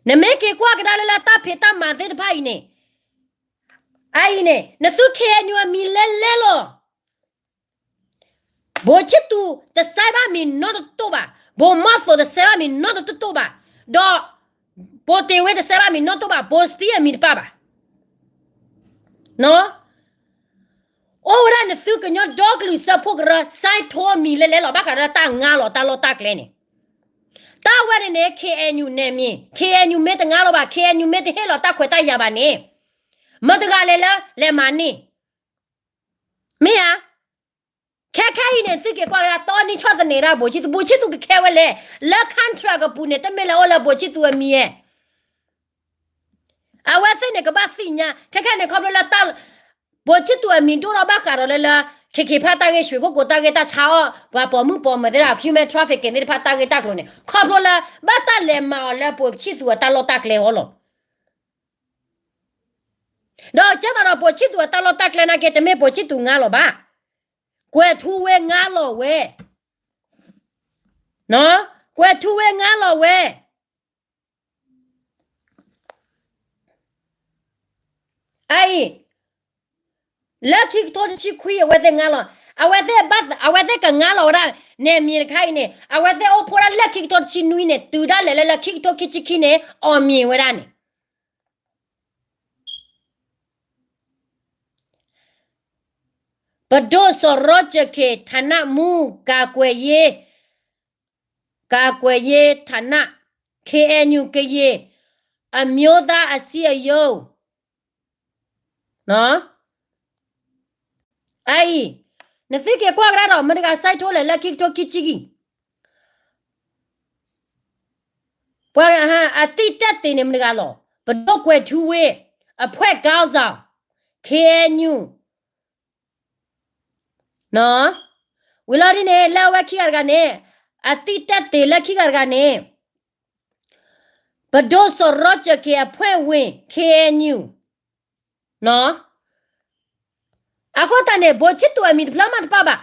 နမ့ၢ်က့ၤကွၢ်ကဒါလၢလၢတၢ်ဖံးတၢ်မၤသ့ၣ်တဖၣ်အံၤန့ၣ်, အအံၤန့ၣ် နသု K N U အမံၤလဲလဲလီၤ. ဘိးဆံသူတစဲးဘၣ်မံၤနီတတိၢ်ဘၣ်, ဘိးမီၢ်သိးတစဲးဘၣ်မံၤနီတတိၢ်ဘၣ်, ဒီး ဘိးတ့ၢ်ဝ့တစဲးဘၣ်မံၤနီတတိၢ်ဘၣ်, ဘိးစတံအမံၤတပၣ်ဘၣ်. အိၣ်ဝဲဒၣ်နသုကညီဒီကလုာ်စၢဖှိၣ်ကရၢ sign ထိအမံၤလဲလဲလီၤ ဘၣ်ဃးဒီးတၢ်ငါလီၤတၢ်လီၢ်တၢ်ကျဲန့ၣ်, တၢ်ဝဲန့ၣ်န့ၣ် K N U န့ၣ်မံၤ, K N U မ့ၢ်တငါလီၤဘၣ်, K N U မ့ၢ်တဟ့ၣ်လီၤတၢ်ခွဲးတၢ်ယာ်ဘၣ်န့ၣ်, မတဂၤလဲၤလၢလဲၤမၤန့ၢ် မ့ၢ်ဧါ. ခဲခဲအံၤန့ၣ် သုက့ၤကွၢ်ကဒါ တီနံၤဆီၣ်သနံးဒၣ်ဘိးဆံသူ, ဘိးဆံသူကခဲဝဲလဲၣ်, လၢ contract အပူၤန့ၣ် တမ့ၢ်လၢအိၣ်လၢဘိးဆံသူအမံၤဧါ. အဝဲသ့ၣ်န့ၣ်ကဘၣ်သ့ၣ်ညါ, ခဲခဲန့ၣ် ခီဖျိလၢ ဘိးဆံသူအမံၤဒိၣ်ထီၣ်ဘၣ်ဃးဒီးလၢလၢ ခ့ခ့ဖးတၢ်ဂ့ၢ် ရွှေကုက္ကို တၢ်ဂ့ၢ်တၢ်ဆါအီၣ် ပှၤပိာ်မုၣ်ပိာ်မၢၤသ့ၣ်တဖၣ် human trafficking သ့ၣ်တဖၣ်တၢ်ဂ့ၢ်တၢ်ကျိၤန့ၣ် ခီဖျိလၢ ဘၣ်တၢ်လဲၤမၤအီၤလၢဘိးဆံသူအတၢ်လီၢ်တၢ်ကျဲအီၤလီၤ. ဒီးကဲသးဒီးဘိးဆံသူအတၢ်လီၢ်တၢ်ကျဲနာ်က့ တမ့ၢ်ဘိးဆံသူငါလီၤဘၣ်, ကွဲၤထူဝ့ငါလီၤဝဲ, ကွဲၤထူဝ့ငါလီၤဝဲ. အအံၤ လၢခံကထိတဆံခွံ အဝဲသ့ၣ်ငါလီၤ, အဝဲသ့ၣ်ဘၣ်, အဝဲသ့ၣ်ကငါလီၤဝဲဒၣ် န့ၣ်မံၤတခါအံၤန့ၣ် အဝဲသ့ၣ်အိၣ်ဖှိၣ်ဒၣ်လၢခံကထိတဆံနွံန့ၣ် တုၤဒၣ်လဲာ်လၢလၢခံကထိခံဆံခံန့ၣ် အီၣ်မံၤဝဲဒၣ်န့ၣ် ပဒိၣ်စီၤ Roger K ဌာနမှူး ကာကွယ်ရေး, ကာကွယ်ရေးဌာန, K N U ကရင် အမျိုးသားအစည်းအရုံး. အအံၤ နသုက့ၤကွၢ်ကဒါဒီး မတၤတဂၤ sign ထိလဲၣ်လၢခံကထိခံဆံခံ, ပှၤအသံၣ်တဲၣ်သ့ၣ်န့ၣ်မတၤတဂၤလီၤ, ပဒိၣ်ကွဲၤထူဝ့ အဖွဲ့ခေါင်းဆောင် K N U ဝံၤလီၤဒ်န့ၣ် လၢအဝဲခံဂၤတဂၤန့ၣ် အသံၣ်တဲၣ်သ့ၣ်လၢခံဂၤတဂၤန့ၣ် ပဒိၣ်စီၤ Roger K အဖွဲ့ဝင် K N U အဃိသတးန့ၣ် ဘိးဆံသူအမံၤတဖျၢၣ်မးတပၣ်ဘၣ်.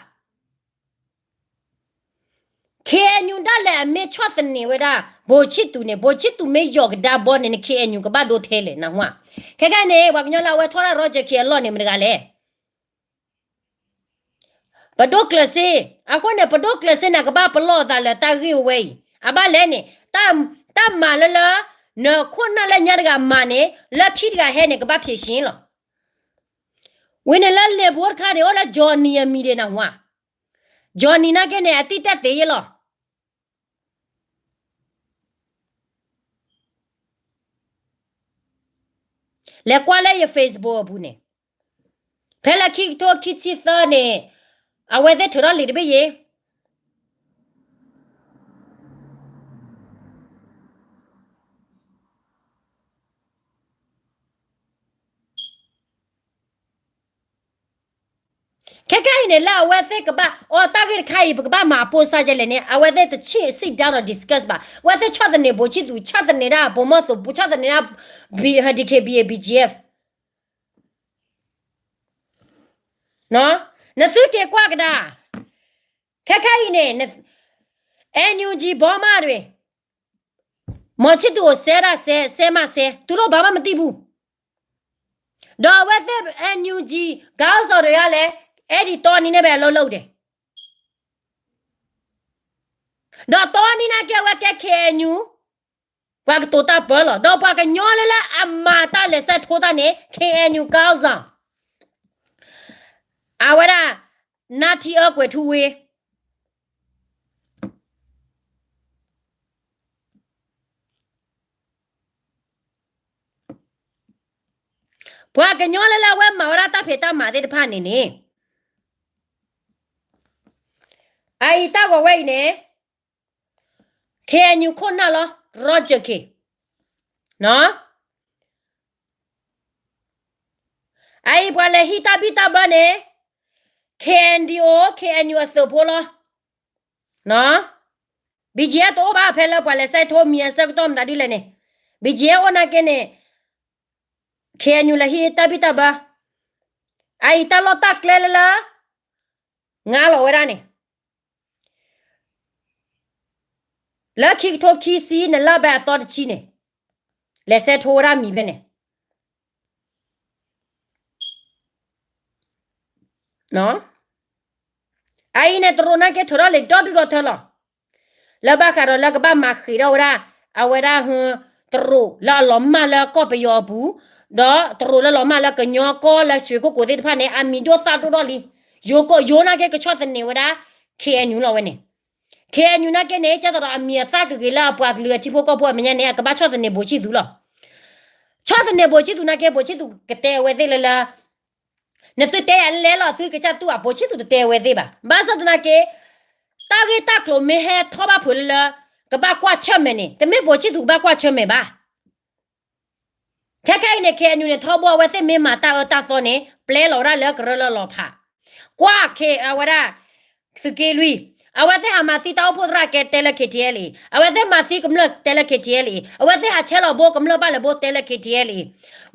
K N U ဒၣ်လဲာ်အမ့ၢ်ဆီၣ်သနံးဝဲဒၣ် ဘိးဆံသူန့ၣ် ဘိးဆံသူမ့ၢ်ယီၤကဒါဘီန့ၣ် K N U ကဘၣ်ဒိထဲလဲၣ် နၢ်ဟူဧါ. ခဲခဲန့ၣ် ပှၤကညီလၢအဝဲထီၣ်ဒၣ် Roger K အလီၢ်န့ၣ် မတၤတဂၤလဲၣ်. ပဒိၣ်ကျၢၤစ့, အဃိန့ၣ် ပဒိၣ်ကျၢၤစ့န့ၣ် ကဘၣ်ပလီၢ်အသးလၢတၢ်ဂ့ၢ်ဝဲအံၤ, အဘၣ်လဲၣ်န့ၣ်, တၢ်မၤလၢလၢ နခိၣ်နၢ်လၢညါတဂၤမၤန့ၣ် လၢခံတဂၤဟဲန့ၣ် ကဘၣ်ဖြေရှင်းလီၤ. ဝံၤန့ၣ်လၢလ့ၤဘိတခါန့ၣ် အိၣ်လၢ Johnny အမံၤဒၣ် နၢ်ဟူဧါ. Johnny နာ်က့န့ၣ် အသံၣ်တဲၣ်သ့ယဲလီၤ. လဲၤကွၢ်လၢယ Facebook အပူၤန့ၣ်, ဖဲလၢခံကထိခံဆံသၢန့ၣ် အဝဲသ့ၣ်ထုးထီၣ်လံာ်တဘ့ၣ်ယဲ ခဲခဲအံၤန့ၣ် လၢအဝဲသ့ၣ်ကဘၣ်အီတၢ်ဂ့ၢ်တခါအံၤ ပကဘၣ်မၤပိၢ်စၢ်ယဲလဲၣ်န့ၣ် အဝဲသ့ၣ်တဆံၣ် sit down ဒီး discuss ဘၣ်. အဝဲသ့ၣ်ဆီၣ်သနံးဘိးဆံသူး, ဆီၣ်သနံးဒၣ်ပိာ်မီၢ်သိး, ဆီၣ်သနံးဒၣ် ဒီး DKBA BGF. နသုက့ၤကွၢ်ကဒါ, ခဲခဲအံၤန့ၣ် NUG ဘီမးတဂ့ၤ, မီၤဆံသူးအိၣ်စဲဒၣ်စဲ, စဲမးစဲ, သူတို့ဘာမှမသိဘူး. ဒီးအဝဲသ့ၣ် NUG ခေါင်းဆောင်တွေကလည်း အဲဒီတောနင်းထဲပဲအလုပ်လုပ်တယ်. ဒီးတောနင်းနာ်က့ အဝဲကဲ KNU ပှၤကတိၤတၢ်ပၢလီၤ. ဒီးပှၤကညီလၢလၢအမၤတၢ်လဲၤစဲးထိတၢ်န့ၣ် KNU ခေါင်းဆောင်, အဝဲဒၣ် နါထံအၢ ကွဲၤထူဝ့ ပှၤကညီလၢလၢအဝဲမၤဝဲဒၣ်တၢ်ဖံးတၢ်မၤသ့ၣ်တဖၣ်န့ၣ်န့ၣ်, အအံၤတၢ်ဂီၤဝဲအံၤန့ၣ် KNU ခိၣ်နၢ်လီၤ, Roger K. အအံၤပှၤလဲၤဟံးတၢ်ဘံၣ်တၢ်ဘၢန့ၣ်, KNDO KNU အသုးဖိလီၤ. နီၤ BGF တအိၣ်ဘၣ် ဖဲလၢပှၤလဲၤစဲးထိမံၤအဆၢကတီၢ်မတၤဒ်လဲၣ်န့ၣ် BGF အိၣ်နာ်က့န့ၣ် KNU လဲၤဟံးတၢ်ဘံၣ်တၢ်ဘၢ အအံၤတၢ်လီၢ်တၢ်ကျဲလၢလၢ ငါလီၤဝဲဒၣ်န့ၣ် လၢခံကထိခံဆံ နလၢ်ဘဲအသီတဆံန့ၣ် လဲၤစဲးထိဝဲဒၣ်မံၤဖဲန့ၣ် အအံၤန့ၣ် တရူးနာ်က့ထုးထီၣ်လံာ်ဒီဒူၣ်ဒီထၢလီၤ. လၢဘၣ်ဃးဒီးလၢကဘၣ်မၤဃံးထီၣ်ဝဲဒၣ် အဝဲဒၣ် တရူးလၢအလီၤမၢ်လၢကီၢ်ပယီၤအပူၤ, ဒီးတရူးလၢလီၤမၢ်လၢကညီကီၢ်လၢရွှေကုက္ကိုသ့ၣ်တဖၣ်န့ၣ် အမံၤဒိၣ်သၣ်ဒိၣ်ထီၣ်လံ. ယိၤကီၢ်ယိၤနာ်က့ကဆီၣ်သနံးဝဲဒၣ် KNU လီၤဝဲန့ၣ် KNU နာ်က့န့ၣ် ကဲသိးဒီးအမံၤအသၣ်ကဂ့ၤလၢအပှၤကလုာ်အထံဖိကီၢ်ဖိအမဲာ်ညါန့ၣ် အကဘၣ်ဆီၣ်သနံးဘိးဆံၣ်သူလီၤ. ဆီၣ်သနံးဘိးဆံၣ်သူနာ်က့ ဘိးဆံၣ်သူကတဲအဝဲသ့ၣ်လၢလၢ နသုတဲယၤလဲၣ်လီၤ သုကစၢ်တူၢ်ဘၣ် ဘိးဆံၣ်သူတတဲအဝဲသ့ၣ်ဘၣ်. ဘၣ်ဆၣ်သနာ်က့ တၢ်ဂ့ၢ်တၢ်ကျိၤမ့ၢ်ဟဲထီၣ်ဘၣ်ဖုးလၢလၢ ကဘၣ်ကွၢ်ဆၢၣ်မဲာ်န့ၣ် တမ့ၢ်ဘိးဆံၣ်သူကဘၣ်ကွၢ်ဆၢၣ်မဲာ်ဘၣ်. ခဲခဲအံၤန့ၣ် KNU န့ၣ် ထီဘိအဝဲသ့ၣ်မ့ၢ်မၤတၢ်အၢတၢ်သီန့ၣ် ပျဲလီၤဝဲဒၣ်လၢကရၢလၢလီၤဖး, ကွၢ် K အဝဲဒၣ် သုးက့လွံၢ်, အဝဲသ့ၣ်ဟးမၤသံတၢ်အိၣ်ဖှိၣ်သရၣ်ကဲတဲလၢ KTLA, အဝဲသ့ၣ်မၤသံကမျၢၢ်တဲလၢ KTLA, အဝဲသ့ၣ်ဟးဆဲးလီၤဘိကမျၢၢ်ဘၣ်လဲၤဘိတဲလၢ KTLA,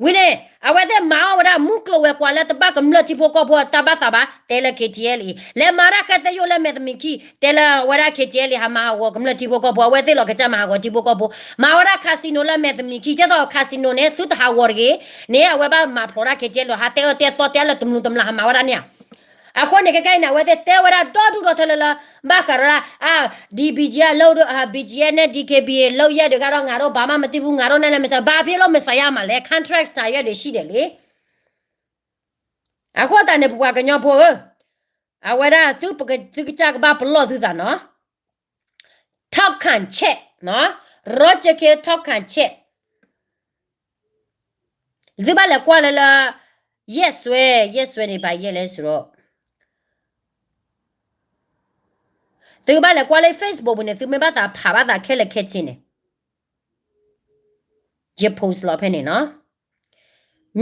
ဝံၤန့ၣ် အဝဲသ့ၣ်မၤအီၣ်ဝဲဒၣ်မုၢ်ကျိၤဝဲၤကွာ်လၢတဘၣ်ကမျၢၢ်ထံဖိကီၢ်ဖိအတၢ်ဘၣ်သးဘၣ် တဲလၢ KTLA, လဲၤမၤဒၣ်ဃဲသဲယိၣ်လၢမဲာ်သမံးခံ တဲလၢအဝဲဒၣ် KTLA ဟးမၤဟးဂီၤကမျၢၢ်ထံဖိကီၢ်ဖိ အဝဲသ့ၣ်လီၤကစၢ်မၤဟးဂီၤထံဖိကီၢ်ဖိ, မၤဝဲဒၣ် casino လၢမဲာ်သမံးခံ ကဲသိး casino န့ၣ် သုတဟးဂီၤတဂ့ၤန့ၣ် အဝဲဘၣ်မၤဖျိးဒၣ် KTLA ဟးတဲအၢတဲသီတဲလၢတမျိးတမျာ်ဟးမၤဝဲဒၣ်န့ၣ်ဧါ. အဃိန့ၣ် ခဲခဲအံၤန့ၣ် အဝဲသ့ၣ်တဲဝဲဒၣ်ဒီဒူၣ်ဒီထၢလၢလၢ ဘၣ်ဃးဒီးဒၣ် အ DBG အလုပ် BGF န့ၣ် DKBA လုပ်ရက်တွေကတော့ ငါတို့ဘာမှမသိဘူး, ငါတို့နဲ့လည်းမဆိုင်, ဘာဖြစ်လို့မဆိုင်ရမှာလဲ, contract စာရွက်တွေရှိတယ်လေ. အဃိသတးန့ၣ် ပပှၤကညီဖိဧၢ, အဝဲဒၣ်သုကစၢ်ကဘၣ်ပလီၢ်သုသးနီၤ, ထောက်ခံချက်နီၤ, Roger K ထောက်ခံချက် သုဘၣ်လဲၤကွၢ်လၢလၢ ယဲၢ်စွဲ, ယဲၢ်စွဲန့ၣ် ဘၣ်ယဲၢ်လဲၣ်စရီ, သုကဘၣ်လဲၤကွၢ်လၢ Facebook ပူၤန့ၣ် သုမ့ၢ်ဘၣ်သးဖးဘၣ်သးခဲလၢာ်ခဲဆ့န့ၣ်, ယ post လီၤဖဲန့ၣ်နီၤ,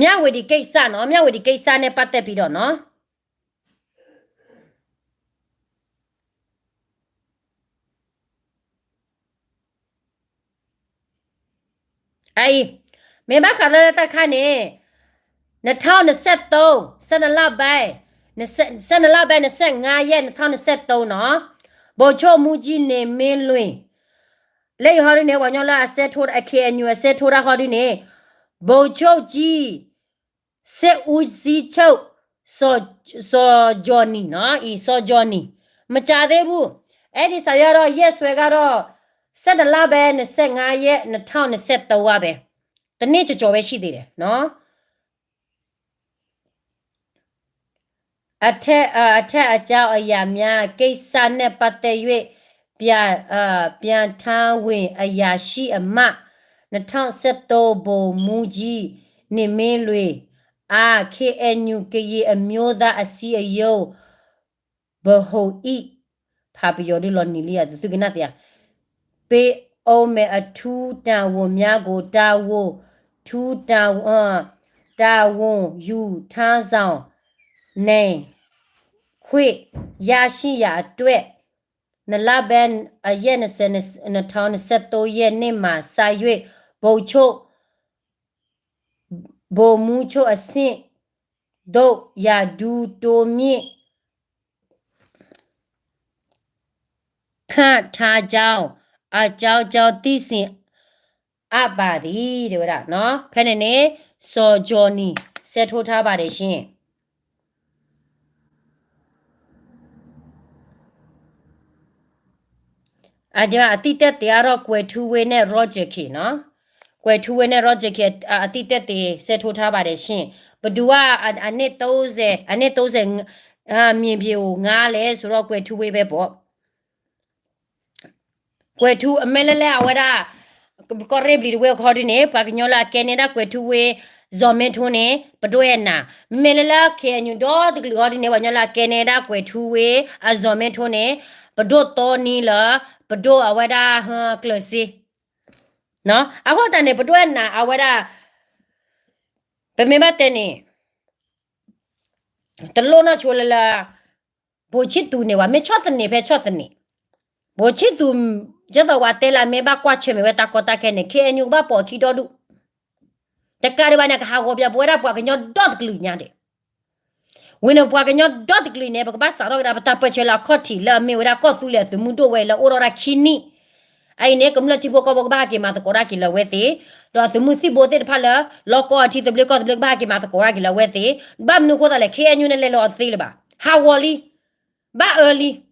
မြဝတီကိစ္စနီၤ, မြဝတီကိစ္စနဲ့ပတ်သက်ပြီးတော့နီၤ အအံၤ မ့ၢ်ဘၣ်ဃးလၢတၢ်တခါန့ၣ် နှစ်ထောင့်နှစ်ဆယ့်သုံး ဆယ့်နှစ်လပိုင်း ဆယ့်နှစ်လပိုင်း နှစ်ဆယ့်ငါးရက် နှစ်ထောင့်နှစ်ဆယ့်သုံးနီၤ, ဗိုလ်ချုပ်မှူးကြီး နေမင်းလွင် လၢယဟီဒုန့ၣ် ပှၤကညီလၢအစဲးထိ KNU အစဲးထိတၢ်ဟီဒုန့ၣ် ဗိုလ်ချုပ်ကြီး စစ်ဦးစီးချုပ် စီၤကၠီၤနံၤနီၤ, စီၤကၠီၤနံၤ မကြာသေးဘူး, အဲဒီစာရွက်တော့ ရက်စွဲကတော့ ဆယ့်နှစ်လပိုင်း နှစ်ဆယ့်ငါးရက် နှစ်ထောင့်နှစ်ဆယ့်သုံးပဲ, တစ်နှစ်ကျော်ကျော်ပဲရှိသေးတယ်နော်. အထက်အကြောင်းအရာများ ကိစ္စနဲ့ပတ်သက်၍ ပြန် ပြန်ထမ်းဝင်အရာရှိအမတ် နှစ်ထောင့်ဆယ့်သုံး ဗိုလ်မှူးကြီး နေမင်းလွင် အား KNU ကရင်အမျိုးသားအစည်းအရုံး ဗဟို ၏ ဖးပယီၤဒုလီၤနံၤလံ သုကနၣ်သ့ဧါ, ပေးအုံးမယ် အထူးတာဝန်များကို တာဝန် ထူး တာဝန် တာဝန်ယူထမ်းဆောင်နိုင်ခွင့် ရရှိရန်အတွက် နှစ်လပိုင်း ရက် နှစ်ဆယ့် နှစ်ထောင့်နှစ်ဆယ့်သုံး ရက်နေ့မှစ၍ ဗိုလ်ချုပ် ဗိုလ်မှူးချုပ်အဆင့်သို့ ရာထူးတိုးမြှင့် ခန့်ထားကြောင်း အကြောင်းကြောင်း သိရှိအပ်ပါသည် တဲဝဲဒၣ်နီၤ. ဖဲန့ၣ်န့ၣ် စီၤကၠီၤနံၤ စဲးထိထားပါတယ်ရှင်. အသံတက်တေအါထီၣ် ကွဲးထူးဝေးနဲ့ Roger K နော်. ကွဲးထူးဝေးနဲ့ Roger K အသံတက်တေ စဲးထိထားပါတယ်ရှင်. ပဒုးဝဲ အနှစ်သုံးဆယ် အနှစ်သုံးဆယ် မြင်ပြအို ငါလဲၣ်ဆိုတော့ ကွဲးထူးဝေးပဲပေါ့. ကွဲးထူး အမဲာ်လဲၣ်လဲၣ် အဝဲဒၣ် ကီၢ်ရ့ၣ်ဘျံၤတဝ့ၢ်ခီဒုန့ၣ် ပှၤကညီလၢအကဲန့ၢ်ဒၣ် ကွဲးထူးဝေး ဇော်မင်းထွန်းန့ၣ် ပဒိၣ်အဲၣ်နၤ, မ့မ့ၢ်လၢလၢ KNU ဒီတကလုာ်ခီဒုန့ၣ် ပှၤကညီလၢအကဲန့ၢ်ဒၣ် ကွဲးထူးဝေး အ ဇော်မင်းထွန်းန့ၣ် ပဒိၣ်တီနံလၢ ပဒိၣ်အဝဲဒၣ် ကျၢၤစ့ အဃိသတးန့ၣ် ပဒိၣ်အဲၣ်နၤ အဝဲဒၣ် ပမ့ၢ်ဘၣ်တဲန့ၣ် တလိၣ်နီၢ်ဆိလၢလၢ ဘိၣ်ဆံသူးန့ၣ် ပှၤမ့ၢ်ဆီၣ်သနံးဖဲဆီၣ်သနံး, ဘိၣ်ဆံသူး ဒ်သိးပှၤတဲလၢအမ့ၢ်ဘၣ်ကွၢ်ဆၢၣ်မဲာ်ဝဲတၢ်ကီတၢ်ခဲန့ၣ် ခ့ၣ်အဲၣ်ယူၣ် ကဘၣ်ပိာ်အခံဒီဒူၣ်, တကးဒံးဘၣ်န့ၣ် အကဟးဂီၤပၠးပဝဲဒၣ်ပှၤကညီဒီတကလုာ်ညါဒဲး ဝံၤန့ၣ်ပှၤကညီဒီတကလုာ်န့ၣ် ပကဘၣ်စးထီၣ်ကဒါပတၢ်ပၢၢ်ဆၢလၢအခီၣ်ထံးလၢအမ့ၢ်ဝဲဒၣ်ကီၢ်သူလ့ၤအသုးမုၢ်ဒိၣ်ဝဲအံၤလၢအိၣ်ထီၣ်ဒၣ်ခံနံၣ်, အအံၤန့ၣ် ကမျၢၢ်ထံဖိကီၢ်ဖိကဘၣ်ဟဲက့ၤမၤသကိးတၢ်က့ၤလၢအဝဲသ့ၣ်, ဒီးသုးမုၢ်သံၣ်ဘိသ့ၣ်တဖၣ်လၢ လီၢ်ကီၢ်အထံသဘျ့ကီၢ်သဘျ့ကဘၣ်ဟဲက့ၤမၤသကိးတၢ်က့ၤလၢအဝဲသ့ၣ်, ဘၣ်မနုၤအဃိသတးလဲၣ် ခ့ၣ်အဲၣ်ယူၣ်န့ၣ် လဲၤလၢအီၤသ့လၢၤဘၣ်, ဟးဂီၤလံ, ဘၣ်အၢလံ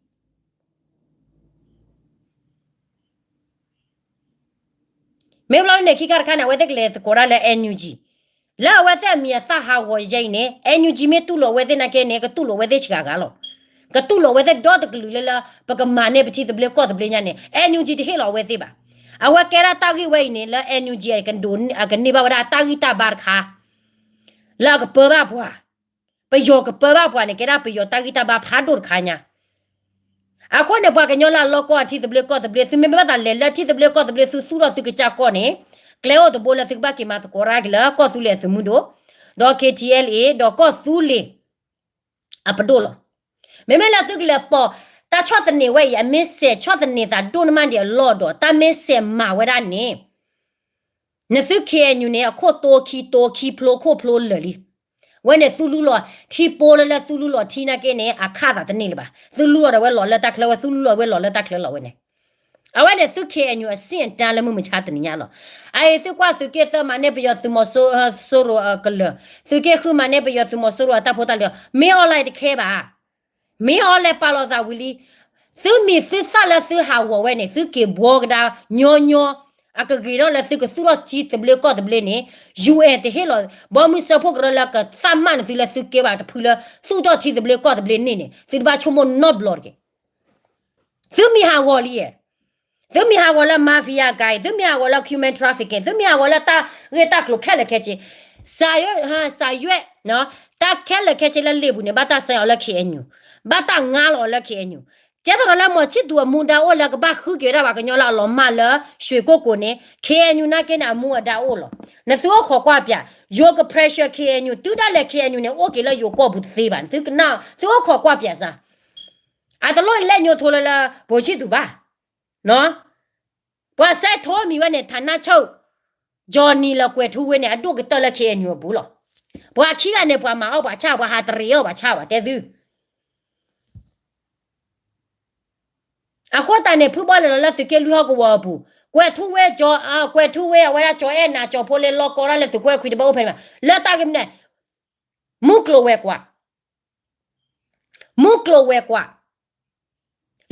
မ့ၢ်ဘျီန့ၣ် ခံခါတခါန့ၣ် အဝဲသ့ၣ်ကလဲၤသကိးတၢ်လၢ NUG, လၢအဝဲသ့ၣ်အမံၤအသၣ်ဟးဂီၤယဲအံၤန့ၣ် NUG မ့ၢ်တူၢ်လိာ်အဝဲသ့ၣ်နာ်က့န့ၣ် ကတူၢ်လိာ်အဝဲသ့ၣ်စှၤဂၤလီၤ. ကတူၢ်လိာ်အဝဲသ့ၣ်ဒီတကလုာ်လၢလၢ ပကမၤန့ၢ်ပထံသဘျ့ကီၢ်သဘျ့ညါန့ၣ် NUG တဟ့ၣ်လီၤအဝဲသ့ၣ်ဘၣ်. အဝဲကဲဒၣ်တၢ်ဂ့ၢ်ဝဲအံၤန့ၣ် လၢ NUG ကန့ၢ်ဘၣ်ဝဲဒၣ်တၢ်ဂံၢ်တၢ်ဘါတခါ လၢအကပၢဘၣ်ပှၤ ပယီၤကပၢဘၣ်ပှၤန့ၣ် ကဲဒၣ်ပယီၤတၢ်ဂံၢ်တၢ်ဘါဖးဒိၣ်တခါညါ. အဃိန့ၣ် ပှၤကညီလၢအလီၢ်ကီၢ်အထံသဘျ့ကီၢ်သဘျ့ သုမ့ၢ်ဘၣ်သးလဲၤလၢထံသဘျ့ကီၢ်သဘျ့ သုသူၣ်ထီၣ်သုကစၢ်ကီၢ်န့ၣ် ကျဲအိၣ်တဘိလၢသုကဘၣ်က့ၤမၤသကိးတၢ်က့ၤလၢကီၢ်သူလ့ၤအသုးမုၢ်ဒိၣ်, ဒီး KTLA ဒီးကီၢ်သူလ့ၤ အပဒိၣ်လီၤ. မ့မ့ၢ်လၢသုကလဲၤပိာ် တၢ်ဆီၣ်သနံးဝဲအံၤ အမ့ၢ်စဲးဆီၣ်သနံးသးဒိၣ်န့ၢ်မးဒံးအလီၢ်ဒီး တၢ်မ့ၢ်စဲးမၤဝဲဒၣ်န့ၣ် နသု KNU န့ၣ် အခိၣ်တိခံတိခံဖျိခိၣ်ဖျိလၢာ်လံ. ဝဲန့ၣ်သုလူလီၤထံပိလၢလၢသုလူလီၤထံနာ်က့န့ၣ် အခးသးတန့ၢ်လၢၤဘၣ်. သုလူလီၤဒီးဝဲလီၤလၢတၢ်ချၢဝဲ သုလူလီၤဝဲလီၤလၢတၢ်ချၢလီၤဝဲန့ၣ်. အဝဲန့ၣ်သု KNU အဆင့်အတန်းလၢမုၢ်မဆါတနံၤညါလီၤ. အအံၤသုကွၢ်သုးက့သၢမၤန့ၢ်ပယီၤသုးမီၤစိ စိရိၤအကလၢၤ, သုးက့ဃုမၤန့ၢ်ပယီၤသုးမီၤစိရိၤအတၢ်ဖိတၢ်လံၤ, မ့ၢ်အီၤလဲၣ်တခဲဘၣ် မ့ၢ်အီၤလဲၣ်ပာ်လီၤသးဝံၤလံ. သုမံၤသုသၣ်လၢသုဟးဂီၤဝဲန့ၣ် သုက့ၤဘှီကဒါညီညီ, အကဂ့ၤထီၣ်လၢသုကသူၣ်ထီၣ်ထံသဘျ့ကီၢ်သဘျ့န့ၣ် UN တဟ့ၣ်လီၤ ဘီမုၢ်စၢဖှိၣ်ကရၢလၢကသးမၢ်န့ၢ်သုလၢသုကဲဘၣ်တဖုလၢ သူၣ်ထီၣ်ထံသဘျ့ကီၢ်သဘျ့န့ၣ်န့ၣ် သုတဘၣ်ဆိကမိၣ်နီတဘျီတဂ့ၤ. သုမံၤဟးဂီၤလံဧါ. သုမံၤဟးဂီၤလၢ mafia gang, သုမံၤဟးဂီၤလၢ human trafficking, သုမံၤဟးဂီၤလၢတၢ်ဂ့ၢ်တၢ်ကျိၤခဲလၢာ်ခဲဆ့, စးယွဲၣ်, စးယွဲၣ်, တၢ်ခဲလၢာ်ခဲဆ့လၢလ့ၣ်ပူၤန့ၣ် ဘၣ်တၢ်ဆှၢအီၤလၢ KNU, ဘၣ်တၢ်ငါလီၤအီၤလၢ KNU. ကဲသိးဒီးလၢမီၤဆံၣ်သူးအမူဒါအိၣ်လၢကဘၣ်ဃုက့ၤဝဲဒၣ် ပှၤကညီလၢအလီၤမၢ်လၢ ရွှေကုက္ကိုန့ၣ် KNU နာ်က့န့ၣ် အမူအဒါအိၣ်လီၤ. နသုအိၣ်ခိးကွၢ်ပၠး, ယိၤက pressure KNU တုၤဒၣ်လဲာ် KNU န့ၣ် အိၣ်က့ၤလၢယိၤကီၢ်ပူၤတသ့ဘၣ်န့ၣ် သုကနၣ်, သုအိၣ်ခိးကွၢ်ပၠးစ့ၢ် အတလိၣ်လဲၣ်ညိထိလၢလၢ ဘိၣ်ဆံၣ်သူးဘၣ်. ပှၤစဲးထိမံၤဝဲန့ၣ် ထးနၢ်ဆိၣ် Johnny လၢကွဲၤထူဝ့န့ၣ် အဒိၣ်ကတၢၢ်လၢ KNU အပူၤလီၤ. ပှၤခံဂၤန့ၣ် ပှၤမၤအီၣ်ပှၤဆၣ်, ပှၤဟးတရံးအီၣ်ပှၤဆၣ်ဘၣ်တဲသု. အဃိသတးန့ၣ် ဖုဘီလဲၤလီၤလၢသုးက့လွံၢ်ဟီၣ်ကဝီၤအပူၤ, ကွဲၤထူဝ့, ကွဲၤထူဝ့အဝဲဒၣ်ကၠီၤအဲၣ်နၤ ကၠီၤဖိလ့လီၤကီတၢ်လၢသုးခိၣ်အဲခွံတဘၣ်အိၣ်ဖဲန့ၣ်ဘၣ်. လၢတၢ်ဂ့ၢ်မနုၤလဲၣ်, မုၢ်ကျိၤဝဲၤကွာ် မုၢ်ကျိၤဝဲၤကွာ်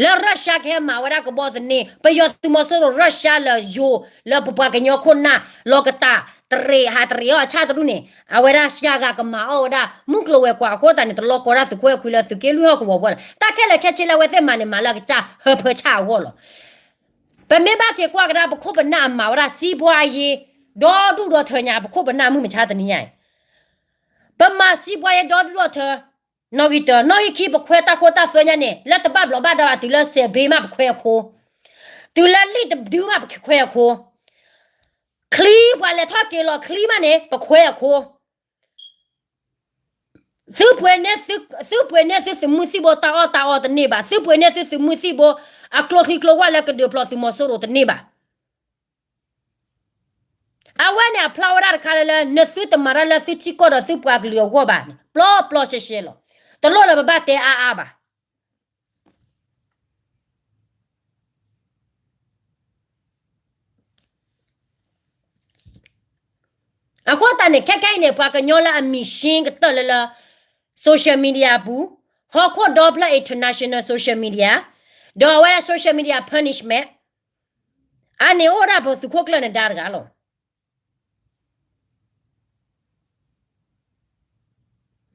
လၢရၢၡါကဟဲမၤဝဲဒၣ်ကဘီသန့, ပယီၤသုးမီၤစိရိၤ ရၢၡါလၢယိၤ လၢပပှၤကညီခိၣ်နၢ် လီၤကတၢ် တရံးဟးတရံးအီၣ်အဆၣ်တဒူၣ်န့ၣ် အဝဲဒၣ်စှၤဂၤကမၤအီၣ်ဝဲဒၣ် မုၢ်ကျိၤဝဲၤကွာ်အဃိသတးန့ၣ် တလီၤကီတၢ်သုးခိၣ်အဲခွံလၢသုးက့လွံၢ်ဟီၣ်ကဝီၤပူၤလီၤ. တၢ်ခဲလၢာ်ခဲဆ့လၢအဝဲသ့ၣ်မၤန့ၣ် မၤလၢအကစၢ်ဟၢဖၢဆၣ်အဂီၢ်လီၤ. ပမ့ၢ်ဘၣ်က့ၤကွၢ်ကဒါ ပခိၣ်ပနၢ်အမၤဝဲဒၣ် စံးဘှါယ့ ဒီဒူၣ်ဒီထၢညါ ပခိၣ်ပနၢ်မုၢ်မဆါတနံၤညါအံၤ ပမၤစံးဘှါယ့ဒီဒူၣ်ဒီထၢ နီၣ်ဂံၢ်တၢ နီၣ်ဂံၢ်ခံ ပခွဲးတၢ်ခိတၢ်သွဲညါန့ၣ် လၢတဘၣ်ဘျီးဘၣ်ဒါဘၣ် တုၤလၢစဲးဘ့မးပခွဲးအခိ, တုၤလၢလံာ်တဒုမးပခွဲးအခိ, ချံပှၤလဲၤထီၣ်က့ၤလီၤချံမးန့ၣ် ပခွဲးအခိ သုပှ့ၤန့ၢ်သုသုးမုၢ်သံၣ်ဘိတၢ်အီၣ်တၢ်အီတန့ၢ်ဘၣ်, သုပှ့ၤန့ၢ်သုသုးမုၢ်သံၣ်ဘိ အကျိချံကျိဝၣ်လၢကဒုးဖျိးသုးမီၤစိရိၤတန့ၢ်ဘၣ်. အဝဲန့ၣ်အဖျါဝဲဒၣ်တခါလၢလၢ နသုတမၤတၢ်လၢသုထံကီၢ်ဒီးသုပှၤကလုာ်အဂီၢ်ဘၣ်န့ၣ် ပျီပျီရှဲရှဲလီၤ. တလိၣ်လၢပဘၣ်တဲအါအါဘၣ်. အဃိသတးန့ၣ် ခဲခဲအံၤန့ၣ် ပှၤကညီလၢအမံၤရှ့ကတၢၢ်လၢလၢ social media အပူၤ, ဟီၣ်ခိၣ်ဒီဖျၢၣ် international social media, ဒီးအဝဲဒၣ် social media punishment အန့ၣ်အိၣ်ဒၣ်ပသုးခိၣ်ကျၢၢ်နဒါတဂၤလီ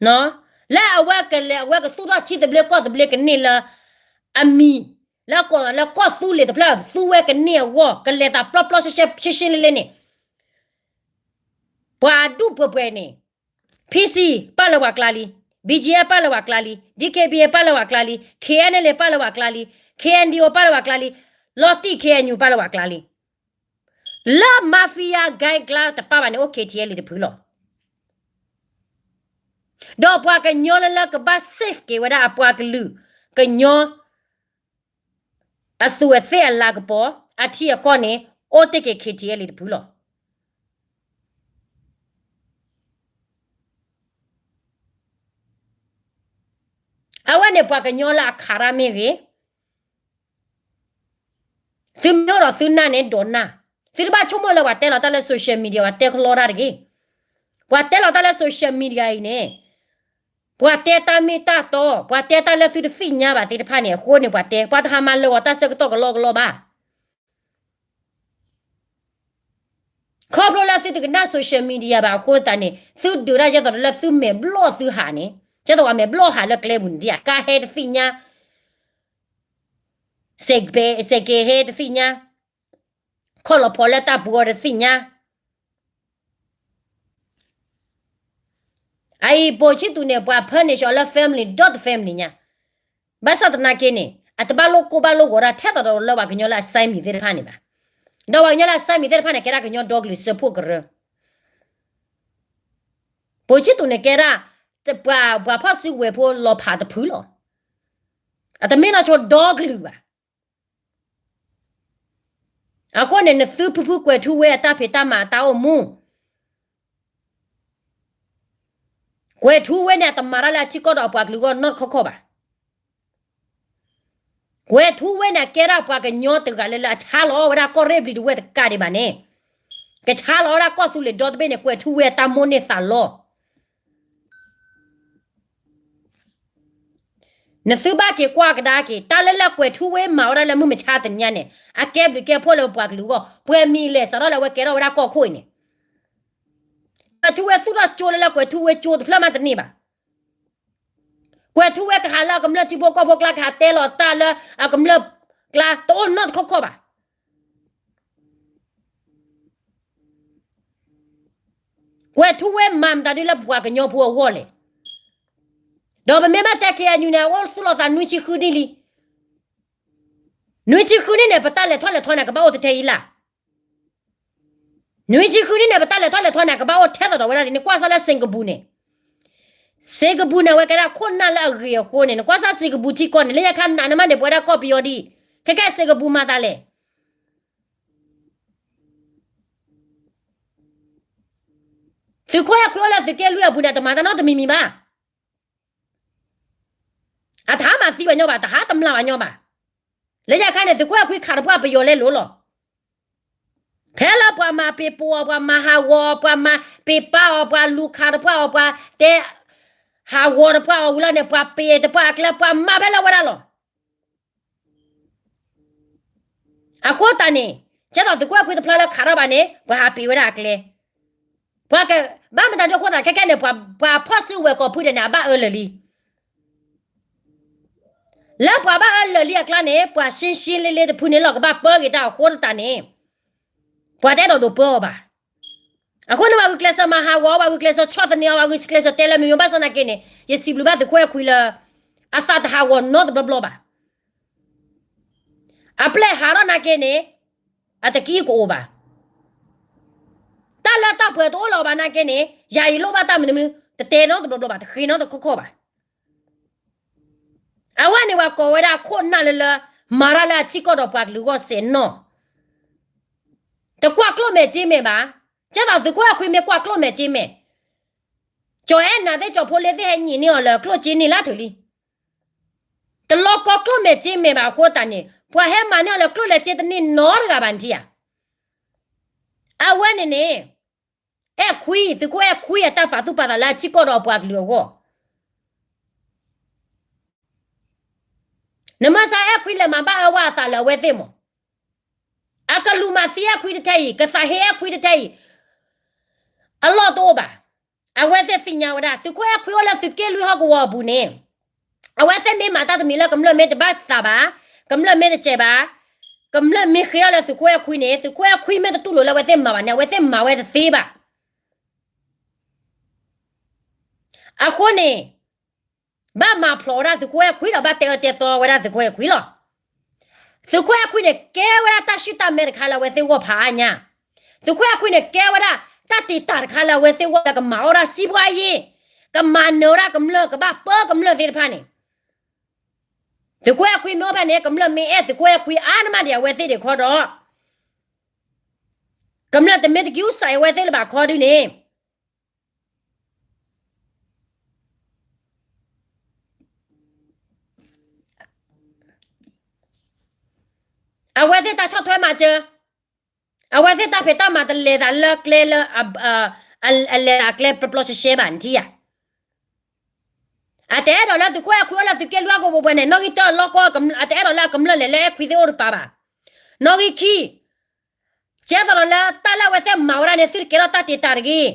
ၤ. လၢအဝဲကလဲၤ အဝဲကသူၣ်ထီၣ်ထံသဘျ့ကီၢ်သဘျ့ကန့ၢ်လၢ အမံၤ လၢကီၢ်လၢကီၢ်သူလ့ၤတဖျၢၣ်သူဝဲကန့ၢ်အဂီၢ် ကလဲၤသးပျီပျီရှဲရှဲရှဲရှဲလ့လ့န့ၣ် ပှၤဒူၣ်ပှဲၤပှဲၤန့ၣ် PC ပာ်လၢပှၤကျါလံ, BGF ပာ်လၢပှၤကျါလံ, DKBA ပာ်လၢပှၤကျါလံ, KNLA ပာ်လၢပှၤကျါလံ, KNDO ပာ်လၢပှၤကျါလံ, လီၤတံၢ် KNU ပာ်လၢပှၤကျါလံ. လၢ mafia gang ကျါတပာ်ဘၣ်န့ၣ် အိၣ် KTLA တဖုလီၤ. ဒီးပှၤကညီလၢလၢကဘၣ် safe က့ၤဝဲဒၣ်အပှၤကလုာ် ကညီ အသူးအသ့ၣ်အလၤကပီၤ အထံအကီၢ်န့ၣ် အိၣ်တ့ၢ်က့ၤ ခ့ထံအဲလံ တဖုလီၤ. အဝဲန့ၣ်ပှၤကညီလၢအခးတၢ်မ့ၢ်ဂ့ၤ, သုမ့ၢ်အိၣ်ဒီးသုနၢ်န့ၣ်ဒိးနၢ်, သုတဘၣ်ဆိကမိၣ်လၢပှၤတဲလီၤတၢ်လၢ social media ပှၤတဲကလီတၢ်တဂ့ၤ. ပှၤတဲလီၤတၢ်လၢ social media အံၤန့ၣ် ပှၤတဲတၢ်မ့ၢ်တၢ်တီ, ပှၤတဲတၢ်လၢသုတသ့ၣ်ညါဘၣ်သ့ၣ်တဖၣ်န့ၣ် အဃိန့ၣ်ပှၤတဲ, ပှၤတဟးမၤလၢာ်ဂီၤတၢ်ဆၢကတီၢ်ကလီကလီဘၣ်. ခီဖျိလၢသုတကနၣ် social media ဘၣ်အဃိသတးန့ၣ် သုဒုးတၢ်ယဲသိးလၢသုမဲာ်ဘျီၣ်သုဟးန့ၣ်, ယဲသိးပှၤမဲာ်ဘျီၣ်ဟးလၢကျဲပူၤန့ၣ်ဒ်ဧါ, ကါဟဲတသ့ၣ်ညါ, စဲးက့ၤဟဲတသ့ၣ်ညါ, ခီၣ်လီၤဖီလၢတၢ်ပူၤအီၤတသ့ၣ်ညါ. အအံၤ ပိာ်ဆံၣ်သူးန့ၣ် ပှၤ punish အီၤလၢ family ဒီတ family ညါ, ဘၣ်ဆၣ်သနာ်က့န့ၣ် အတဘၣ်လိၣ်ကိၢ်ဘၣ်လိၣ်ဂီၤဒၣ်ထဲသိးဒီးလၢပှၤကညီလၢအစဲမံၤသ့ၣ်တဖၣ်န့ၣ်ဘၣ်. ဒီးပှၤကညီလၢအစဲမံၤသ့ၣ်တဖၣ်န့ၣ် ကဲဒၣ်ကညီဒီကလုာ်စၢဖှိၣ်ကရၢ, ပိာ်ဆံၣ်သူးန့ၣ်ကဲဒၣ် ပှၤ ပှၤဖီၣ်စုကဝဲၤဖိလီၤဖးတဖုလီၤ. အတမ့ၢ်နီၢ်ဆိဒီကလုာ်ဘၣ်. အဃိန့ၣ် နသုဖုဖုကွဲၤထူဝ့အတၢ်ဖံးတၢ်မၤအတၢ်အိၣ်မူ, ကွဲၤထူဝ့န့ၣ် အတမၤတၢ်လၢအထံကီၢ်ဒီးအပှၤကလုာ်အဂီၢ်နီတခီခီဘၣ်. ကွဲၤထူဝ့န့ၣ် အကဲဒၣ်ပှၤကညီတဂၤလၢ လၢအဆါလီၤဝဲဒၣ်ကီၢ်ရ့ၣ်ဘျံၤတဝဲၢ်တကးဒံးဘၣ်န့ၣ်, ကဆါလီၤဝဲဒၣ်ကီၢ်သူလ့ၤဒီတဘ့ၣ်န့ၣ် ကွဲၤထူဝ့အတၢ်မိၣ်န့ၢ်သးလီ. နသုဘၣ်က့ၤကွၢ်ကဒါက့ၤ တၢ်လၢလၢကွဲၤထူဝ့မၤဝဲဒၣ်လၢမုၢ်မဆါတနံၤညါန့ၣ် အကဲဘျုးကဲဖှိၣ်လၢပပှၤကလုာ်အဂီၢ်, ပှဲၤမံၤလဲၣ် စးထီၣ်လၢအဝဲကဲထီၣ်ဝဲဒၣ်ကီၢ်ခိၣ်အံၤန့ၣ်, ကွဲၤထူဝ့သူၣ်ထီၣ်ကၠိလၢလၢကွဲၤထူဝ့ကၠိတဖျၢၣ်မးတန့ၢ်ဘၣ်. ကွဲၤထူဝ့ကဟးလၢအကမျၢၢ်ထံဖိကီၢ်ဖိကျါ ကဟးတဲလီၤတၢ်လၢအကမျၢၢ်ကျါ တအိၣ်နီတခီခီဘၣ်. ကွဲၤထူဝ့မၤမတၤဒ်လၢပပှၤကညီဖိအဂီၢ်လဲၣ်. ဒီးပမ့ၢ်ဘၣ်တဲ ခ့ၣ်အဲၣ်ယူၣ် န့ၣ် အအိၣ်သူၣ်လီၤသးနွံဆံဃုနံၣ်လံ. နွံဆံဃုနံၣ်န့ၣ် ပတၢ်လဲၤထီၣ်လဲၤထီန့ၣ် ကဘၣ်အိၣ်ထဲထဲအံၤလၢ်. နွံဆံဃုနံၣ်န့ၣ် ပတၢ်လဲၤထီၣ်လဲၤထီန့ၣ် ကဘၣ်အိၣ်ထဲသိးဒီးဝဲဒၣ်လံ. နကွၢ်စၢ်လၢ Singapore န့ၣ်, Singapore န့ၣ် အဝဲကဲဒၣ်ခိၣ်နၢ်လၢအဂ့ၤအဃိန့ၣ် နကွၢ်စၢ် Singapore ထံကီၢ်န့ၣ် လၢညါခါနးနမးန့ၣ် ပဝဲဒၣ်ကီၢ်ပယီၤဒံး, ခဲကဲ Singapore မၤသးလဲၣ်. သုးခိၣ်အဲၣ်ခွံအိၣ်လၢသုးက့လွံၢ်အပူၤန့ၣ် အတမၤတၢ်နီတမံၤမံၤဘၣ်. အတဟးမၤသံဘၣ်ညီဘၣ်, တဟးတမျာ်ဘၣ်ညီဘၣ်. လၢညါခါန့ၣ် သုးခိၣ်အဲၣ်ခွံခးတပှၢ်ပယီၤလဲလိၤလီၤ. ဖဲလၢပှၤမၤပ့ၤပိာ်အီၤ, ပှၤမၤဟးဂီၤအီၤ, ပှၤမၤပ့ၤပာ်အီၤ, ပှၤလူၤခးတပှၢ်အီၤ, ပှၤတဲ ဟးဂီၤတပှၢ်အီၤဝံၤလီၤန့ၣ် ပှၤပ့ၤတပှၢ်အကျဲ ပှၤမၤဖဲလၢဝဲဒၣ်လီၤ. အဃိသတးန့ၣ် ကဲသိးသုးခိၣ်အဲၣ်ခွံတဖျါလၢခးထီၣ်ဘၣ်န့ၣ် ပှၤဟးပ့ၤဝဲဒၣ်အကျဲ, ပှၤက ဘၣ်မတၤဒ်အဃိသတး ခဲကဲန့ၣ် ပှၤဖီၣ်စုကဝဲၤကိးဖုဒဲးန့ၣ် အဘၣ်အၢလၢာ်လံ. လၢပှၤဘၣ်အၢလၢာ်လံအကျါန့ၣ် ပှၤရှင်းရှင်းလင်းလင်းတဖုန့ၣ်လီၤ ကဘၣ်ပၢက့ၤတၢ်အဃိသတးန့ၣ် ပှၤတအဲၣ်ဒိးဒိးပၢအီၤဘၣ်. အဃိန့ၣ် ပှၤဂုာ်ကျဲးစၢးမၤဟးဂီၤ, ပှၤဂုာ်ကျဲးစၢးဆီၣ်သနံးအီၤ, ပှၤဂုာ်ကျဲးစၢးတဲလၢမံၤမံၤ ဘၣ်ဆၣ်သနာ်က့န့ၣ် ယစံးဘျုးဘၣ်သုးခိၣ်အဲၣ်ခွံလၢ အသးတဟးဂီၤနီတဘျီဘျီဘၣ်. အပျဲၢ်ဟးထီၣ်နာ်က့န့ၣ် အတကံကအိၣ်ဘၣ်. တၢ်လၢတၢ်ပှဲၤတအိၣ်လၢၤဘၣ်နာ်က့န့ၣ် ယၤအံၤလိၣ်ဘၣ်တၢ်မနုၤမနုၤ တတဲနီတဘျီဘျီဘၣ်, တဃ့နီတခီခီဘၣ်. အဝဲန့ၣ်ပှၤကိးဝဲဒၣ်ခိၣ်နၢ်လၢလၢ မၤတၢ်လၢအထံကီၢ်ဒီးပှၤကလုာ်အဂီၢ်စဲးနီၣ်, တကွၢ်ကျိၣ်မဲာ်စ့မဲာ်ဘၣ်. ကဲသိးသုးခိၣ်အဲၣ်ခွံမ့ၢ်ကွၢ်ကျိၣ်မဲာ်စ့မဲာ် ကၠီၤအဲၣ်နၤသ့ၣ် ကၠီၤဖိလ့သ့ၣ် ဟဲညံးန့ၢ်အီၤလၢကျိၣ်စ့န့ၣ်လၢထုးလံ. တလီၤကီကျိၣ်မဲာ်စ့မဲာ်ဘၣ်အဃိသတးန့ၣ် ပှၤဟဲမၤန့ၢ်အီၤလၢကျိၣ်လဲၤစ့တန့ၢ်နီတဂၤဘၣ်န့ၣ်ဧါ. အဝဲန့ၣ်န့ၣ် အဲၣ်ခွံ, သုးခိၣ်အဲၣ်ခွံအတၢ်ပာ်သူၣ်ပာ်သးလၢအထံကီၢ်ဒီးအပှၤကလုာ်အဂီၢ် နမ့ၢ်စ့ၢ်အဲၣ်ခွံလဲၤမၤဘၣ်အၢဝဲအသးလၢအဝဲသ့ၣ်မး, အကလူၤမၤသံအဲၣ်ခွံတထဲအံၤ, ကသးဟ့အဲၣ်ခွံတထဲအံၤ, အလီၢ်တအိၣ်ဘၣ်. အဝဲသ့ၣ်သ့ၣ်ညါဝဲဒၣ် သုးခိၣ်အဲၣ်ခွံအိၣ်လၢသုးက့လွံၢ်ဟီၣ်ကဝီၤအပူၤန့ၣ်, အဝဲသ့ၣ်မ့ၢ်မၤတၢ်တမံၤလၢကမျၢၢ်မ့ၢ်တဘၣ်သးဘၣ်, ကမျၢၢ်မ့ၢ်တစဲးဘၣ်, ကမျၢၢ်မ့ၢ်ဃ့ထီၣ်လၢသုးခိၣ်အဲၣ်ခွံန့ၣ် သုးခိၣ်အဲၣ်ခွံမ့ၢ်တတူၢ်လိာ်လၢအဝဲသ့ၣ်မၤဘၣ်န့ၣ် အဝဲသ့ၣ်မၤဝဲတသ့ဘၣ်. အဃိန့ၣ် ဘၣ်မၤဖျိးဝဲဒၣ်သုးခိၣ်အဲၣ်ခွံဒီး ဘၣ်တဲအၢတဲသီဝဲဒၣ်သုးခိၣ်အဲၣ်ခွံလီၤ. သုးခိၣ်အဲၣ်ခွံန့ၣ် ကဲဝဲဒၣ်တၢ်ဆူၣ်တၢ်မဲတခါလၢအဝဲသ့ၣ်ဂီၢ်ဖးအါညါ, သုးခိၣ်အဲၣ်ခွံန့ၣ် ကဲဝဲဒၣ်တၢ်တံာ်တာ်တခါလၢအဝဲသ့ၣ်ဂီၢ်လၢကမၤအီၣ်ဒၣ်စံးပှၤယ့ၢ်, ကမၤနၢၤဝဲဒၣ်ကမျၢၢ် ကဘၣ်ပၢကမျၢၢ်သ့ၣ်တဖၣ်န့ၣ် သုးခိၣ်အဲၣ်ခွံမ့ၢ်အိၣ်ဖဲန့ၣ် ကမျၢၢ်မ့ၢ်အဲၣ်သုးခိၣ်အဲၣ်ခွံအါန့ၢ်မးဒံးအဝဲသ့ၣ်ဒံးခီဒီး ကမျၢၢ်တမ့ၢ်တကံၢ်စးအဝဲသ့ၣ်လၢၤဘၣ်ခီဒုန့ၣ် အဝဲသ့ၣ်တၢ်ဆီၣ်ထွဲမၤစၢၤ, အဝဲသ့ၣ်တၢ်ဖံးတၢ်မၤတလဲၤသးလၢကျဲလၢ အလဲၤသးကျဲပျီပျီရှဲရှဲဘၣ်နထံၣ်ဧါ. အတအဲၣ်ဒိးလၢသုးခိၣ်အဲၣ်ခွံအိၣ်လၢသုးက့လွံၢ်ကဘိးဘှဲန့ၣ် နီၣ်ဂံၢ်တၢလီၢ်ကီၢ် အတအဲၣ်ဒိးလၢအကမျၢၢ်လဲၤလၢအဲၣ်ခွံသ့ၣ်အိၣ်တပၤဘၣ်. နီၣ်ဂံၢ်ခံ ကဲသိးဒီးလၢတၢ်လၢအဝဲသ့ၣ်မၤဝဲဒၣ်န့ၣ် သုတကဲထီၣ်တၢ်တ့တၢ်တဂ့ၤ.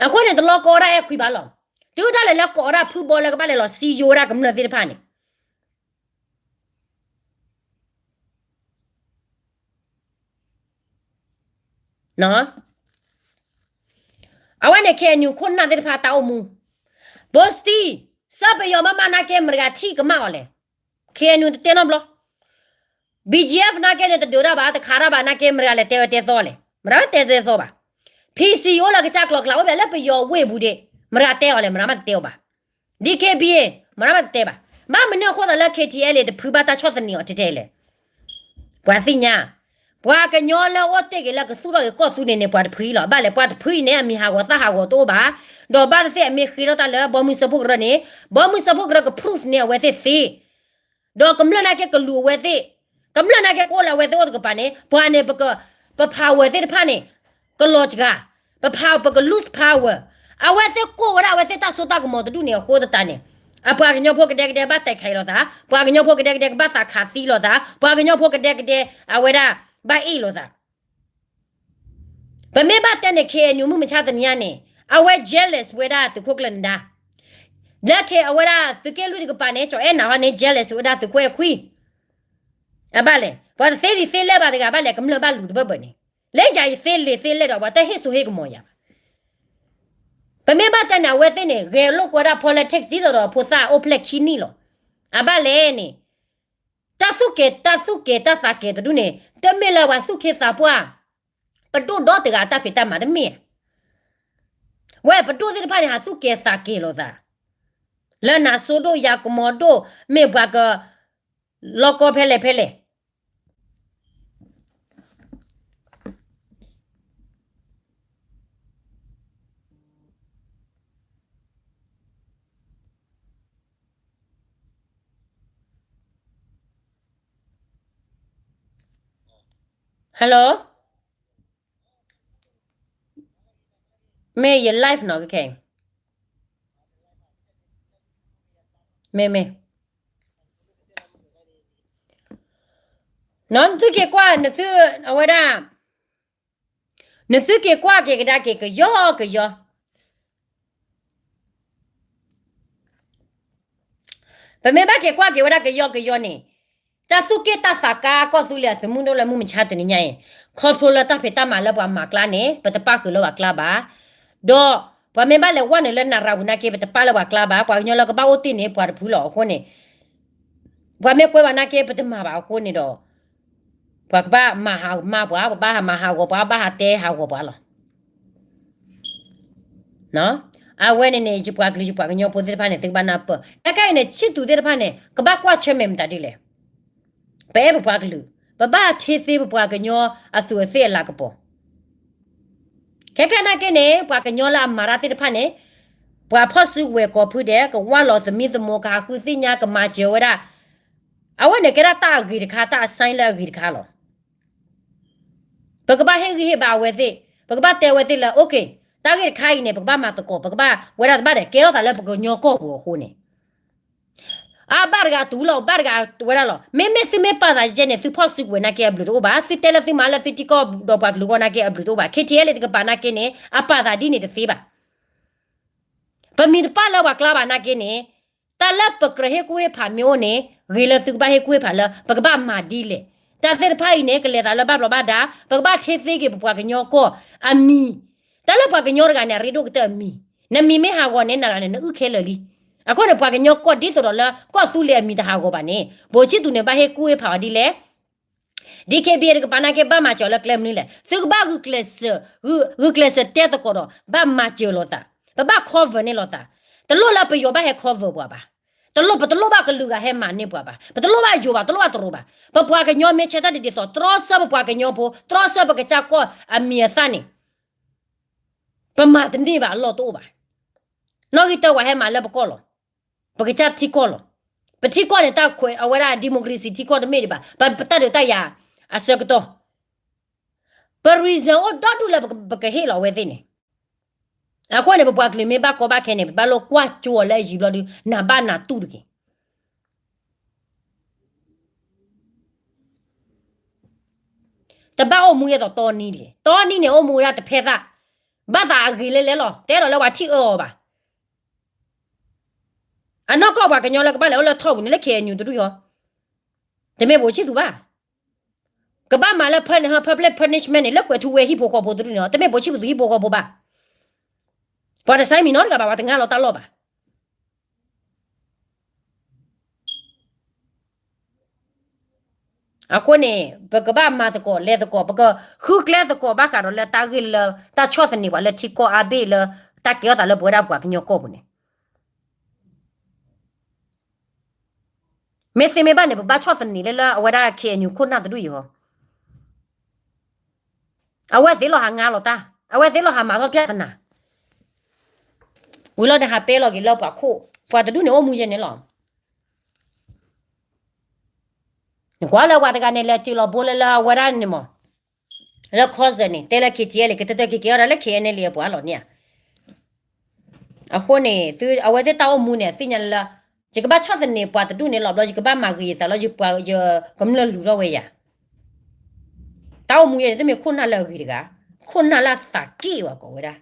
အဃိန့ၣ် တလီၤကီဝဲဒၣ်အဲၣ်ခွံဘၣ်လီၤ. တုၤဒၣ်လဲာ်လၢကိးဝဲဒၣ်ဖုဘီလၢကဘၣ်လဲၤလီၤစံယိဝဲဒၣ်ကမျၢၢ်သ့ၣ်တဖၣ်န့ၣ် အဝဲန့ၣ် KNU ခိၣ်နၢ်သ့ၣ်တဖၣ်တၢ်အိၣ်မူ, ဘိစတံ, စီၤပယီၤမ့ၢ်မၤနာ်က့ မတၤတဂၤထံၣ်ကမၣ်အီၤလဲၣ်. KNU တတဲနီတဘျီ. BGF နာ်က့န့ၣ် တဒုးတၢ်ဘၣ် တခးတၢ်ဘၣ်နာ်က့ မတၤတဂၤလဲၤတဲအၢတဲသီလဲၣ်, မတၤတဲအၢတဲသီဘၣ်. PC အိၣ်လၢကစၢ်ကျီကျါ အိၣ်ဖဲလၢပယီၤဝ့ၢ်ပူၤဒံး မတၤတဲအီၤလဲၣ်, မတၤမးတတဲအီၤဘၣ်. DKBA မတၤမးတတဲဘၣ်. ဘၣ်မနုၤအဃိသတးလၢ KTLA တဖုဘၣ်တၢ်ဆီၣ်သနံးအီၤတဲတဲလဲၣ်. ပှၤသ့ၣ်ညါ, ပှၤကညီလၢအိၣ်တ့ၢ်က့ၤလၢကသူၣ်ထီၣ်က့ၤကီၢ်သူန့ၣ်န့ၣ် ပှၤတဖုအံၤလီၤ. ဘၣ်လဲၣ် ပှၤတဖုအံၤန့ၣ် အမံၤဟးဂီၤသၣ်ဟးဂီၤတအိၣ်ဘၣ်. ဒီးဘၣ်သ့ၣ်သ့ၣ်အမ့ၢ်ဃ့ထီၣ်တၢ်လၢဘီမုၢ်စၢဖှိၣ်ကရၢန့ၣ် ဘီမုၢ်စၢဖှိၣ်ကရၢက proof န့ၢ်အဝဲသ့ၣ်သ့ ဒီးကမျၢၢ်နာ်က့ကလူၤအဝဲသ့ၣ်, ကမျၢၢ်နာ်က့ကအိၣ်လၢအဝဲသ့ၣ်အိၣ်တကပၤန့ၣ် ပှၤန့ၣ် ပ power သ့ၣ်တဖၣ်န့ၣ် ကလီၤစှၤ, ပ power ပက lose power. အဝဲသ့ၣ်ကိၢ်ဝဲဒၣ်အဝဲသ့ၣ်တၢ်စိတၢ်ကမီၤတဒူၣ်န့ၣ်အဃိသတးန့ၣ် အပှၤကညီဖိကဒဲကဒဲဘၣ်တဲာ်ခးအံၤလိာ်သး, ပှၤကညီဖိကဒဲကဒဲကဘၣ်သးခးသံလိာ်သး, ပှၤကညီဖိကဒဲကဒဲအဝဲဒၣ် ဘၣ်အ့ၣ်လိာ်သး ပမ့ၢ်ဘၣ်တဲန့ၣ် KNU မုၢ်မဆါတနံၤညါန့ၣ် အဝဲ jealous ဝဲဒၣ်သုးခိၣ်ကျၢၢ်နဒါ, လၢခဲအဝဲဒၣ်သုးက့လွံၢ်တကပၤန့ၣ် ကၠီၤအဲၣ်နၤဟီန့ၣ် jealous ဝဲဒၣ်သုးခိၣ်အဲၣ်ခွံ, အဘၣ်လဲၣ် ပှၤတသ့လံာ်သ့လဲၢ်ဘၣ်တဂၤဘၣ်လဲၣ် ကမျၢၢ်ဘၣ်လူၤတဘၢဘၢန့ၣ်, လၢယၤယသ့လံာ်သ့လဲၢ်ဒီး ပှၤတဟ့ၣ်စိဟ့ၣ်ကမီၤယၤဘၣ်. ပမ့ၢ်ဘၣ်တဲန့ၣ် အဝဲသ့ၣ်န့ၣ် ဂဲၤလိာ်ကွဲဒၣ် politics ဒ်သိးဒီးဖိသၣ်အိၣ်ဖျဲၣ်ခံနံၣ်လီၤ. အဘၣ်လဲၣ်န့ၣ် တၢ်သူၣ်က့ၤ တၢ်သူၣ်က့ၤတၢ်သးက့ၤတဒူၣ်န့ၣ် တမ့ၢ်လၢပှၤသူၣ်က့ၤသးပှၢ် ပဒိၣ်ဒီတဂၤအတၢ်ဖံးတၢ်မၤတမ့ၢ်ဧါ. ဝဲပဒိၣ်သ့ၣ်တဖၣ်န့ၣ် ဟးသူၣ်က့ၤသးက့ၤလိာ်သး လၢနၤစိဒိၣ်ယၤကမီၤဒိၣ် မ့ၢ်ပှၤက လီၤကီဖဲလဲၣ်ဖဲလဲၣ် Hello, မ့ၢ်ယ live နီၤ ခဲခဲအံၤ မ့ၢ်မ့ၢ် နသုက့ၤကွၢ် နသု အဝဲဒၣ် နသုက့ၤကွၢ်က့ၤကဒါက့ၤကယီကယီ ပမ့ၢ်ဘၣ်က့ၤကွၢ်က့ၤဝဲဒၣ်ကယီကယီန့ၣ် တၢ်သူၣ်က့ၣ်တၢ်သးကါကီၢ်သူလ့ၤအသုးမုၢ်ဒိၣ် လၢမုၢ်မဆါတနံၤညါအံၤ ခီဖျိလၢတၢ်ဖံးတၢ်မၤလၢပှၤမၤကျါန့ၣ် ပတပၣ်ဃုာ်လၢပှၤကျါဘၣ်. ဒီးပှၤမ့ၢ်ဘၣ်လဲၤဝဲနုာ်လၢနရၤဝံၤနာ်က့ ပတပၣ်လၢပှၤကျါဘၣ်. ပှၤကညီလၢကဘၣ်အိၣ်တ့ၢ်န့ၣ် ပှၤတဖုလီၤအဃိန့ၣ် ပှၤမ့ၢ်ကွဲပှၤနာ်က့ ပတမၤဘၣ်အဃိန့ၣ်ဒီး ပှၤကဘၣ်မၤဟးမၤပှၤ, ပဘၣ်ဟးမၤဟးဂီၤပှၤ, ဘၣ်ဟးတဲဟးဂီၤပှၤလီၤ. အဝဲန့ၣ်န့ၣ် ယပှၤကလုာ်ယပှၤကညီဖိသ့ၣ်တဖၣ်န့ၣ် သုကဘၣ်နၢ်ပၢၢ်. ခဲခဲအံၤန့ၣ် ဆံၣ်သူးသ့ၣ်တဖၣ်န့ၣ် ကဘၣ်ကွၢ်ဆၢၣ်မဲာ်မတၤဒ်လဲၣ်. ပအဲၣ်ပပှၤကလုာ်, ပဘၣ်ထ့သ့ပပှၤကညီအသူးအသ့ၣ်အလၤကပီၤ. ခဲခဲနာ်က့န့ၣ် ပှၤကညီလၢအမၤတၢ်သ့ၣ်တဖၣ်န့ၣ် ပှၤဖီၣ်စုကဝဲၤကိးဖုဒဲး ကဝၢ်လီၤသမံသမိးကဟးဃုသ့ၣ်ညါကမၤစၢၤဝဲဒၣ်. အဝဲန့ၣ်ကဲဒၣ်တၢ်အဂ့ၤတခါ တၢ်အ sign လၢအဂ့ၤတခါလီၤ. ပကဘၣ်ဟ့ၣ်ဂံၢ်ဟ့ၣ်ဘါအဝဲသ့ၣ်, ပကဘၣ်တဲအဝဲသ့ၣ်လၢ okay, တၢ်ဂ့ၢ်တခါအံၤန့ၣ် ပကဘၣ်မၤသကိး, ပကဘၣ်ဝဲဒၣ်တဘၣ်ဒီး ကဲထီၣ်သးလၢပကညီကီၢ်ပူၤအဃိန့ၣ် အဘၣ်တဂၤတူၢ်လီၤ, ဘၣ်တဂၤဝဲဒၣ်လီၤ. မ့မ့ၢ်သုမ့ၢ်ပာ်သးယဲန့ၣ် သုဖီၣ်စုကဝဲၤနာ်က့အဘျုးတအိၣ်ဘၣ်, သုတဲလၢသုမၤလၢသုထံကီၢ်ဒီးပှၤကလုာ်အဂီၢ်နာ်က့အဘျုးတအိၣ်ဘၣ်. KTLA တကပၤနာ်က့န့ၣ် အပာ်သးဒ်န့ၣ်တသ့ဘၣ်. ပမံၤတပၣ်လၢပှၤကျါဘၣ်နာ်က့န့ၣ် တၢ်လၢပကြၢးဟ့ၣ်ကူၣ်ဟ့ၣ်ဖးမ့ၢ်အိၣ်န့ၣ် ဂ့ၤလၢသုကဘၣ်ဟ့ၣ်ကူၣ်ဟ့ၣ်ဖးလၢ ပကဘၣ်မၤဒ်လဲၣ်. တၢ်သ့ၣ်တဖၣ်အံၤန့ၣ် ကလဲၤသးလၢဘၣ်ဘျီးဘၣ်ဒါ, ပကဘၣ်ထ့သ့က့ၤပပှၤကညီကီၢ်အမံၤ. တၢ်လၢပှၤကညီတဂၤန့ၣ် အရ့ဒိၣ်ကတၢၢ်အမံၤ, နမံၤမ့ၢ်ဟးဂီၤန့ၣ် နဂၤန့ၣ် နအုၣ်ခဲလၢာ်လံ. အဃိန့ၣ် ပှၤကညီကီၢ်ဒ်သိးဒီးလၢ ကီၢ်သူလ့ၤအမံၤတဟးဂီၤဘၣ်န့ၣ် ဘိးဆံၣ်သူးန့ၣ် ဘၣ်ဟ့ၣ်ကူၣ်ဟ့ၣ်ဖးအီၤဒ်လဲၣ်. DKBA တကပၤနာ်က့ ဘၣ်မၤစၢၤလၢကျဲမနုၤလဲၣ်. သုကဘၣ်ဂုာ်ကျဲးစၢး, ဂုာ်ကျဲးစၢးတဲသကိးဒီး ဘၣ်မၤစၢၤလိာ်သး, ပဘၣ် cover န့ၢ်လိာ်သး. တလိၣ်လၢပယီၤဘၣ်ဟဲ cover ပှၤဘၣ်. တလိၣ် ပတလိၣ်ဘၣ်ကလုာ်ဂၤဟဲမၤန့ၢ်ပှၤဘၣ်, ပတလိၣ်ဘၣ်ယိၤဘၣ်, တလိၣ်ဘၣ်တရူးဘၣ်. ပပှၤကညီမ့ၢ်ဆၢတၢ်ဒ်သိး တြီဆၢပပှၤကညီဖိ, တြီဆၢပကစၢ်ကီၢ်အမံၤအသၣ်န့ၣ် ပမၤတန့ၢ်ဘၣ် အလီၢ်တအိၣ်ဘၣ်. နီၣ်ဂံၢ်တၢဝဲဟဲမၤလၢပကီၢ်လီၤ. ပကစၢ်ထံကီၢ်လီၤ. ပထံကီၢ်န့ၣ် တၢ်ခွဲးအဝဲဒၣ် democracy ထံကီၢ်တမ့ၢ်ဒံးဘၣ်. ပတၢ်ဒုးတၢ်ယၤအဆၢကတီၢ် ပ reason အိၣ်ဒီဒူၣ်လၢပကဟ့ၣ်လီၤအဝဲသ့ၣ်န့ၣ်. အဃိန့ၣ် ပပှၤကလုာ်မ့ၢ်ဘၣ်ကီဘၣ်ခဲန့ၣ် ပဘၣ်လိၣ်ကွၢ်ကၠိအီၤလၢအယံၤဘျီဒုး နဘၣ်နတူၢ်တက့ၢ်. တဘၣ်အိၣ်မူယဲသိးတီနံတဂ့ၤ. တီနံန့ၣ် အိၣ်မူဝဲဒၣ်တဖဲသၣ်, ဘၣ်သးအဂ့ၤလဲလဲလီၤ. တဲဒီးလၢပှၤထံၣ်အၢအီၤဘၣ်. အနီၢ်ကီၢ်ပှၤကညီလၢကဘၣ်လဲၤအိၣ်လၢထီၣ်ပူၤန့ၣ် လၢ K N U တဒူၣ်အံၤဟီ, တမ့ၢ်ပိာ်ဆံၣ်သူးဘၣ်. ကဘၣ်မၤလၢ public punishment န့ၣ် လၢကွဲးထူဝဲဟံၣ်ဖိဃီဖိတဒူၣ်န့ၣ်လီၤ. တမ့ၢ်ပိာ်ဆံၣ်သူးဟံၣ်ဖိဃီဖိဘၣ်. ပှၤတဆါမံၤနီတဂၤဘၣ်, ပှၤတငါလီၤတၢ်လီၢ်ဘၣ်. အဃိန့ၣ် ပကဘၣ်မၤသကိးလဲၤသကိး, ပကဃုကျဲသကိးဘၣ်ဃးဒီးလၢတၢ်ဂ့ၢ်လၢ တၢ်ဆီၣ်သနံးပှၤလၢထံကီၢ်အါဘ့ၣ်လၢ တၢ်ကဲထီၣ်သးလၢပဝဲဒၣ်ပှၤကညီကီၢ်ပူၤန့ၣ် မ့ၢ်သ့မ့ၢ်ဘၣ်န့ၣ် ပဘၣ်ဆီၣ်သနံးလၢလၢအဝဲဒၣ် K N U ခိၣ်နၢ်တဒူၣ်အံၤဟီ. အဝဲသ့ၣ်လီၤဟးငါလီၤတၢ်, အဝဲသ့ၣ်လီၤဟးမၤထီၣ်ပြဿနာ. ဝံၤလီၤန့ၣ် ဟးပဲလီၤက့ၤလၢပှၤခိၣ်, ပှၤတဒူၣ်န့ၣ်အိၣ်မူယဲန့ၣ်လီၤ. နကွၢ်လၢပှၤတဂၤန့ၣ် လဲၤစံၣ်လီၤဘိလၢလၢအဝဲဒၣ်န့ၣ်မး, လၢ concert န့ၣ် တဲလၢ K T L ကတၢၢ်က့ၤကဲထီၣ်ဒၣ်လၢ K N L A အပှၤလီၤန့ၣ်ဧါ. အဃိန့ၣ် သုအဝဲသ့ၣ်တၢ်အိၣ်မူန့ၣ် အသ့ၣ်ညါလၢ ယကဘၣ်ဆီၣ်သနံးပှၤတဒူၣ်န့ၣ်လီၤဘျီ ယကဘၣ်မၤဂ့ၤယသးလီၤ ယပှၤယကမျၢၢ်လူၤထီၣ်ဝဲယၤ. တၢ်အိၣ်မူယဲန့ၣ် တမ့ၢ်ခိၣ်နၢ်လၢအဂ့ၤတဂၤ, ခိၣ်နၢ်လၢအသးက့ၣ်ဝဲကိးဝဲဒၣ်.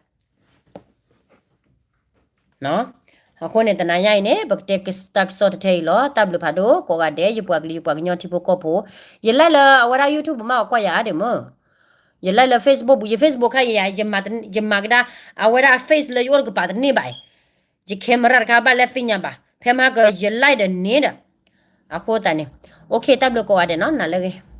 အဃိန့ၣ် တနၤညါအံၤန့ၣ် ပကတဲတၢ်ကစီၣ်တထဲအံၤလီၤ. တၢ်ဘျုးဖးဒိၣ်ကိးဂၤဒဲး ယပှၤကလုာ်ယပှၤကညီထံဖိကီၢ်ဖိ, ယ live လၢအဝဲဒၣ် YouTube မးအီၤကွၢ်ယၤအါဒ့ၣ်မး, ယ live လၢ Facebook ပူၤ, ယ Facebook ခါယၤ ယမၤကဒါ အဝဲဒၣ်အ face လၢယအိၣ်တကပၤတန့ၢ်ဘၣ်အံၤ, ယ camera တခါဘၣ်လၢသ့ၣ်ညါဘၣ်, ဖဲမဟါက ယ live ဒီးန့ၣ်ဒီး, အဃိသတးန့ၣ်, OK တၢ်ဘျုးကိးဂၤဒဲးနီၤ နၤလၢဂ့ၤ.